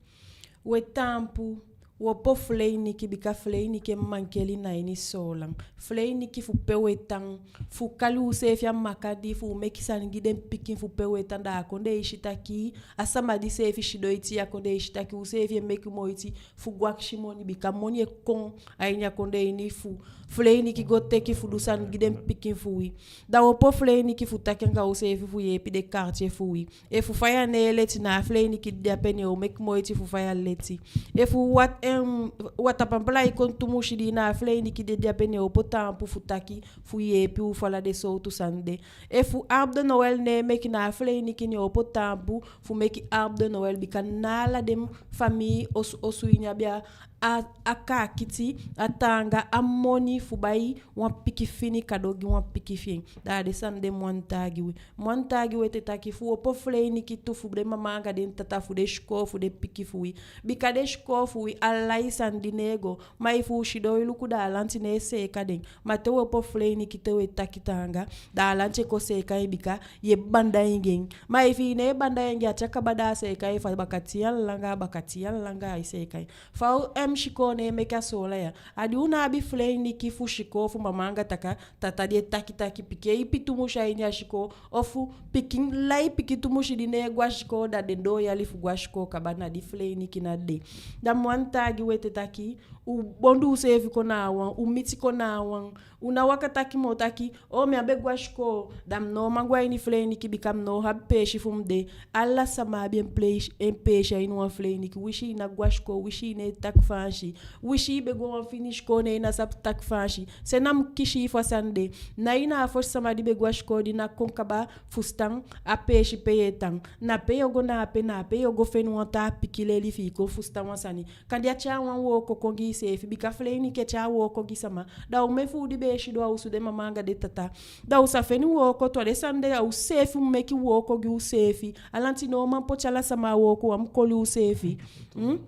U e taampu, u opo Fleinikin, bika Fleinikin e mankeli na ini Soolan. Fleinikin fu pe u e tan, fu kali useefi a makandii, fu u meke sani gi den pikin fu pe u e tan, da a kondee e si taki, a sama di seefi sidon e tii a kondee e si taki useefi e meke moiti fu go akisi moni, bika moni e kon a ini a kondee ini fu Fleinikin go teke fu du sani gi den pikin fu wi. Da u opo Fleinikin fu taki anga useefi fu yeepi den quartier fu wi. Efu faya ná e leti, na a Fleinikin di de ape, neen o meke moiti fu faya leti. Efu wat-, em, watapampila e kon tumusi dii, na a Fleinikin di de ape, neen o opo taampu fu taki fu yeepi u fu ala den sowtu sani de. Efu arbre de Noël ná e meke, na a Fleinikin neen o opo taampu fu meke arbre de Noël, bika ná ala den famii osu osu ini abi a, a, a kaakiti, a taanga, a moni fu bai wan pikin fini kado gi wan pikin fi en. Da a den sani de mi wani taigi wi. Mi wani taigi wi ete taki fu u opo Fleinikin tu fu den mama anga den tata, fu den sikoo fu den pikin fu wi. Bika den sikoo fu wi, a lai sani di ná e go. Ma efu u sidon e luku, da a lanti ná e seeka den. Ma te u opo Fleinikin, te u e taki taanga, da a lanti e kon seeka en, bika yu e banda en gi en. Ma efu i ná e banda en gi en, a te a kaba da a seeka en, fa baka tin yali langa, baka tin yali langa ai seeka en. Fa u, em, sikoo ná e meke a Soolan ya? A di u ná abi Fleinikin fu sikoo, fu mama anga taka, tata di e taki taki, pikin e ipi tumusi a ini a sikoo, ofu pikin lai, pikin tumusi di ná e go a sikoo, da den doo yali fu go a sikoo kaba, na di Fleinikin ná de. Da mi wani taigi wi ete taki, u bondu useefi kon na wan, u miti kon na wan. U ná waka taki moo taki, o, mi á be go a sikoo, da mi ná o man go a ini Fleinikin, bika mi ná o abi peesi fu mi de. Ala sama abi en peesi, en peesi a ini wan Fleinikin. Winsi i ná go a sikoo, winsi i ná e taki Faansi, winsi i be go a wan fini sikoo, ne i ná sabi taki Faansi, se na mi kisi i fu a sani de. Na i na a fosi sama di be go a sikoo, di ná kon kaba fusutan a peesi pe yu e tan. Na pe yu o go, na ape, na ape yu o go feni wan taa pikin leli fi i kon fusutan wan sani. Kande a tyai wan wooko kon gi iseefi, bika Fleinikin e tyai wooko gi sama. Da omen fu u di be e sidon a osu, den mama anga den tata, da u sa feni wooko tu. A den sani de a useefi mu meke wooko gi useefi. A lanti ná o man poti ala sama a wooko, u á mu koli useefi. Hmm?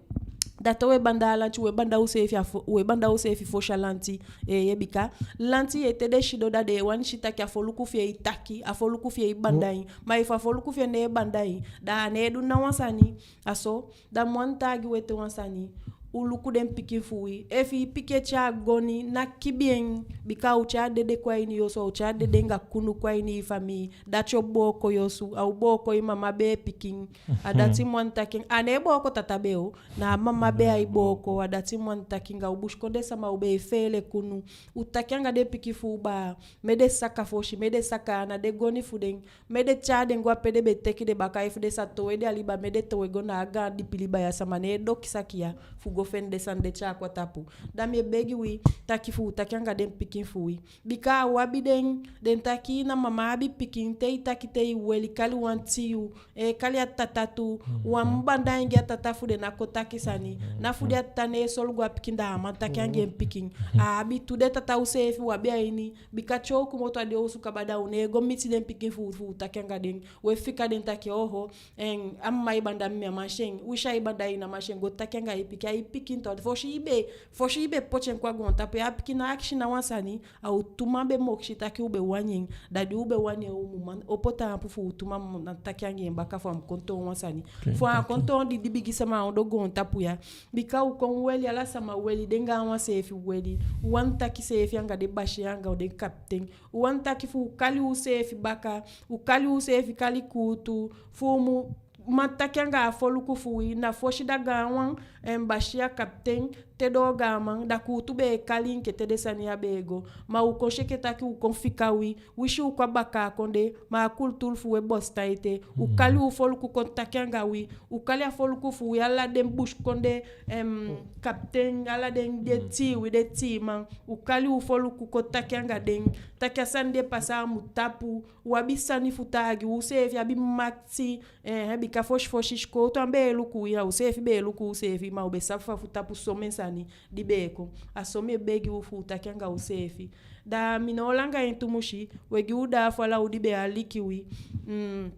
Da te u e banda a lanti, u e banda useefi a fo-, u e banda useefi fosi a lanti. Eeye, bika lanti, ete den sidon, da den e wani si taki a foluku fi en e taki, a foluku fi en e banda en. Ma efu a foluku fi en ná e banda en, da a ná e du ná wan sani. A so, da mi wani taigi u ete wan sani. u luku den pikin fu wi. Efu i pikin e tyai goni, ná kibi en, bika a o tyai dede kon a ini i osu, a o tyai dede anga kunu kon a ini i famii. Dati o booko i osu, a o booko i mama bee pikin. A dati mi wani taki en. A ná e booko tata bee o, na a mama bee ai booko. A dati mi wani taki en. Anga u busikondee sama u be e feele kunu. U taki anga den pikin fu u baa, meke den saka fosi, meke den saka, a ná den goni fu den. Meke den tyai den go a pe den be teke den baka. Efu den sa towe den a liba, meke den towe go na a gaan dipi liba ya. Sama ná e doki saki ya fu go fende san den tyai kon a tapu. Da mi e begi wi taki fu u taki anga den pikin fu wi. Bika a o abi den, den taki na mama abi pikin, te i taki te i weli, kali wan tiu, e kali a tata tu, wan banda en gi a tata fu den ná kon taki sani. Ná fu di a tata ná e solugu a pikin da a man taki anga en pikin. A abi tu den tata, useefi u abi a ini, bika te u komoto a den osu kaba da u ná e go miti den pikin fu u, fu u taki anga den. We fika den taki oho, en, a mma e banda mi, mi á man si en, u si a e banda i, ná man si en, go taki anga i pikin, a i pikin tu. Fosi i be, fosi i be poti en kon a goontapu ya, a pikin ná akisi ná wan sani, a u tu man be mokisi taki u be wani en, da di u be wani en u mu man opo taampu fu u tu man mu na taki anga en baka fu a mu kon toon wan sani. Fu a kon toon di, di bigi sama a ondoo goontapu ya. Bika u kon weli, ala sama weli, den gaanwan seefi weli. U wani taki seefi anga den basiya anga den kapiten. U wani taki fu u kali useefi baka, u kali useefi kali kuutu, fu u mu man taki anga a foluku fu wi. Na fosi da gaanwan, en, basiya, kapiten, te doo gaaman, da kuutu be e kali enke te den sani ya be e go. Ma u kon si enke taki u kon fika wi, winsi u kon a bakaa kondee, ma a kulturu fu u e bostan ete. U kali u foluku kon taki anga wi, u kali a foluku fu wi, ala den busikondee, en, kapiten, ala den, den tii wi, den tiiman, u kali u foluku kon taki anga den, taki a sani di e pasa a mu tapu. U abi sani fu taigi, useefi abi makiti, eh, bika fosi fosi sikowtu á be e luku wi, a useefi be e luku useefi, ma u be sabi fa fu tapu somen sani di be e kon. A so mi e begi u fu u taki anga useefi. Da mi ná o langa en tumisi, we gi u daa fu ala u di be e aliki wi. Mm.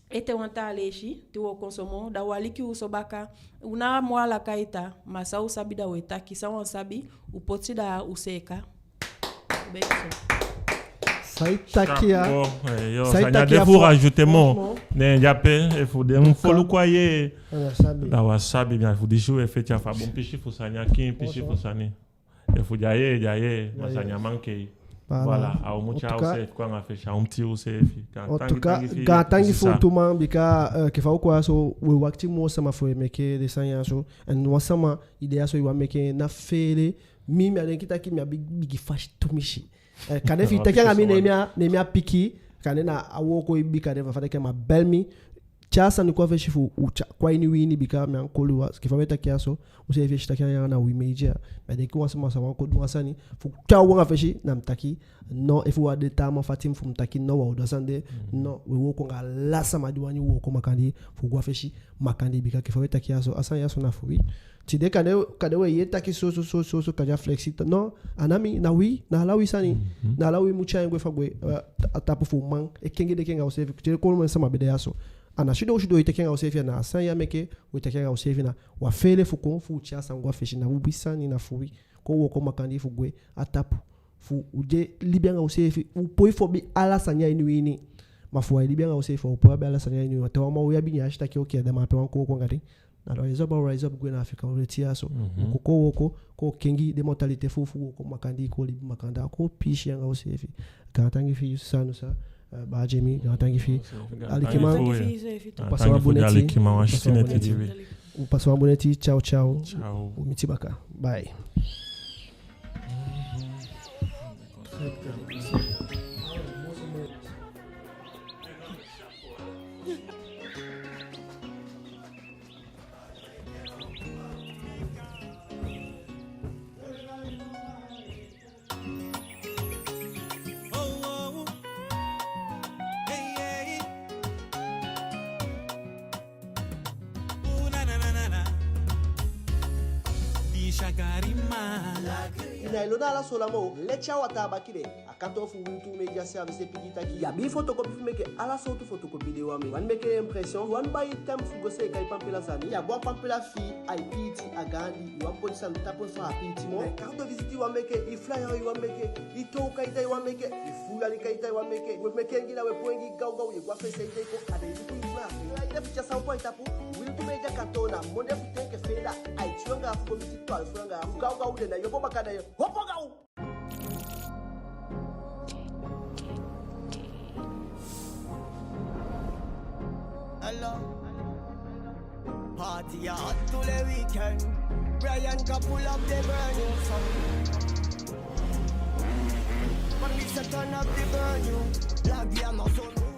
Ete wan taa leisi, te u o kon so moo, da u aliki u so baka. U ná moo ala kaita, ma san u sabi da u e taki, san u á sabi, u poti da u seeka. U be so. Sai taki ya. Chapeau, eh, yo, sai taki ya fu rajouter moo. Ne, ya pe, efu den foluku á yee, da u á sabi, ma fu disi u e feti a fa bon pisi fu sani, a kiin pisi fu sani. Efu den á yee, den á yee, ma sani á mankei. Voilà, a u mu tyai useefi kon anga fesi, a u mu tii useefi. En tout cas, gaantangi fu u tu man, bika, eh, enke fa u kon ya so, we wakiti moo sama fu e meke den sani ya so. En wan sama, i de ya so, i wani meke na feele. Mi, mi á denki taki mi abi bigi fasi tumisi. Eh, kande efi i taki anga mi, ne mi á, ne mi á piki, kande na a wooko i bika de fa, fa den ke ma bel mi. Tyai sani kon a fesi fu u tyai kon a ini wi ini, bika mi á koli wan, enke fa we taki ya so, useefi e si taki anga na wi media. Ma den enke wan sama sa wani kon du wan sani fu tyai u kon a fesi, na mi taki, no, efu u á de taa man fati fu mi taki, no, u á o du a sani de, no, we wooko anga ala sama di wani wooko makandii, fu go a fesi makandii, bika enke fa we taki ya so, a sani ya so na fu wi. Tide kande, kande we yee taki so, so, so, so, so, kande a flexi, no, a ná mi, na wi, na ala wi sani, na ala wi mu tyai en gwe fa gwe, eh, a tapu fu u man e kengi denki anga useefi, tide kon omen sama be de ya so. A ná sidon u sidon e taki anga useefi, a ná a sani ya meke u e taki anga useefi, na u á feele fu kon fu u tyai a sani go a fesi, na wi sani, na fu wi. Kon wooko makandii fu gwe a tapu, fu u de libi anga useefi, u poi fu abi ala sani a ini wi ini. Ma fu u á libi anga useefi, u poi abi ala sani a ini wi. Te wan man o abi, ne a si taki oke, a de man pe wan kon wooko anga den. Na rise up, rise up, gwe na Afrika, u de tii ya so. U kon, kon wooko, kon kengi den mentalité fu, fu wooko makandii, kon libi makandaa, kon piisii anga useefi. Gaantangi fi i, Sanusi, eh, Baa Jemi, gaantangi fi i. Alikiman, u pasa wan bun neti. Alikiman, wan siti neti gi wi. U pasa wan bun neti, ciao, ciao. Ciao. U miti baka. Bye. Ina ilo na ala so lamo, leti a wataa baki de. A kantoo fu Wi Lutu Media Service e piki taki i abi fotokopi fu meke, ala sowtu fotokopi di i wani meke. I wani meke impression, i wani bai timbre fu go seeka i pampila sani, i abi wan pampila fi i, ai piiti, a gaandi, i wani poti sani tapu fu a á piiti moo. Carte de visite i wani meke, i flyer i wani meke, i tou kaita i wani meke, i fuu yali kaita i wani meke, we meke en gi i, na we poi en gi i gawgaw, i e go a fesi, i e kon, a de i luku i flyer. Ai de fu tyai san u poi tapu, Wi Lutu Media kantoo na monde fu te enke feeda, ai Anga fu go miti twelve anga. Gaw gaw de na yo bo baka na yo. Hopo gaw. Hello. Party hard tous les week-ends. Brian Kapula, the burning sun. Parmi Satan of the burning. La vie à ma zone rouge.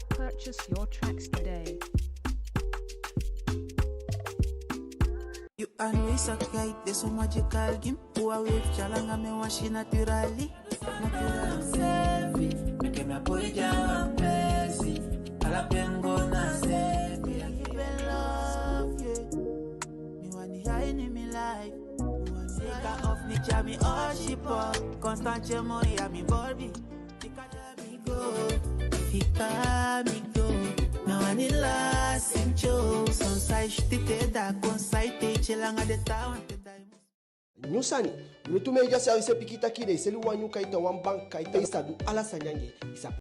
Purchase your tracks today. You always a kite, this so magical game. Who a wave chalanga me washi naturally. Naturally. Safe, make me put it down, crazy. Ala pengo na safe, I give it love, yeah. Mi wani high in mi life. Sika of mi chami, oh, she pop. Constant chemo, yeah, mi Barbie. Fika mi go, fika mi go. Na wani la sincho. Son sai shiti te da kon sai te chelanga de ta wan te da. Nyun sani, Lutu Media Service e piki taki den e seli wan nyun kaita, wan bank kaita, i sa du ala sani anga en, i sa